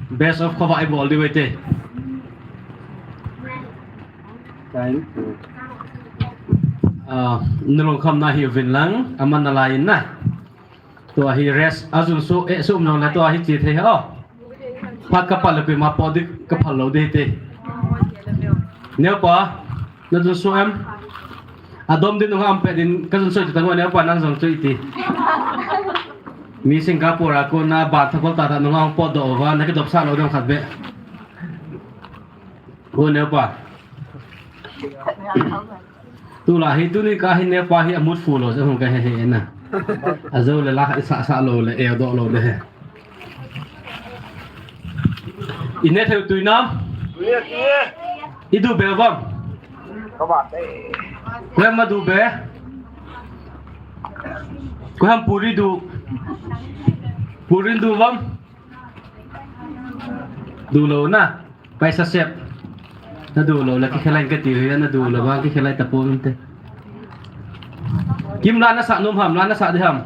Best of khovah i bol diu ahi te. Time. Ah, na lungkham na hi uvin lang, aman na lai in na. Tua hi rest, a jun su, eh, su um jong le tua hi chi thei ha. Phat ka pal le koima po ding ka phal lo ding te. Neo pa, na jun su em. A dom din nung am pe din, ka jun su ti tang neo pa nang jong chu i ti. Mi Singapore a ko na ba tha ko ta ta nung am po do va, na ki dop sa lo dong khat be. Ko neo pa. Tu la hi tuni ka hi neo pa hi a mut fu lo, se hung ka he he na. A jo le la sa sa lo le, e do lo le he. I ne theu tui nam? I du be vam? Ko em ma du be? Ko em puri du? Puri du vam? Du lo na? Paisa sep. Na du lo la ki khelai ka ti hi na du lo ba ki khelai ta po min te. Kim la na sa nom ham, la na sa de ham.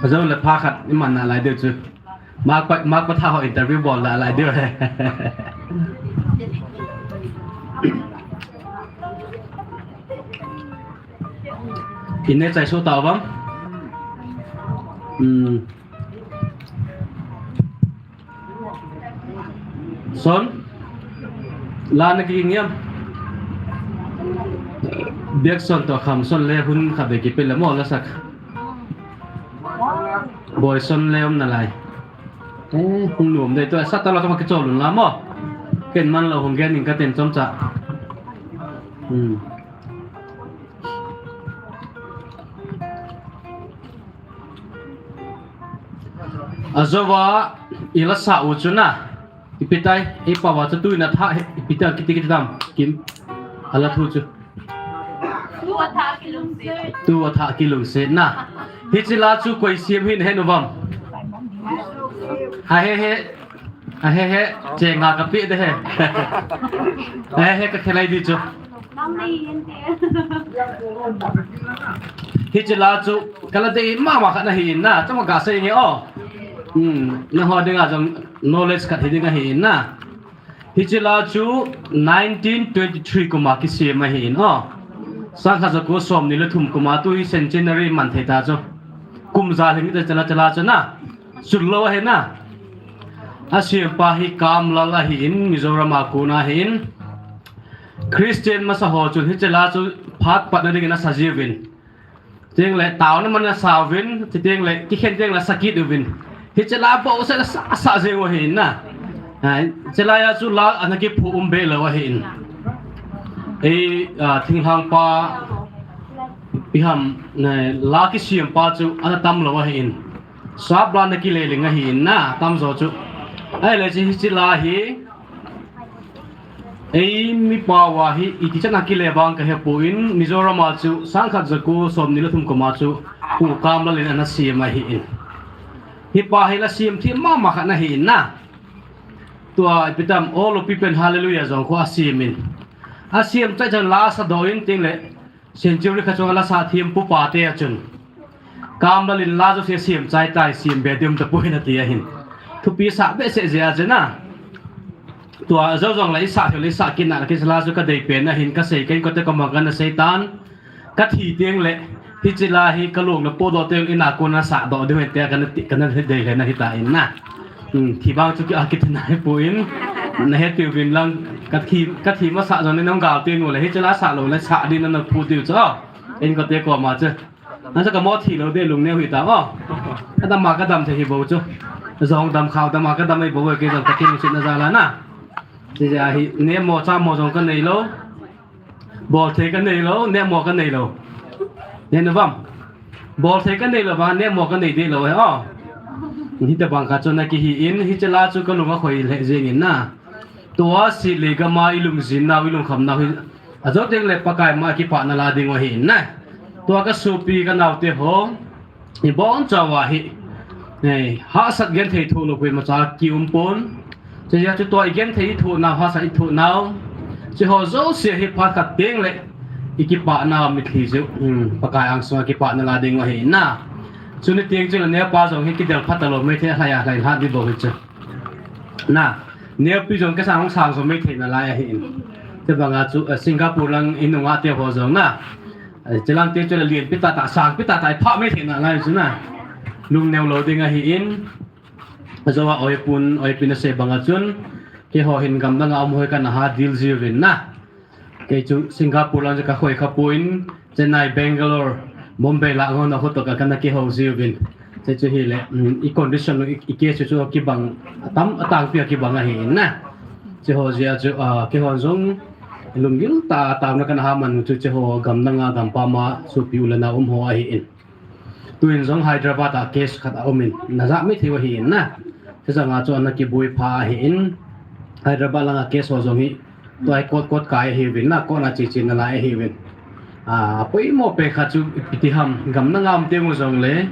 Ajo le pha khat i man na lai deu chu. Mak pa, mak pa tha ho interview bol la lai deu he. Ine chai so ta vam. Hmm. Son, la na ki ngiam. Biak son to kham son le hun kha be ki pe le mo la sak. Boi son le om na lai. Eh, hung lum dei to sa ta lo to ma ki chol un la mo. Ken man lo hung gen in ka ten chom cha. Hmm. Ajo va i la sa u chu na. Ipi tai, i pa va chu tu i na tha, ipi tai kiti kiti tam, Kim. A la thu chu. Tu a tha kilungset. Tu a tha kilungset na. Hichi la chu koi siam hin hen u vam. A he he. A he he, che nga ka pi de he. A he he ka khelai di chu. Hichi la chu, ka la dei mama khat na hi in na, chama ka sei nge o. Hmm, na ho dinga jong knowledge khat hi dinga hi in na. Hichi la chu nineteen twenty-three kuma kisiam ahi in o. Sangkhat jako somni le thum kuma tu hi centenary man thei ta chu. Kum ja lhing ta chala chala chu na. Chul lo ahi na. A siampa hi Kamlal ahi in, Mizoram a kon ahi in. Christian masa ho chun hichi la chu phat patna dingin a sa jiuvin. Teng le taona man a sa uvin, ti teng le kikhen teng le sa kit uvin. Hichi la bou sa sa sa jeng u ahi in na. Hichi la a chu la ana kiphu um be lo ahi in. Ei, a, thinglhang pa, ipi ham, ne, la kisiam pa chu ana tam lo ahi in. Sap la na kile ling ahi in na, tam jo chu. Ahile chu hichi la hi, ei mi pa va hi, iti chan a kile vang ka he poi, Mizoram a chu, sangkhat jako somni le thum kuma chu, Pu Kamlal in ana siam ahi in. Hi pa hi la siam thim mama khat na hi in na. Tua ipi tam, All of People Hallelujah jong khu a siam in. A siam chai chan la sa do in teng le, Century kha chunga la sa thim pu pa te a chun. Kamlal in la jo se siam chai tai siam be dim ta poi na ti ahin. Thupi sa be se je a je na. Tua jo jong la i sa thil i sa kin na ki la chu ka dei pen ahin ka sei ken ko te ko ma ka na sei tan. Ka thi teng le Hiche la hi kalung na podoh teng in a kona sahdoh ding ahi tia kana ti, kana dei le na hita in na. Hmm, thi bang chu ki a kiti nai poi. Na hetiuvin lang, kathi, kathi masa jong le nong gal teng u le, hiche la sah lou le sah ding na na phu diu chu. In kote koma chu. An sa kamo thi lou de lungneo hita o. Kadam ma kadam thei hi bou chu. Jong dam khao dam ma kadam hi bou kei jong Pathen lungsetna jal a na. Hiche a hi nemo chamo jong kanei lou. Bolthei kanei lou, nemo kanei lou. Nenu vam. Bolthei kanei lou vang, nemo kanei deh lou ahi o. Hitabang khat chu na kihi in, hiche la chu kalung akhoi lheh jeng in na. Tua sih le gam a ilungjin nau, ilungkham nau hi. Ajou teng le Pakai ma kipana la ding u ahi in na. Tua kasopi kanaote ho. Ibon chauva hi, eh, hahsat genthei thoh lou koima cha kium pon. Chuti a chu tua igenthei ithoh nau, hahsat ithoh nau. Chuho jouse hi phat khat teng le ikipana mitlhi jeh u, hmm, Pakai angsunga kipana la ding u ahi na. Chuni teng chu le neopa jong hi kidel phat talou maithei a, lhai a lhai lhah ding bou hi chu. Na, neopi jong kasang hung sang jong maithei nalai ahi in. Chubanga chu, eh, Singapore lang inunga te ho jong na. Eh, chulang te chu le lienpi tah tah, sangpi tah tah, iphah maithei nalai chu na. Lungneo lou ding ahi in. Ajou a oipun, oipin asei banga chun. Keiho hin gamdang a um ho hi kana ha dil jiuvin na. Kei chu Singapore lang chu kakhoi kha poi, Chennai, Bangalore, Mumbai lah ngon a hotoh ka kana kihou jiuvin. Chuche chu hile, um, i condition u, i, i case chu kibang, atam, atangpi a kibang ahi in na. Chuho jeh a chu, ah, keihon jong lunggil tah a taona kana ha man u chu chuho gamdang a gampam a sopi u le nao um ho ahi in. Tuin jong Hyderabad a case khat aum in, najah maithei u ahi in na. Chujanga chu ana kiboi pha ahi in. Hyderabad langa case ho jong hi, tua hi court, court kai ahiuvin na, court a che che nalai ahiuvin. A, apoimo pen khat chu ipi ti ham, gamdang a um teng u jong le,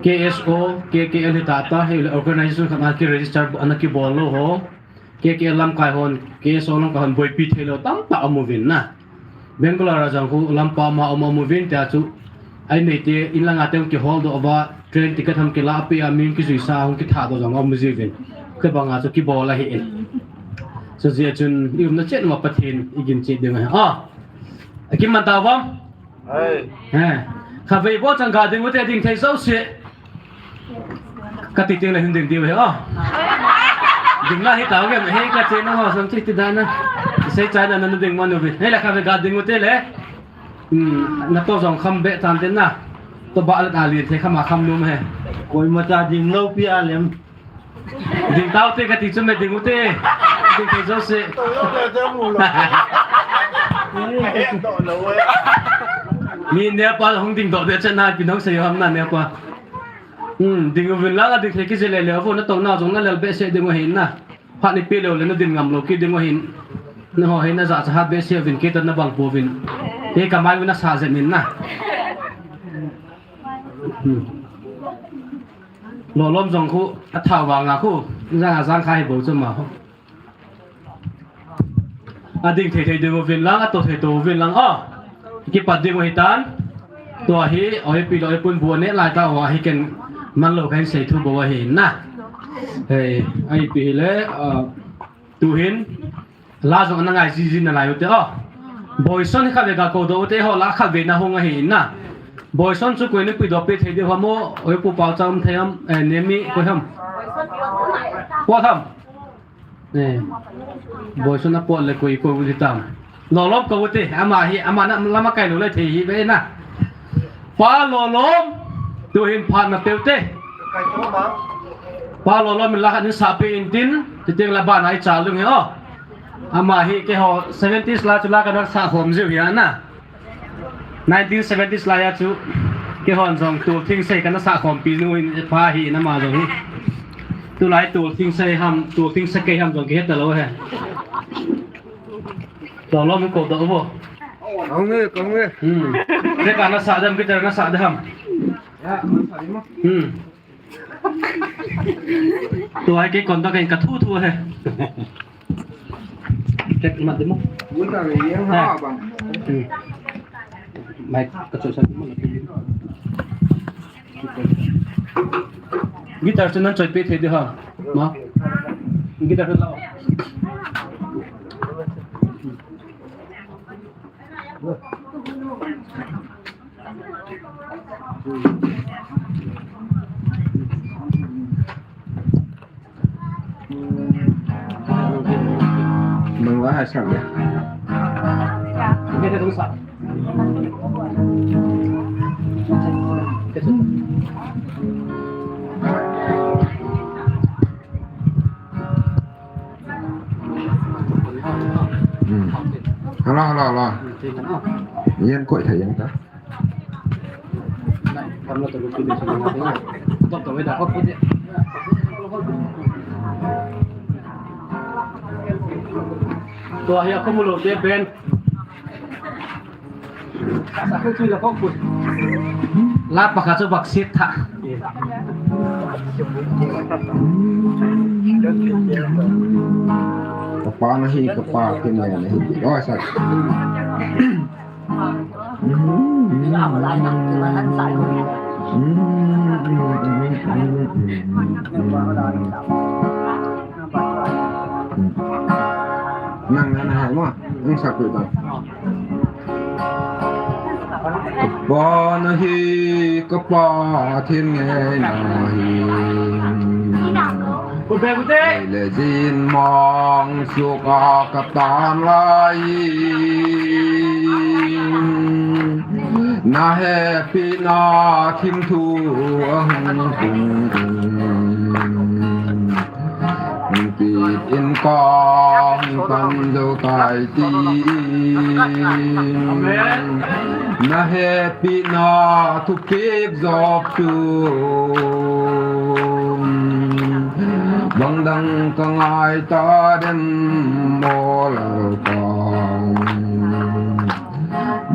K S O, K K L hi tah tah, hile organization khat a ki register, ana kibol lou ho. K K L lamkai hon, K S O lamkai hon boipi thei lou tamtah aum uvin na. Bangalore a jong khu lampa ma um aum uvin tia chu. Ai nei te in langa te hung kihol doh uva, train ticket ham kila peh a, min kijuisa hung kitha doh jong aum jiuvin. Kei banga chu kibol ahi in. Chujeh chun i umna chet uva Pathen i gincheh ding ahi. Ah. Akiman tauvam? Hai. He. Khatvei bou chang ga ding u te ding thei jouse. Kati teng le hin ding diu ahi o. Ding la hi tau nge, he kache na ho sam chi ti dan na. Sei chai na na ding man u ve. He la khatvei ga ding u te le. Hmm, na to jong kham be tan den na. To ba le ta lien thei kham a kham nom he. Koima cha ding lou pi a lem. Ding tau te kati chu me ding u te. Ding thei jouse. Mi neopa hung ding doh de chan na pi nong sei ham na neopa. Hmm, ding uvin lang a ding thei kiji le le vo na tong na jong na lel behseh ding u ahi na. Phat ni pe leu le na ding ngam lou kit ding u ahi. Na ho hi na jachat behseh uvin kei toh na bang pouvin. Kei kamai u na sa jep in na. Hmm. Lolom jong khu athao vang a khu, jang a jang kha hi bou chu ma ho. Ading thei thei ding uvin lang, ato thei to uvin lang o. Kipat ding u hitan. Tua hi, oipi le oipun bu ne lai ta o hi ken man lou kahin sei thu bou ahi na. Hei, ipi hile, ah, tuhin. La jong ana ngai jiji nalai u te o. Boison hi khatvei ga kou doh u te ho la khatvei na hung ahi na. Boison chu koi na puidoh peh thei diu ham o, oi pu pau cham thei ham, eh, nemi koi ham. Pot ham. Eh. Boison a pot le koi kou u ti tam. Lolom kou u te, ama hi, ama na lama kai lou le thei hi ve na. Pa Lolom, tuhin phat na peu te. Pa Lolom in la khat nin sa pe in tin, ti teng la ban ai chal dung hi o. Ama hi keiho seventies la chu la kana sa khom jiu hi a na. Nineteen seventies la ya chu keihon jong tol thing sei kana sa khom pi nu in pa hi na ma jong hi. Tulai tol thing sei ham, tol thing sei kei ham jong kihe ta lou he. Lolom kou doh vo. Kong e, kong e. Hmm. Te kana sa dem, guitar na sa dem. Ya, sa dem. Hmm. Tua hi kei kon ta kei ka thu thu he. Tek mat dimo. Mun ta ve yang ha bang. Hmm. Mai ka choi sa dimo. Guitar chu nan choi pe thei de ha. Ma. Guitar chu lao. Nang la hai sang ya. Hmm. Hala, hala, hala. Yan koi thai yang ta. Tua hi a khomulou te pen. La pakhat chu vak sit tha. Ka pa na hi, ka pa kin le na hi. Oi, sa. Nang, nang, nang, mo. Nang sa ko ito. Ka pa na hi, ka pa thin nge na hi. Kute, kute. Lei le jin mong suk a ka tan lai. Na hepi na thim thu a hung tung. Pi in kong kan do tai ti. Amen. Na hepi na thu pik jop tu. Bang dang ka ngai ta dem mo Lalpa.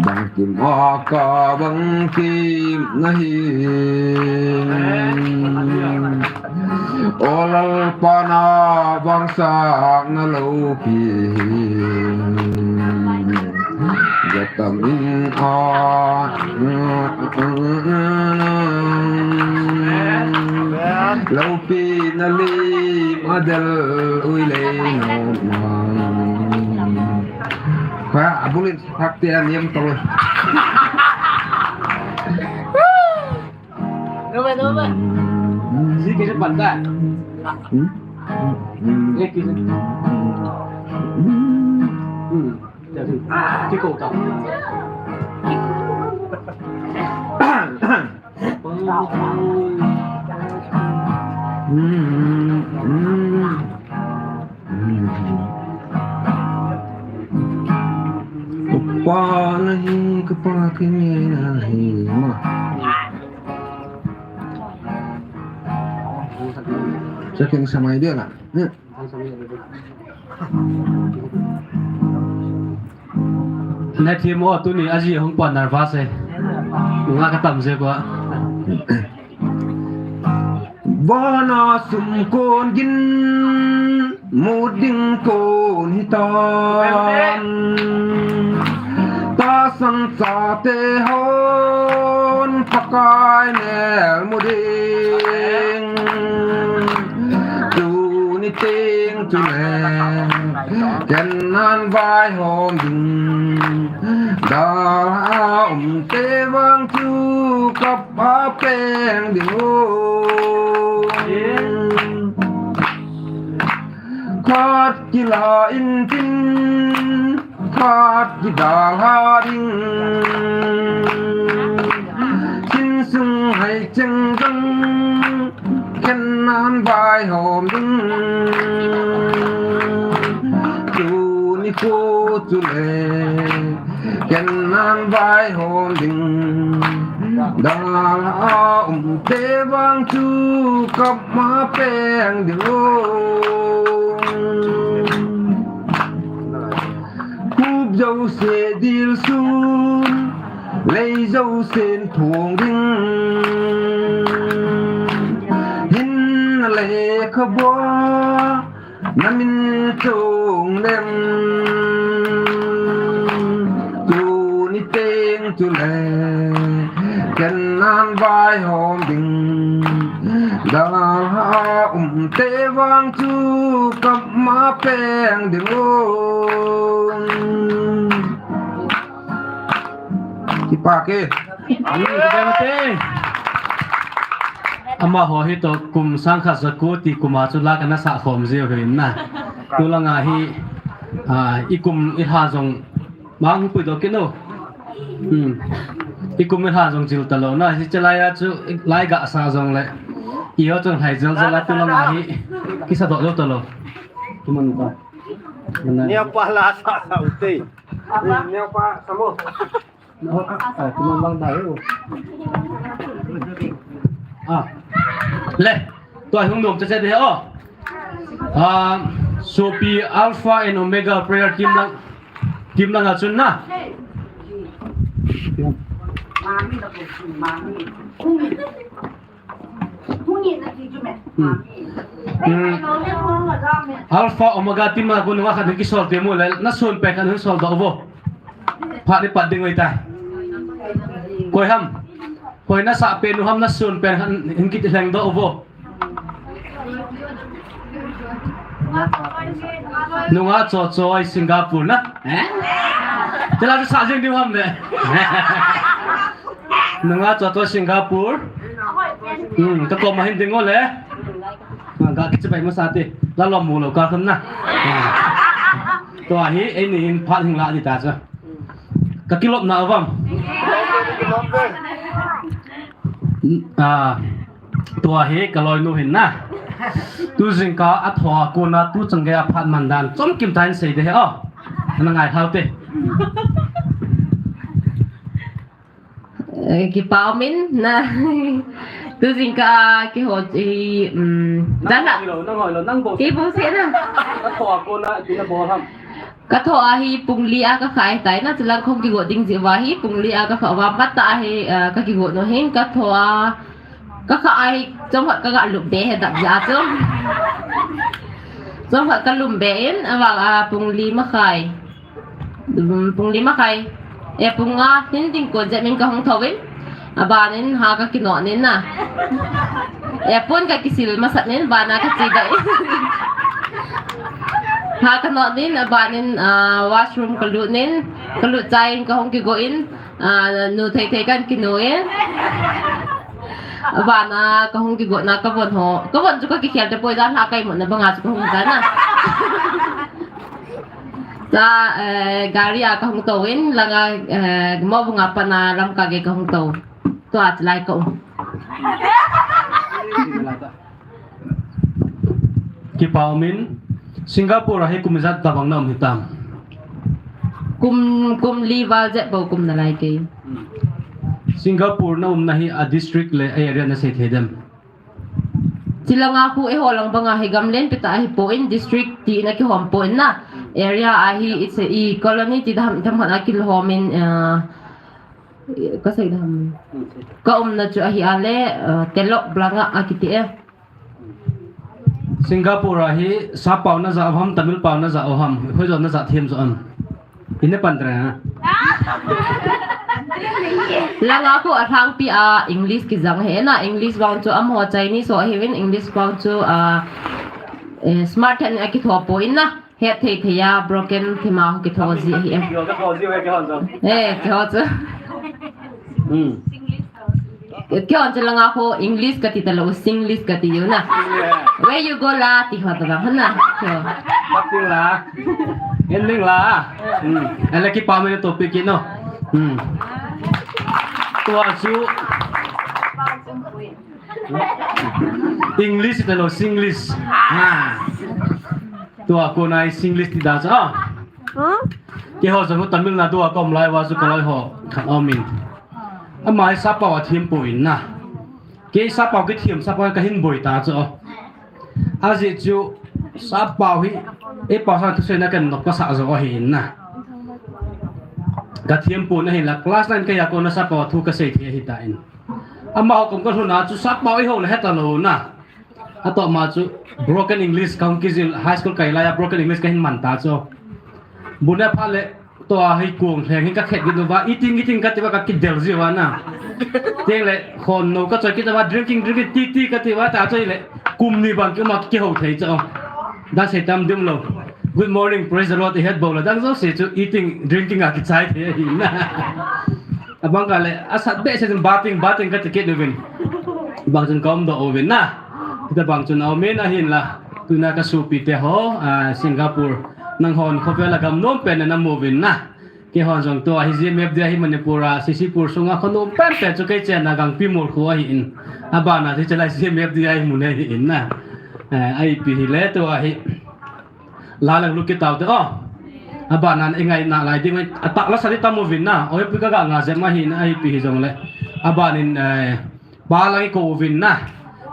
Bang kim a ka bang kim na hi. O Lalpa na bang sak na lo pi. Jatam in a. Lo pi na li ma del ui le no. Kha abulin. Thak te a niam tong. Nome, nome. Si ke se panta. Hmm? Hmm. Ye ke se. Hmm. Ki ko ta. Ka pa na hi, ka pa kini na hi ma. Checking samai dia na. Ne thim o tuni aji hung pan nervous e. Nga ka tam je kwa. Vana sum kon gin mut ding kon hi tan. Tasan chate hon Pakai nel mu ding. Tuni teng tule ken nan vaihom ding. Dalha um te vang chu kap a peng ding o. Khat kila in tin, khat kidalha ding. Chin sung hai cheng jong, ken nan vaihom ding. Tuni kho chule, ken nan vaihom ding. Dalha um te vang chu kap ma peng ding o. Khup jouse dil sun, lei jousen phong ding. Hin na lekhabua, na min chung lem. Tuni teng tule, ken nan vaihom ding. Dalha um te vang chu kap ma peng ding o. Kipak e. Amaho hi toh kum sang khat ja ko ti kum a chu la kana sah khom jiu hi na. Tulanga hi, ah, i kum i lha jong mang pui doh kit o. Hmm. I kum i lha jong jil talou na. Hiche lai a chu lai ga sa jong le. I ho chun hai jel jel a tulanga hi kisa doh lou talou. Kiman pa. Nia pa la sa sa u te. Nia pa sa mo. No, ah, ah, kiman lang dai o. Ah. Le, tua hung nom cha cha de o. Ah, sopi Alpha and Omega prayer team lang, team lang a chun na. Hmm. Alpha Omega team a kon nunga khat kisol te mu le, na son pen khat hung sol doh vo. Phat ni pat ding oi ta. Koi ham. Koi na sah pen u ham na son pen khat hung kit leng doh vo. Nunga cho choi Singapore na. Eh? Tela sa jing ding ham ne. Nunga cho cho Singapore. Hmm, ka kom a hin ding o le. Nga ga kichi pai masa te. La lom mu lou ka kham na. Tua hi, eini hin phat hing la ni ta cha. Ka kilop na avam. Ah, tua hi ka loinu hin na. Tu jingkah a thoa kona tu chang gei a phat man dan. Chom kim tain sei de he o. Na ngai hau te. Eh, kipa um in na. Tu jingkah a keiho, eh, um, nang dan la. Hoi lo, nang hoi lo, nang bo. Kei bo se na. Ka thoa kona, tina bo ham. Ka thoa hi pung li a ka kha tai na, chulang khong kigo ding ji va hi pung li a ka kha va pat ta hi, eh, ka kigo no hin ka thoa. Ka kha a hi, chom khat ka ga lum be he dap ja chu. Chom khat ka lum be in, avang a pung li makhai. Um, pung li makhai. E pung nga, hin ding kon jep in ka hung thou in. Aban in ha ka kino nin na. E pun ka kisil masat nin, ban a ka chi dai. Ha ka no nin, aban in, ah, washroom ka lut nin, ka lut chai in ka hung kigo in. Ah, nu thei thei kan kinu in. Abana ka hung kigo na ka von ho. Ka von chu ka kikhel te poi dan ha kai mo na banga chu ka hung ta na. Cha, eh, gari a ka hung to in langa, eh, mo bunga pana lam ka ge ka hung to. Tua chu lai ka um. Kipa um in, Singapore a hi kum ijat tabang na um hitam? Kum, kum li val jet bou kum na lai kei. Singapore na umna hi a district le a area na sei thei dem? Chilanga khu eiho lang banga hi gamlen pita ahi poi, district ti na kihom poi na. Area a hi it's a, i colony ti dam, dam hon a kilhom in, uh, ka sei dam. Ka umna chu ahi a le, uh, Telok Blanga a kiti e. Singapore a hi sap pao na ja u ham, Tamil pao na ja u ham, hoijo na ja them jo am? Ine pan tra ha. Langa khu alhangpi a English kijang he na, English vang chu amaho Chinese ho hiuvin, English vang chu, ah, eh, smart hen a kitho poi na. Het thei thei a, broken thima ho kitho ji ahi e. Yo, ka tho ji ve, ka hon jo. Eh, kitho chu. Hmm. Kihon chu langa khu English kati talou, Singlish kati u na. Yeah. Where you go la, ti ho tabang na. Yo. Pating la. Ending la. Hmm. Ele kipa me topic kino. Hmm. Tua chu. English talou, Singlish. Ha. Tua kona i Singlish ti da cha. Huh? Keiho jong Tamil Nadu a ka um lai uva chu ka loi ho khat um in. Ama hi sap pao a them poi na. Kei sap pao kithem, sap pao ka hin boi ta chu. Ajeh chu sap pao hi, ei pao sang thuseina kan nok ka sa jo ahi na. Ka them poi na hi la class nine ka ja kona sap pao thu ka sei thei ahi tan. Amaho kom ka lhun a chu sap pao eiho le he talou na. Atoh ma chu broken English ka hung kijil, high school kai lai a broken English ka hin man ta chu. Bu ne pha le tua hi kong lheng hi ka khet git uva, eating, eating kati uva ka kidel ji uva na. Teng le khon no ka choi kit uva, drinking, drinking, tea, tea kati uva ta chu le kum ni bang ki um a kihou thei chu. Dan sei tam dim lou. Good morning, praise the Lord, i het bou le dang jouse chu eating, drinking a kichai thei ahi na. Abang kale, asat behseh chun bating, bating kati kit uvin. Abang chun kaumdoh uvin na. Hitabang chun aumin ahinla. Tuna kasopite ho, ah, Singapore. Nanghon khovel a gam nom pen namu uvin na. Keihon jong tua hi G M F D I hi Manipur a, C C Pur sunga kho nom penpen chu kei chenna Gangpimol kho ahin. Abana chu chelai G M F D I hi mun ahin na. Eh, ipi hile tua hi. La lang lukit taute o. Abana i ngaina lai ding, atah la sa di tam uvin na. Oi pi ka ga nga jep ahin, ipi hijongle. Abanin, eh, pa lang i kou uvin na.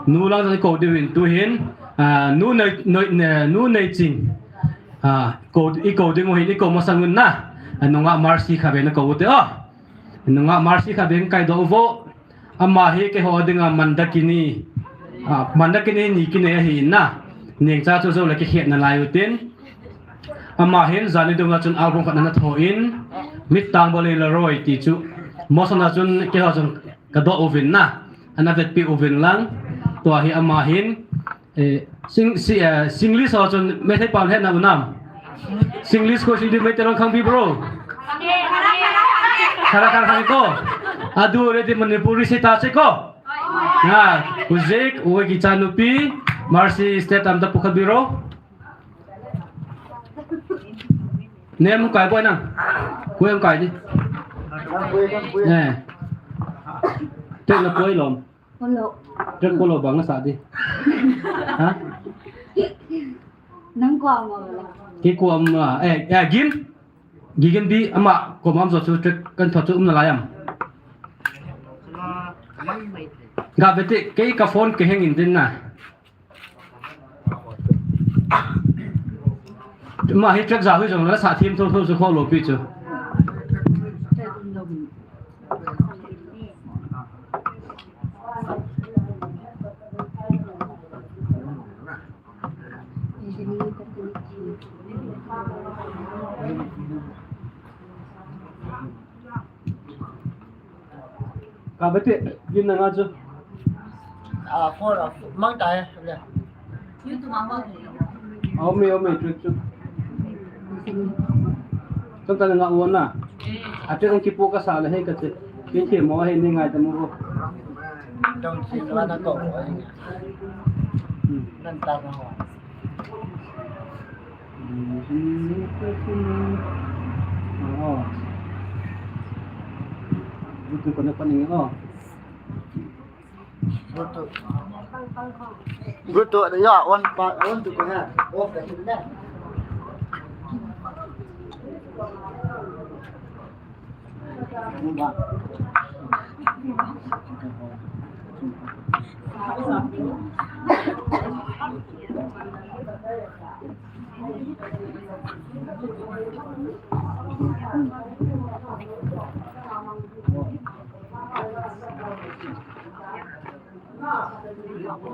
Nu lang i kou diuvin tuhin. Ah, nu nei, nu nei, nu nei ching. Ah, kou, i kou ding u hin, i kou masang un na. Ah, nungah Mercy khatvei na kou ute o. Nungah Mercy khatvei kaidoh uvo. Ama hi keiho dinga Mandakini. Ah, Mandakini ni kinei ahi na. Ningcha chu jou le kikhetna lai utin. Ama hin jani dunga chun album khat ana tho in. Mittang Bol Lei Laroi ti chu. Mosana chun keiho chun kadoh uvin na. Ana vetpi uvin lang. Tua hi ama hin. Eh, sing, si, eh, Singlish ho chun Meitei pau hetna u nam. Singlish ko Singlish Meitei lang khang bi bro. Khara khara khang ko. Adu re di Manipuri se ta se ko. Na, uzik, uwe ki chanupi, Mercy state am ta pukhat biro. Nem kai boy na. Kuem kai di. Eh. Tek na koi lom. Polo. Tek polo bang na sa di. Ha? Nang ko amo la. Ki ko am, eh, eh, gin. Gigin bi ama ko mam jo chu tek kan tho chu um na layam. Ga bete kei ka phone ke heng in din na. Ma hi track ja hui jong la sa thim tho tho chu kho lo pi chu. Ka bete, gin na nga chu. Ah, for, ah, mang tai, le. Au me, au me, chu, chu. Tang tang nga won na. Ate ong kipu ka sa le he ka che. Kin che mo he ni ngai ta mo. Dong chi na ko. Hmm. Nan ta na ho. Oh. Bluetooth connect paning oh. Bluetooth. Bluetooth ya on pa on to ko ha. Off ka na.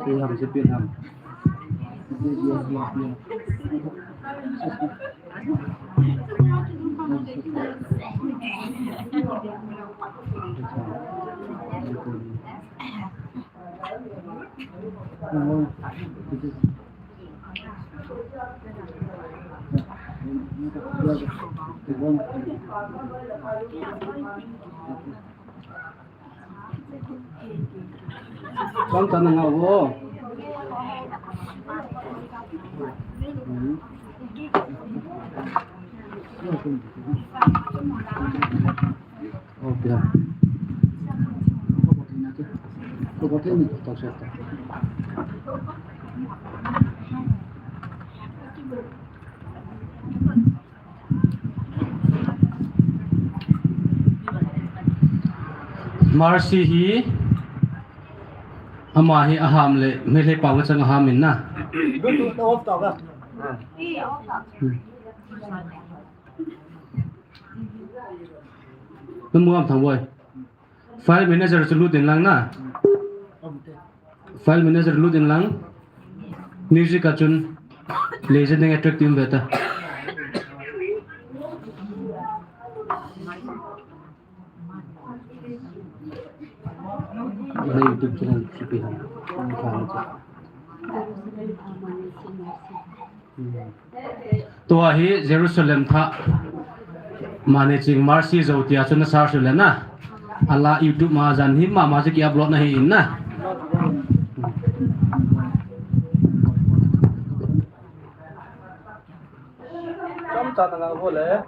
Pin ham, si pin ham. Chang chang na nga vo. Hmm. Okay. Mercy hi, ama hi aham le, Meitei pau chang aham in na. Bluetooth off ta ka. Hmm. Namu am thang boy. File manager chu lut in lang na. File manager lut in lang. Music a chun legend ding a track ti um ve ta. Na YouTube channel chu pi han. Tua hi Jerusalem thah. Mane ching Mercy jo tia chu na search le na. Ala YouTube ma jan hi mama si ki upload na hi in na. Chomcha na nga bol e.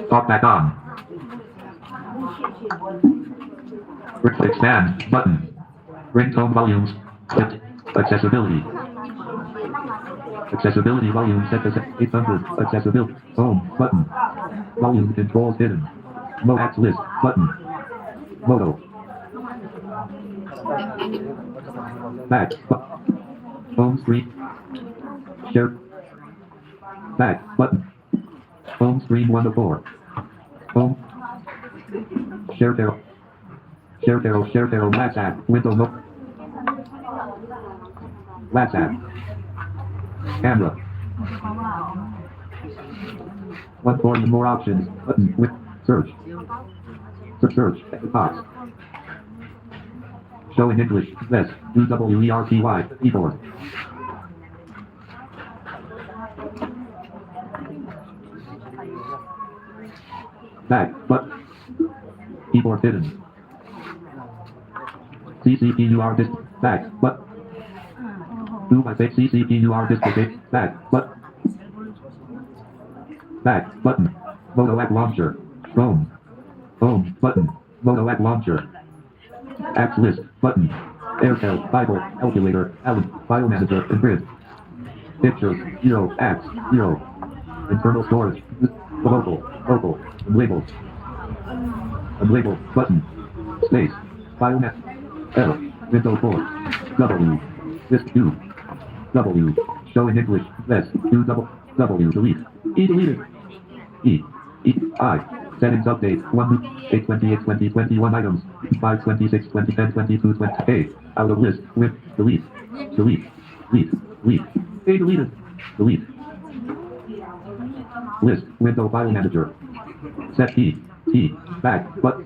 Talk back on. Expand button. Ringtone volumes. Set. Accessibility. Accessibility volume set to eight hundred. Accessibility. Home button. Volume controls hidden. Mo apps list button. Moto. Back. Bu-, home screen. Share. Back button. Home screen one of four. Home. Share arrow. Share arrow, share arrow, WhatsApp, window no. WhatsApp. Camera. One for more options. Button with search. Search. Box. Show in English. Less. U W E R T Y. Keyboard. Back, but keyboard hidden. C C P U R disk. Back, but do I say C C P U R disk? Okay. Back, but back button. Moto app launcher. Chrome. Home button. Moto app launcher. Apps list button. Airtel, Bible, calculator, Alan, file manager, and grid. Pictures, zero, apps, zero. Internal storage, local, local, and label. And label button. Space. File net. L. Window four. W. Disk two. W. Show in English. S. U double. W. Delete. E deleted. E. E. I. Settings update. One. Eight twenty-eight twenty twenty-one items. Five twenty-six twenty ten twenty-two twenty-eight. Out of list. With. Delete. Delete. Delete. Delete. A deleted. Delete. List. Window file manager. Set T. T. Back. But.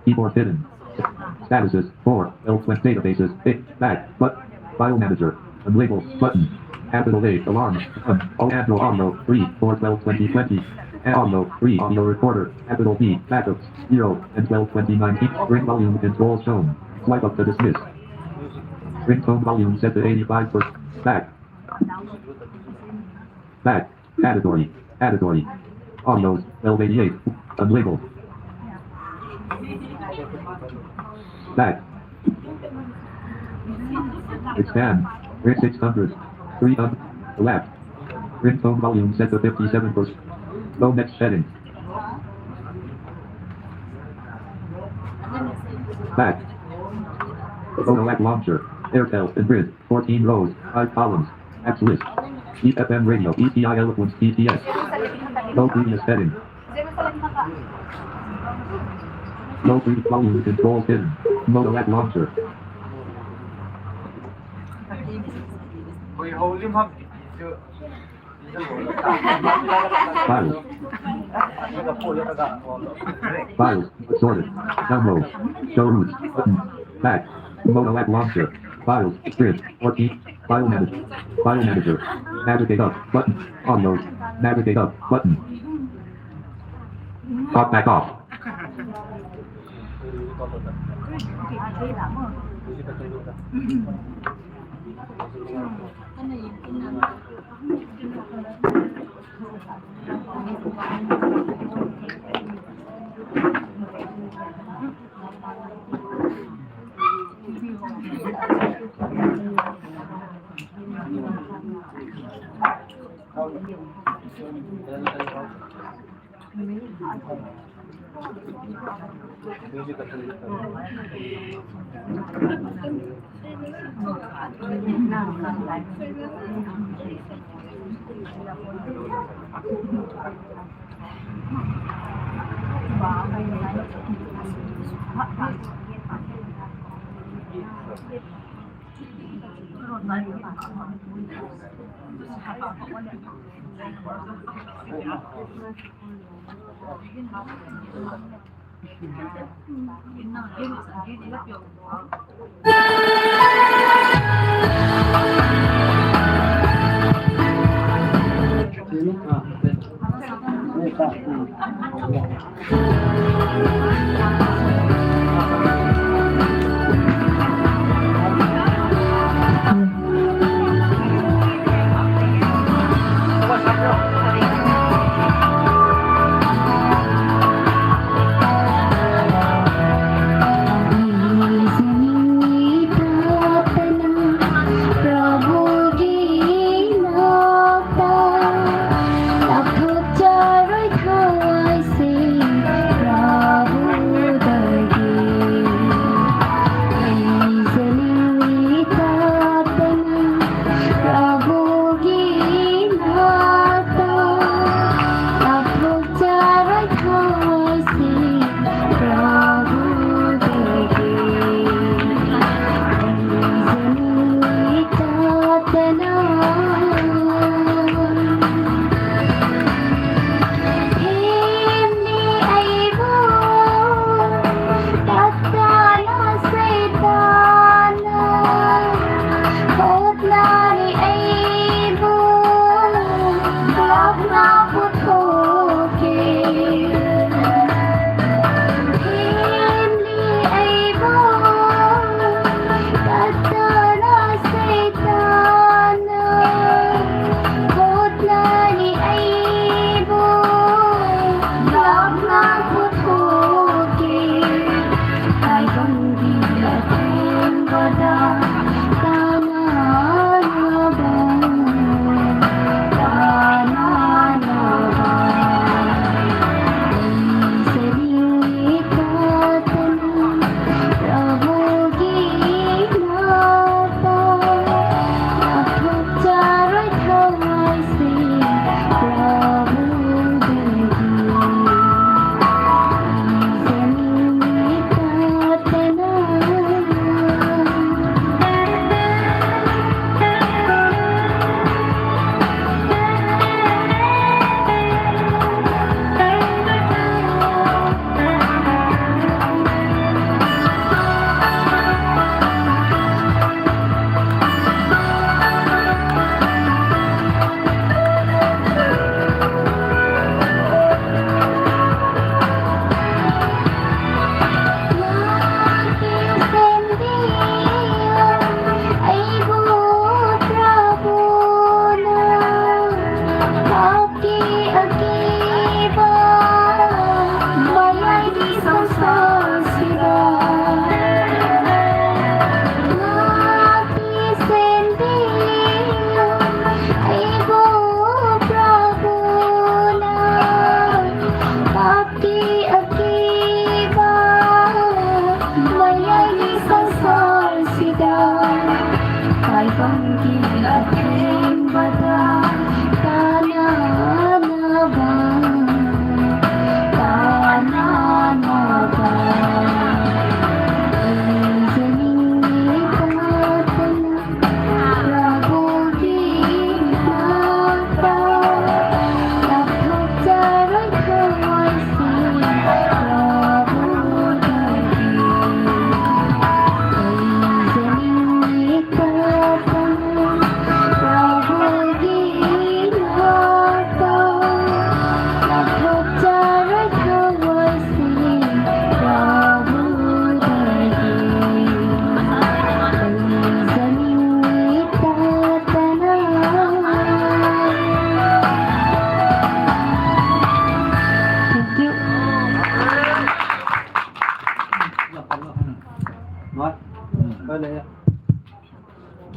Keyboard hidden. Statuses, four, L twenty databases, eight, back, but, file manager, and label, button. Capital A, alarm, one, all Android audio, three, four, twelve, twenty twenty. Audio, three, audio recorder, capital B, backups, zero, and twelve, twenty nineteen. Ring volume control tone. Swipe up to dismiss. Ringtone volume set to eighty-five percent. Back. Back. Category. Category. Audios. L eighty-eight. Unlabeled. Back. Expand. Ring six hundred. Three hundred. Left. Ringtone volume set to fifty-seven percent. Go next setting. Back. Photo app launcher. Airtel. Inbrid. Fourteen rows. Five columns. Apps list. Eat F M radio. E T I eloquence T T S. No previous setting. No previous volume control hidden. Moto app launcher. Files. Files. Sorted. Download. Show routes. Button. Back. Moto app launcher. Files. Grid. fourteen. File manager. File manager. Navigate up. Button. Audio. Navigate up. Button. Talk back off.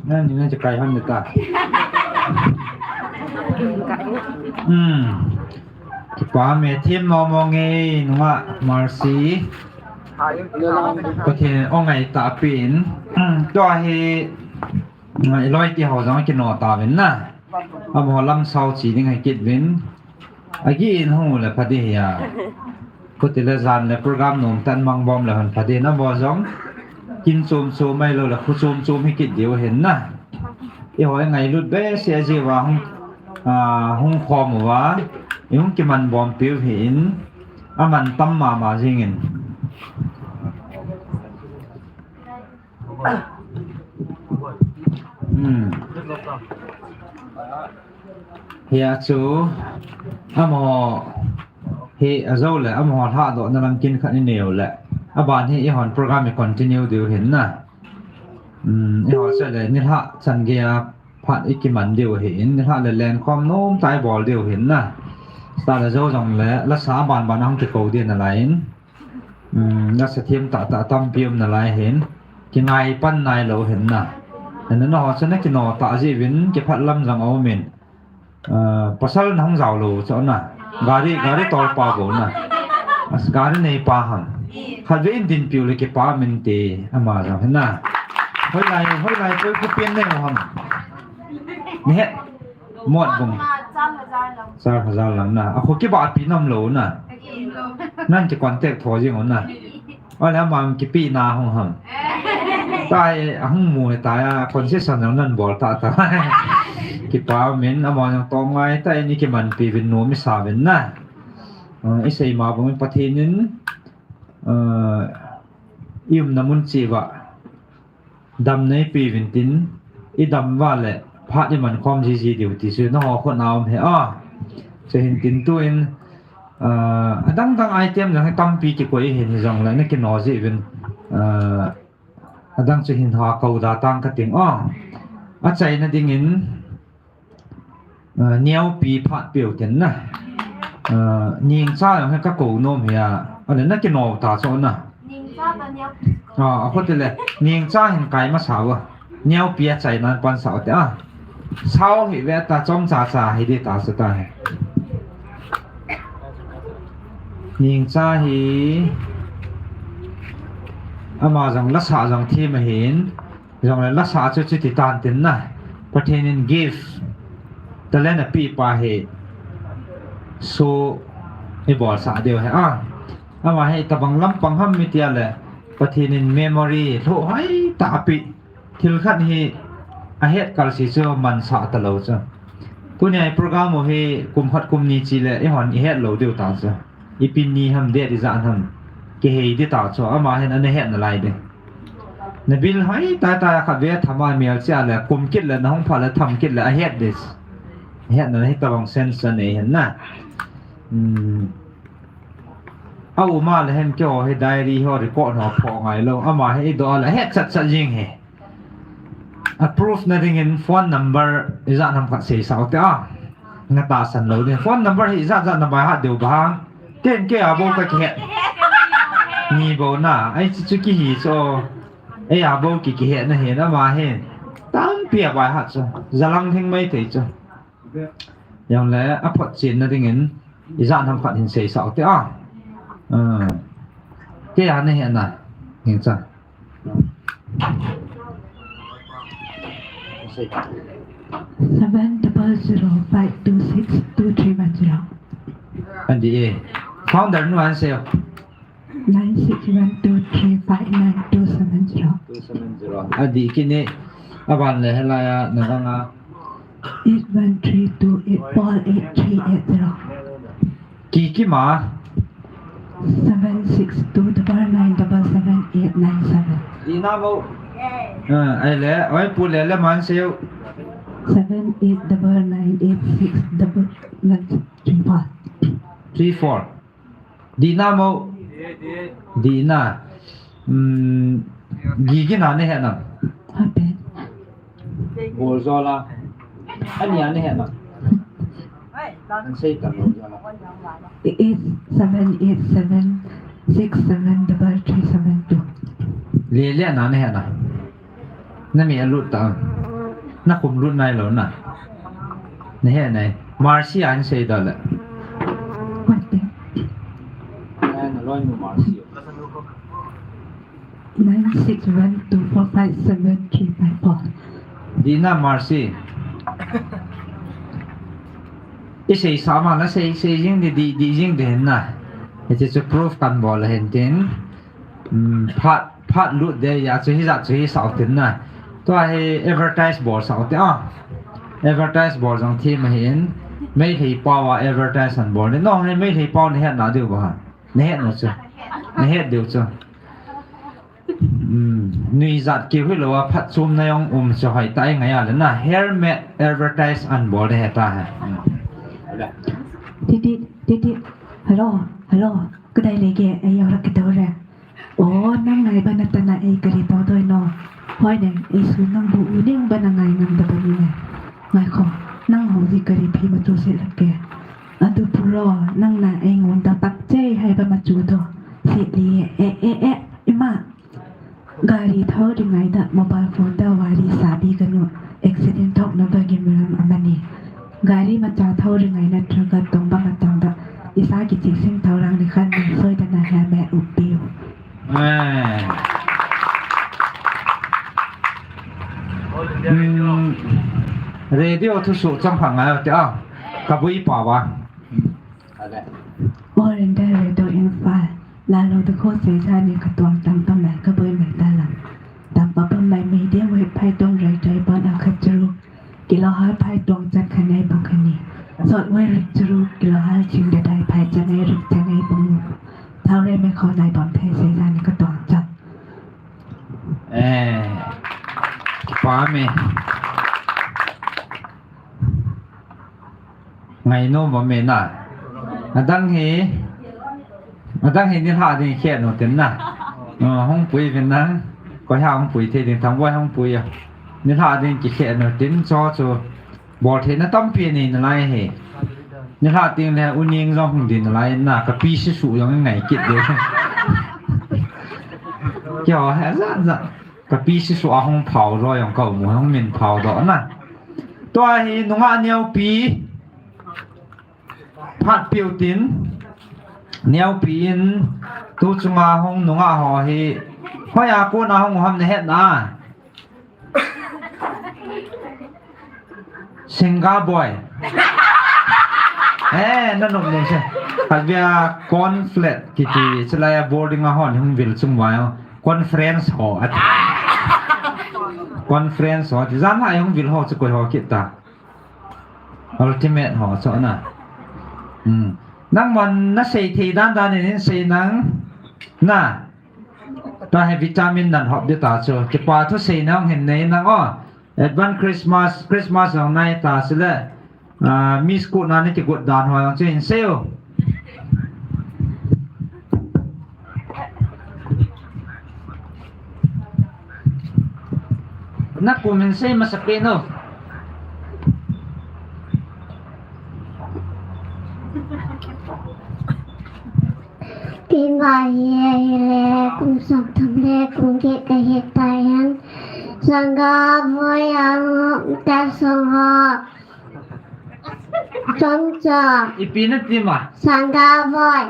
Nani na chakai han ta. Hmm. Kipa me, them nom mong e, nunga Mercy. Pathen in o ngai tahpeh in. Tua hi, i loi te ho jong kino tauvin na. Amaho lam sao chi ding hi kit uvin. Agi in hung le pha ding hi a. Khuti le jan le program nom tan mang bom le hon pha ding na bo jong. Kin chom chom mai lo le khu chom chom hi kit diu hin na. Eiho i ngailut behseh jeh uva hung, a, hung khom uva, i hung kiman bom piu hi in, aman tam mama jing in. Hmm. Hia chu, amaho, hi ajo le, amaho lhahdohna lam kin khat i neiu le. Aban hi eihon program i continue diu hin na. Hmm, eiho chu le, nilhah chan gei a phat i kiman diu ahin, nilhah le lenkhom nom tah i bol diu hin na. Star le jo jong le, lasa aban ban a hung kikou ding nalai in. Hmm, lasa them tah tah tampi um nalai hin. Kingai pan nailou hin na. Hin na, nangho chu na kino tah jeh uvin, kiphat lam jong aum in. Ah, pasal na hung jao lou chu na. Gari, gari tol pa bou na. As gari nei pa ham. Khatvei in dinpiu le kipa min te ama jong hin na. Hoilai, hoilai koi khu pen nei ham. Ni he. Mot bung. Char hajar lang na. Akhu kibahpi nom lou na. Nang ki contact tho jing u na. Ole, ama kipe na hung ham. Tai, ahung mu tai a, concession jong nan bol tah tah. Kipa min, ama jong tong ngai tah in i kimanpi uvin nom i sa uvin na. Ah, i sei ma bang in Pathen in, ah, i umna mun cheh uva damna i pe uvin tin, i dam uva le phat i man khom jiji diu ti chu nangho khut na um hi a. Chu hin tin tuin, ah, adang dang item jong hi tampi kikoi hin jong le na kino jeh uvin, ah, adang chu hin ha kou da tang ka ting a. Achaina dingin, ah, Neopi phat peh u tin na. Ah, Ningcha jong hi ka kou nom hi a. Ale na kino ta chu na. Ah, akhuti le. Ningcha hin kai masa uva. Neopi achaina pan sao te a. Sao hi ve ta chomcha cha hi ding ta chu ta hi. Ningcha hi ama jong lasa jong them ahin. Jong le lasa chu chuti tan tin na. Pathen in gift, talent apeh pa hi. So, i bol sa diu hi a. Ama hi tabang lampang ham mi tia le. Pathen in memory lhoh hoi tah apeh. Thil khat hi ahet kal si chu man sa ta lou chu. Tunia i program u hi kum khat kum ni chi le eihon i het lou diu ta chu. Ipi ni ham, date ijat ham. Kihei ding ta chu, ama hin ana het nalai ding. Na bil hoi tah tah khat ve thama mel chia le, kum kit le, na hung pha le, tham kit le, ahet ding. Het na hi tabang sense anei hin na. Hmm. A um a le hen keiho hi diary ho record ho phoh ngai lou. Ama hi i doh a le, ahet chat chat jing hi. A proof na dingin phone number ijat ham khat sei sao te a. Na tahsan lou ding. Phone number hi ijat jat na baihat diu ba. Ken kei a bou ka kihet. Ni bou na. Ai chu chu kihi chu. Ei a bou ki kihet na hi na ma hi. Tampi a baihat chu. Jalang hing mai thei chu. Jong le a photchen na dingin ijat ham khat hin sei sao te a. Ah. Kei a na het na. Hing cha. Seven double zero five two six two three one zero. Adih e. Founder nu an sei. Nine six one two three five nine two seven zero. Two seven zero. Adih kit e. Aban le helai a na dang a. Eight one three two eight four eight three eight zero. Ki, ki ma. Seven six two double nine double seven eight nine seven. Dih na mo. Ah, ai le, oi pu le le man seo. Seven eight double nine eight six double nine three four. Three four. Dih na mo. Dih na. Hmm, gi, gi na ne he na. Happen. Bol zo la. Ani a ne he na. An sei ta bol zo la. Eight seven eight seven six seven double three seven two. Le le na ne he na. Na mi a lut ta. Na kum lut nai lo na. Na he nai. Mercy an sei da le. Nine six one two four five seven three five four. Dina Mercy. Isei sa ma na sei, sei jing di, di, di jing di hin na. Hiche chu proof kan bol hin tin. Hmm, phat, phat lut de ya chu hijat chu hisah u tin na. Tua hi advertise bol sah u te a. Advertise bol jong thim ahin. Meitei pao a advertise han bol ni. No, hi Meitei pao ni het na diu ba. Nahet nu chu. Nahet diu chu. Hmm, nuijat keu hilou a phatchomna jong um chu hoitah a ngai a le na. Hair made advertise an bol nahet a he. Hmm. Titi, titi. Hello, hello. Kadai lege, ei, ora kito re. O, nang ngai bana tana ei kari to doi no. Hoi ne, ei su nang bu u ning bana ngai ngam da bani ne. Ngai kho, nang ho ji kari phi ma tu se lake. Adu puro, nang na ei ngon da tak che hai ba ma chu do. Se li e, e, e, e, ima. Gari thau ri ngai da, mobile phone da wari sabi kanu. Accident thok na ba gim ram amani. Gari macha thau ri ngai na truck a tong ba matang da. Isa ki chi sing thau rang ni khan ni soi da na helmet u piu. Eh. Hmm, radio thusoh chang phang ngai te a. Ka bui pa wa. All India Radio Imphal. Lalo de kho se ja ni ka tuang tam tam lai ka bui mai ta lam. Tam pa pam lai medium wave phai tong rai rai bon a khat churu. Kilohertz phai tong chat khanai bu khani. Short wave rik churu kilohertz ching da dai phai chanai rik chanai bu. Thau re me kho nai bom thei se ja ni ka tuang chang. Eh. Pa me. Ngai nom bom me na. Adang hi. Adang hi nilhah ding khe no tin na. Hung pui vin na. Koi ha hung pui thei ding thang boi hung pui a. Nilhah ding ki khe no tin cho chu. Bol theina tampi nei nalai hi. Nilhah teng le u Ning jong hung ding nalai na ka pi si su jong ngai kit de. Kio he ja ja. Ka pi si su a hung phao jo jong ka um u hung min phao do na. Tua hi nungah neo pi. Phat piu tin. Neo pi in. Tu chunga hung nungah ho hi. Hoi a kona hung u ham nahet na. Singa boy. Eh, na nom nom se. Kalbia conflict kiti, chulai a boarding a hon hung vil chung vai. Conference ho at. Conference ho. Ti jan ha hung vil ho chu koi ho kit ta. Ultimate ho chu na. Hmm. Nang man na sei thei dan dan in sei nang. Na. Ta he vitamin nan hop de ta chu. Kipa thu sei nang hin nei nang o. Advance Christmas, Christmas jong nai ta sile. Ah, Miss Kut na ni kigot dan ho jong chu hin sei u. Na kum hin sei masa pen u. Pi ma hi, hi le, kum som thum le, kum get ka hi ta yan. Sanga boy ang ta song ho. Chomcha. Ipi na ti ma? Sanga boy.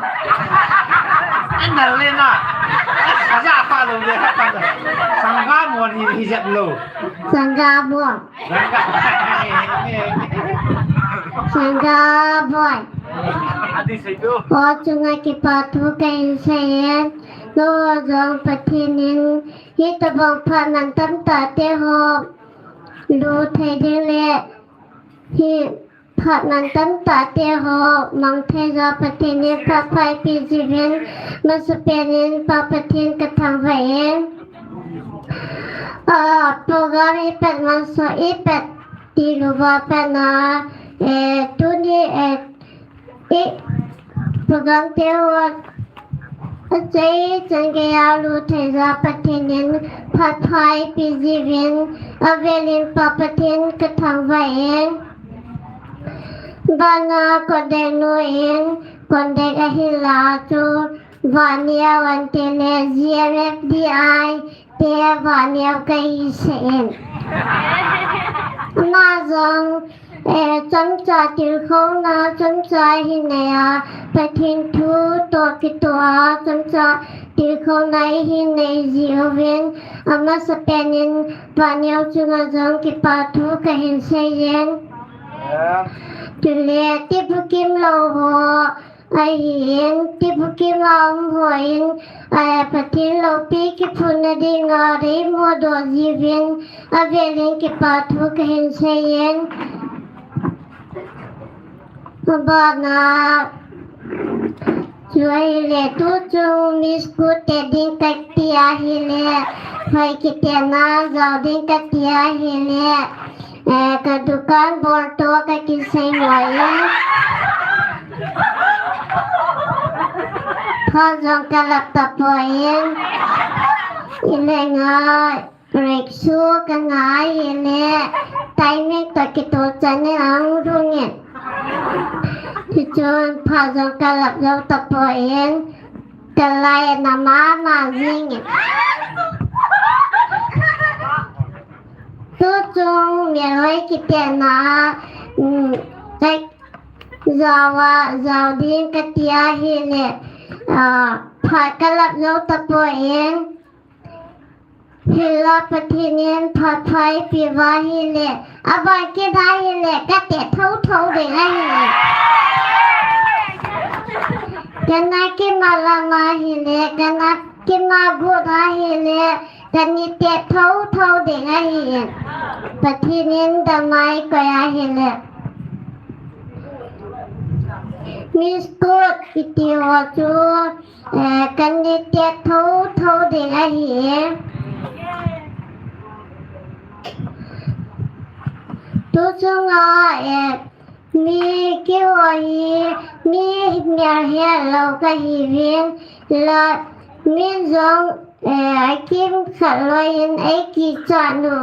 An dal le na. Aja pa lo le ha ta. Sanga mon hi hi jep lo. Sanga boy. Sanga boy. Adi sei tu. O chunga kipa thu kahin sei e. No jong Pathen in hi tabang phat nang tam ta te ho. Lu thei ding le. Hi Phat nang tam ta te ho, mang thei jo Pathen in phat pha ipi jiuvin, masapen in Pa Pathen ka thangvah e. Ah, program i pet man so i pet ti lou va pet na, eh, tuni, eh, i program te ho, Achai chan geiya lu thei jo Pathen in phat pha ipi jiuvin, avel in Pa Pathen ka thangvah e. Bana contact nu in contact ahin la chu Vania Vante le G M F D I te Vania kahi se in. Ama jong, eh, Chomcha tilkhouna, chomcha hi nei a, Pathen thu toh kitoh a, chomcha tilkhouna hi nei jiuvin, amasapen in vaneo chunga jong kipa thu kahin seiyin. Chule, tibukim lou ho, ahin, tibukim a um hon, eh, Pathen loupi kiphutna dinga, reimodoh jiuvin, avelin kipa thu kahin seiyin. Abana, chu ahile, tuchung Miss Good te ding kati ahile, hoi kitenna jao ding kati ahile, eh, ka dukan bolto kakisei moi. Pha jong kalap tapoi. Ile ngai. Rickshaw kangai ahile, timing toh kitoh chan in ahung lhung in. Hichun pha jong kalap jou tapon, kalai na mama jing in. Tuchung melhoi kitenna, um, kai jao a, jao ding kati ahile, ah, pha kalap jou tapon, Hinla Pathen in phat pha eipeh uva ahile, aban kit ahile, kate thotho ding ahi. Kana kima lam ahile, kana kima got ahile, kani te thotho ding ahi. Pathen in damai koi ahile. Miss Good kiti ho chu, eh, kani te thotho ding ahi. Tuchunga, eh, mi keiho hi, mi melhet lou kahiuvin, la, mi jong, eh, akimkhat louvin eikichat u.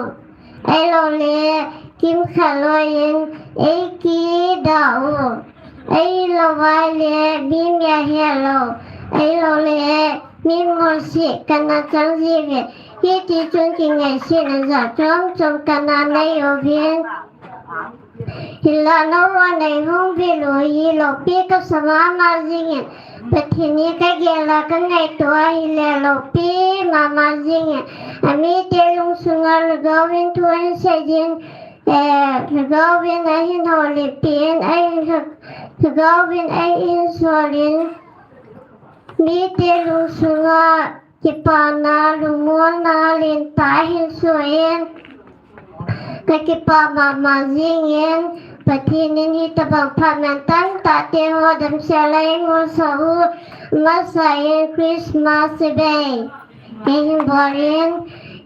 Ahilouleh, kimkhat louvin eikidah u. Ahilou vaileh, mi melhet lou. Ahilouleh, mi molse kana chang jiuve. Hitichun kingaisena jat chom chom kana nei uvin. Hinla nangho neihung vil u hi loupi kasa mama jingin. Pathen hi kagel a kangaito ahile loupi mama jingin. Amite lungsunga Lhagao in thu ahin seijin, eh, Lhagao in ahin houlimpi in, ahin Lhagao in ahin solin. Mite lungsunga kipana, lungmonna, lentah ahin soh in. Kakipah mama jingin, Pathen in hitobang phatman tamtah te ho damsel a eimolsah u, amasapen in Christmas Eve eihin bolin,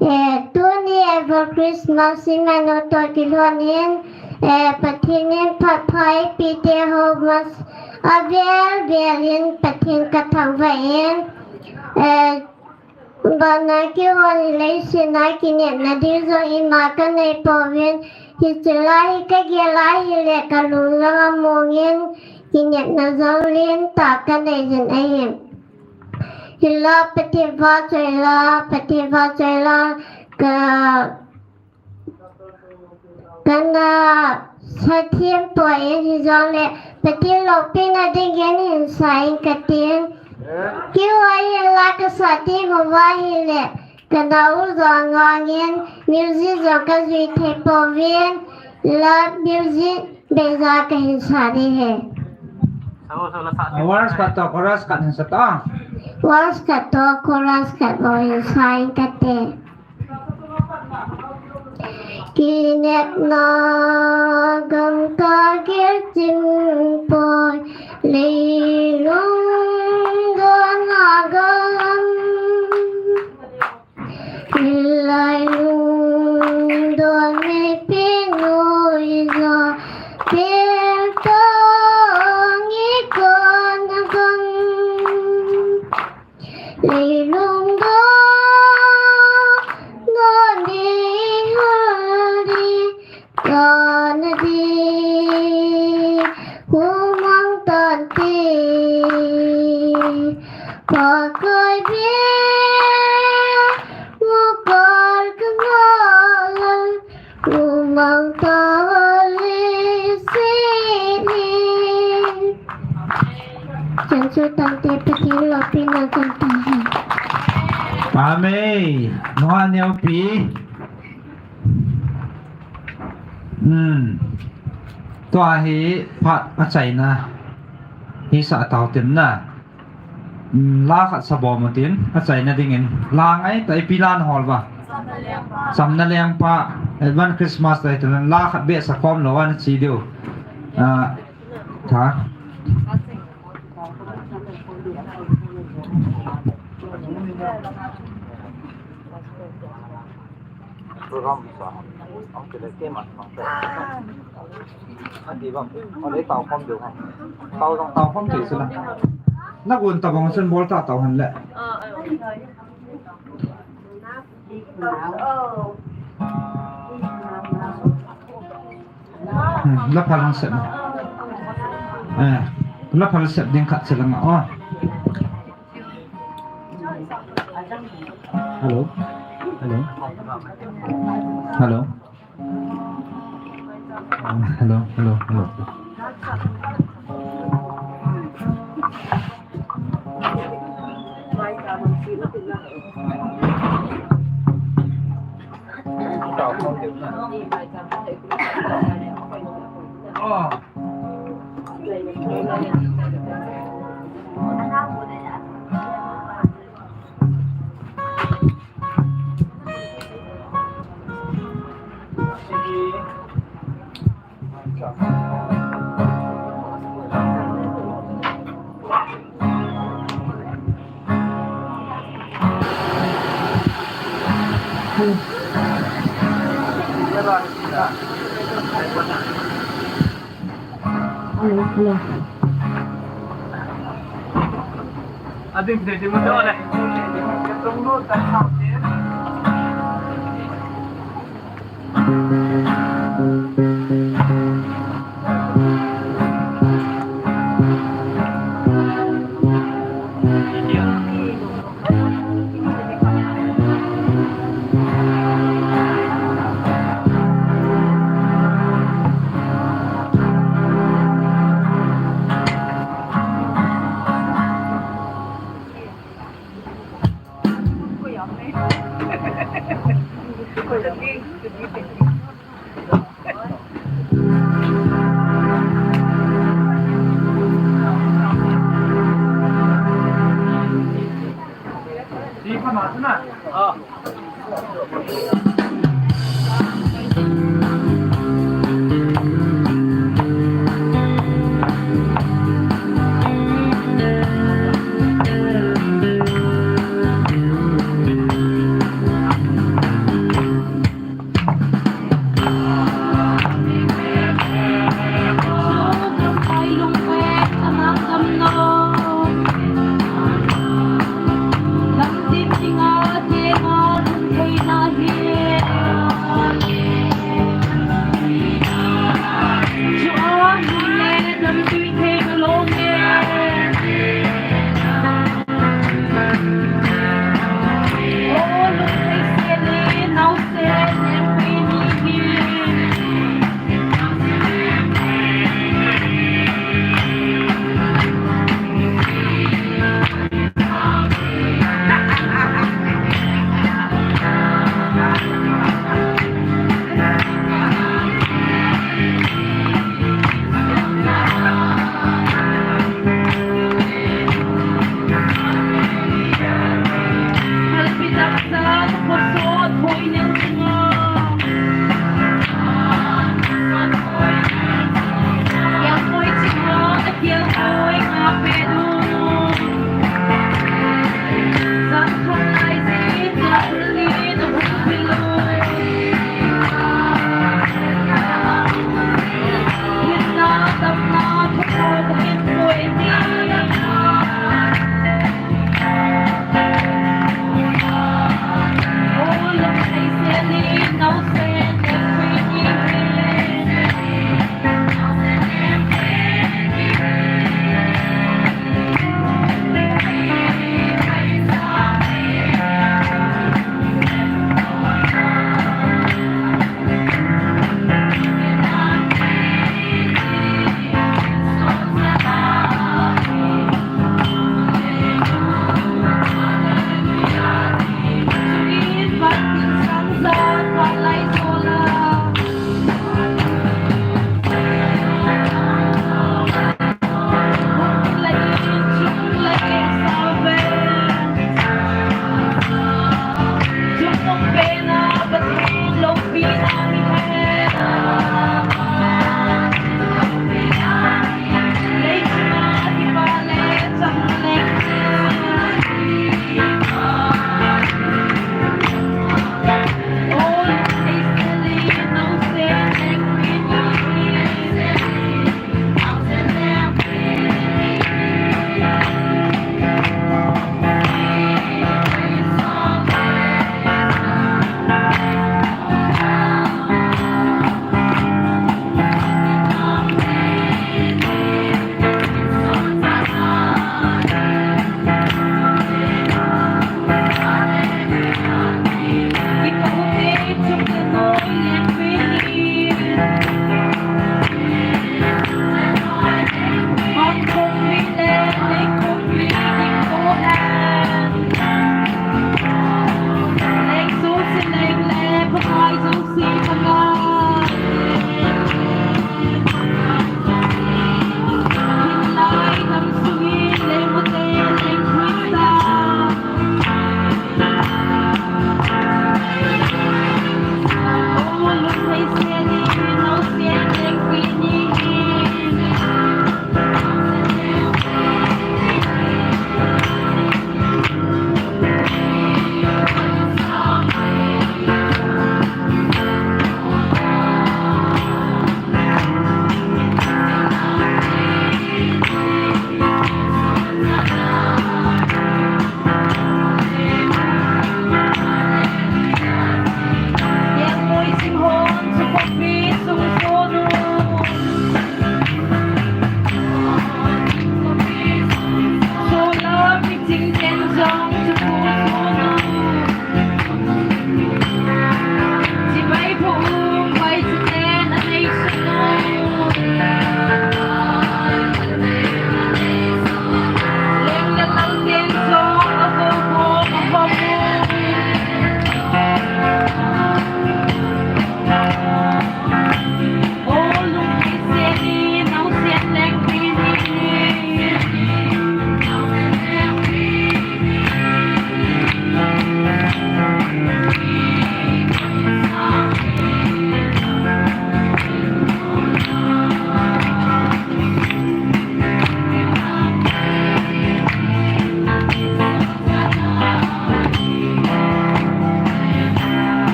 eh, tuni eiho Christmas imanu toh kilhonin, eh, Pathen in phat pha eipeh te ho mas avel vel in Pathen kathangvah in, eh, Bana keiho hi leiset a kinepna ding jong ima kanei pouvin, hiche lai hi kagel ahile kalung jong amongin, kinepna jong lentah kanei jin ahi. Hinla Pathen vahchoi la, Pathen vahchoi la, ka Kana sa them poi in hijongle, Pathen loupina dingin hin sa in katin. Keiho hinla kasa them uva ahile, kana u jong angangin, music jong kajui thei pouvin, la music beija kahin sa ding ahi. Verse khat toh chorus khat hin sa ta. Verse khat toh chorus khat bou hin sa in kate. Kinepna gam kagel chim poi, leilung dona gam. Leilung don mipi noiya, peltong ikon gam. Leilung don, don di hal di, don di, humang tante. Pakoi be, mukol kengol, humang tante. Chu tante Pathen loupina kan tahen. Amen. Nunga neopi. Hmm. Tua hi phat achaina. Hisah tau tin na. Hmm, la khat sa bom utin, achaina dingin. La ngai ta ipi la nahol uva. Chamna Lengpa. Advance Christmas ta hitin la khat beh sa khom lou ana chi diu. Ah, tha. Nagun tabang chun bol ta tau hen le. Hmm, la phal hung sep. Eh, la phal sep ding khat se langa, oh. Hello? Hello? Hello? Um, hello, hello, hello. Hello, hello.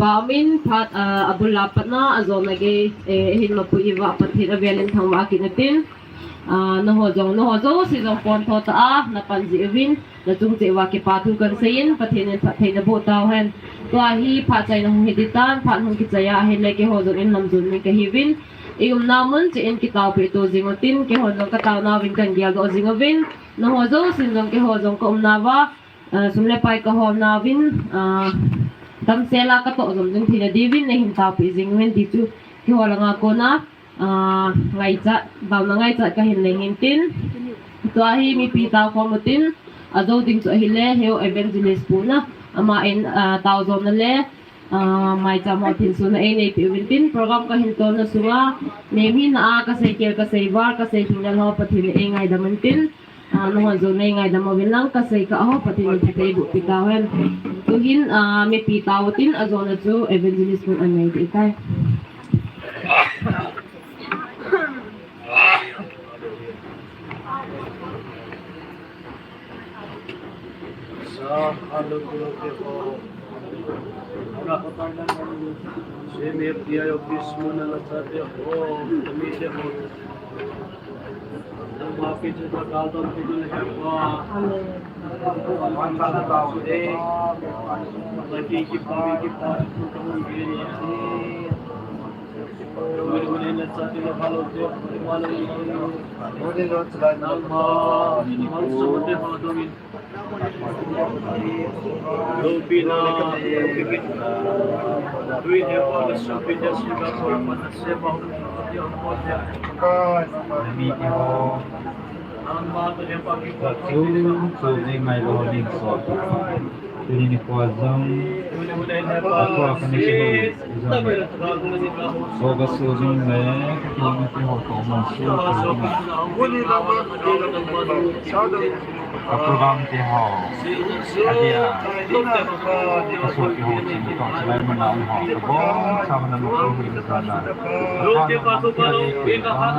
Amin, phat, ah, abul a pat na, ajona gei, eh, hin mapu iva Pathen avel in thangvah kit in tin. Ah, naho jong, naho jouse jong pon tho ta a, napan ji uvin, nachung cheh uva kipa thu kahin sei in, Pathen in phattheina boh tauhen. Tua hi phat chaina hung hi ding tan, phat hung kichai a, ahile keiho jong in lam jon min kahiuvin. I umna mun cheh in kitaopeh to jing utin, keiho jong kataona uvin kahin geldoh jing uvin. Naho jousen jong keiho jong ka umna uva, ah, sum le pai kahol nauvin, ah, damsel a katoh jom jing theina diuvin, neihin taopeh jing uvin ti chu keiho langa kona, ah, ngaichat, taona ngaichat kahin nei in tin. Tua hi mipi tao khom utin, ajou ding chu ahile, Heo Evangelist Pu na, ama in, ah, tao jona le, ah, maicham ho thinsun a einei peh uvin tin, program kahin tolna sunga, nem hina a, kasei kel, kasei val, kasei lhinglel ho Pathen in eingaidam in tin, ah, nangho jong neingaidam uvin lang, kasei kah ho Pathen in phatthei boh pi tauhen. Tuhin, ah, mipi tao utin, ajona chu Evangelist Pu in anei ding ahitai. Sa, alo, kulo, ke, ho. Ara, ho, ta, na, na, na. Se, me, pi, ayo, pis, mo, na, la, sa, te, ho. Tami, te, ho. Nang ma, pi, se, ta, kal, ta, pi, le, he, pa. Amen. Nang, ta, ta, ta, ho, de. Nang, ki, ki, pa, ki, pa, ki, pa, ki, pa. Chu, chu, nei ngailou ning so. Tuni nikho jong, atua kana kihou jong le, August jong le, kati na kihou to man su, ka program kihou. Adia, ka so kihou chin to, chulai mana um ho, ka bon, sa mana mo ko hin sa na. Ka pa na, ka pa na,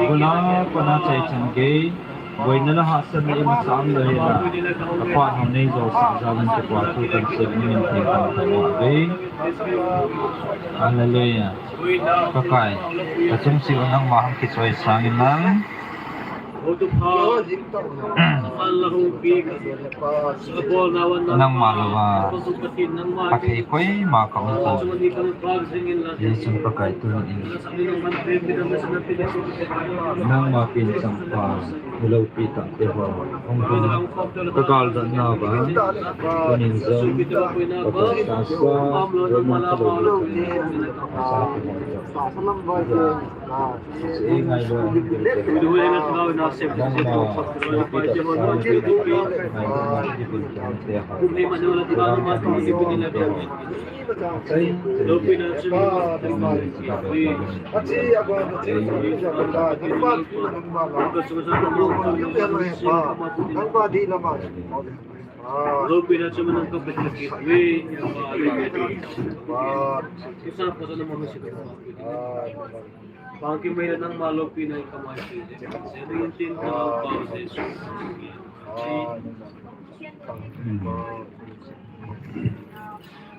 Bula, pana chai chan gei, boina le hahsatna imacha umlou hela, ka pa hou nei jousah jal in kipa thu kahin sei in tin kan thangvah uve. Hallelujah. Pakai, ka chung cheh uva nangma hung kichoi sang in lang. Nangma louva phatthei koima ka um poi. Hijeh chun Pakai tuni in nangma pen changpa, na loupi tah te ho hung hung ka gal dan nauva, tunin jong ka gal sa sa, ka loupi tah te ho. Bangkim mai le nangma loupina in kamai se. Sedu in tin ka Lhagao pa Jesu. Amen.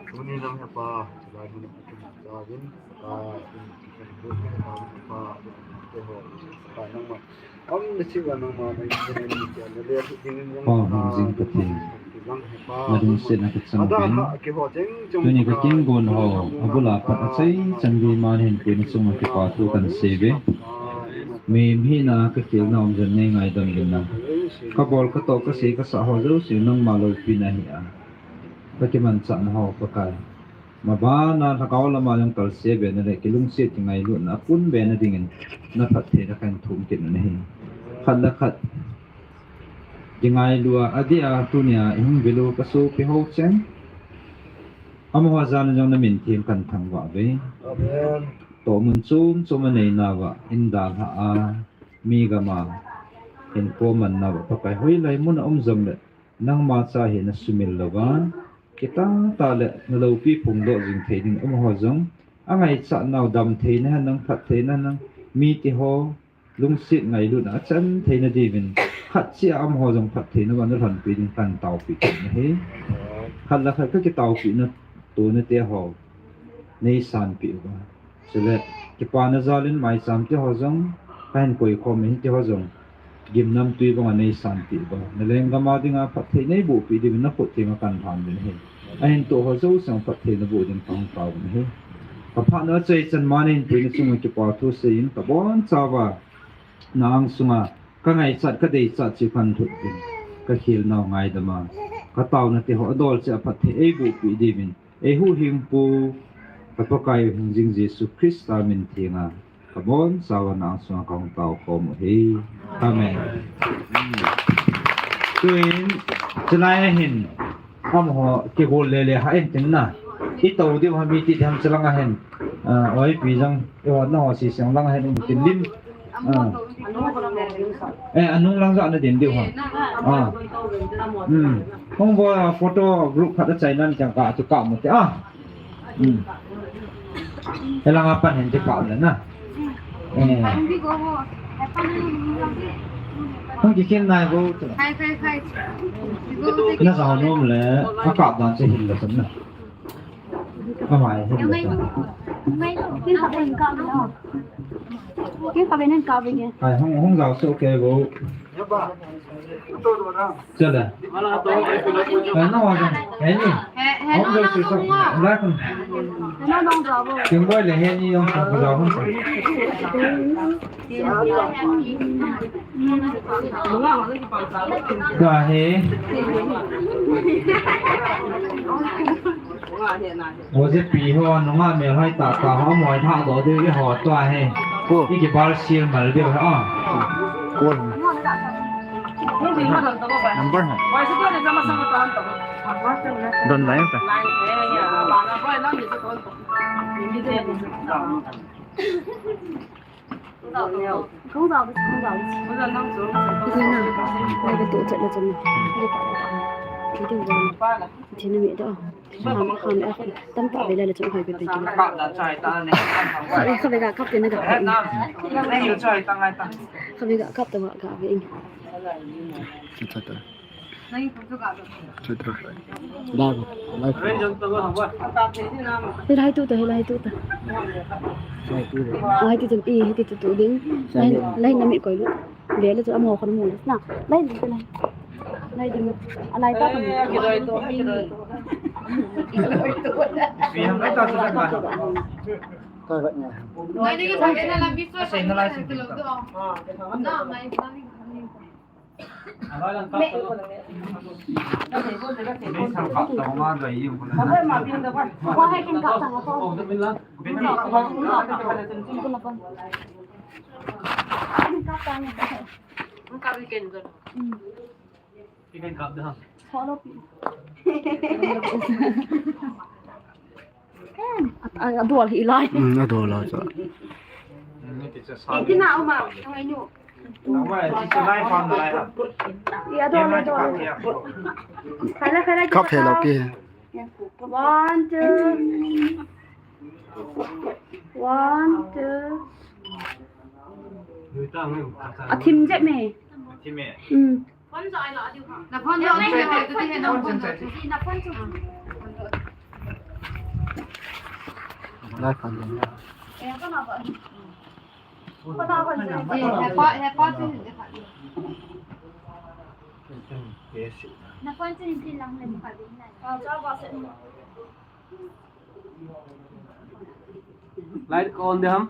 Tuni nang pa, lai mun pa, pa, pa, nangma. Pa hung jing Pathen, na lungsetna kachang uvin. Tuni ka kingon ho, abul a pat achai chan gei ma nahin puina chunga kipa thu kahin sei uve. Mihem hina a kakhelna um jong neingaidam uvin lang. Kabol katoh, kasei kasah ho jouse nangma loupina ahi a, kakimanchahna ho Pakai. Mabana lhagao lama jong kalse bena le kilungset kingailutna aphun bena dingin na phattheina kahin thum kit u ahi. Khat le khat kingailu a, adeh a tunia ihung vil u ka sopi ho cheng, amaho jal a jong na min theng kahin thangvah uve. Amen. Tohmun chom chom a neinauva, in dalha a, mi gam a, hinkho manna uva, Pakai hoilai mun a um jongle, nangma cha hi na sumil louva, kitah tah le na loupi phongdoh jing thei ding, amaho jong angaichat nau damtheina henlang, phattheina henlang, mite ho lungset ngailutna achan theina diuvin, khat cheh a amaho jong phattheina uva na lhonpi ding kahin taopi kit u ahi. Khat le khat kakitaopina tuna te ho nei sanpeh uva. Chule, kipana jal in maicham te ho jong, kahin koi khom in te ho jong, gimnamtui banga nei sanpeh uva. Na lenggam a dinga phatthei nei bohpeh diuvin na khut thenga kahin lhan uvin ahi. Ahin toh ho jouse phatthei na boh ding kahung tao uvin ahi. Ka phatna achaichan ma nei hin puina chunga kipa thu seiyin ka bonchauva. Na angsunga, ka ngaichat, ka deichat chu kahin lhut uvin. Ka khelnau ngaidam a. Ka taona te ho adol cheh a phatthei ei bohpeh diuvin. Eihuhhingpu, ka Pakai hingjing Jesu Christa min thenga. Ka bonchauva na angsunga kahung tao khom u ahi. Amen. Tuin, chulai a hin, amaho kigol lele hih in tin na. I tou diu ham iti ding ham chulang a hin. Ah, oi pi jong, i hotna ho sisang lang a hin um tin lim. Ah. Eh, anung lang jong ana din diu ham. Ah. Hmm. Hung bol a photo group khat achaina in kei ka tu ka mu te ah. Hmm. Elang a pan hin ti pau le na. Eh. Hung kikhen nai bou tu. Khai, khai, khai. Na jao nom le, a kap dan chu hin le chun na. Amai hin le chun. Kin kap in kap le. Kin kap in kap in. Hai, hung, hung jao chu ke bou. Chale. Hai, na wa jang. Hai ni. Hung jao chu sa. La kun. Kin boi le hai ni jong sa jao hung sa. Ka he. Oje pi ho, nunga mel hoi tah tah ho, moi tha do de ho tua he. Ko. Iki bar sir mal de ha. Ko. Number hai. Don lai ta. Không vào được, không vào được. Iti na, lai ka tu chat na chun. Iti na mi do. Ham, ham, eh, tam ta ve la le chun hoi pe pe. Kha ve, kha ve ga kap te na ga. Kha ve ga kap te ga ve. Chata. Chatra. Live, live. Hilai tu ta, hilai tu ta. Live tu. Ai, ti tu, i, ti tu tu ding. Lai, lai na mi koi lu. Ve le chu amaho khun mu na. Lai, lai. Lai ding. A lai ta. Ka ga nya. Adol hi lai. Hmm, adol la cha. Iti na uma, ang inyo. Kap he lo ki. One, two. One, two. Athim jep me. Athim me. Hmm. Light on de ham.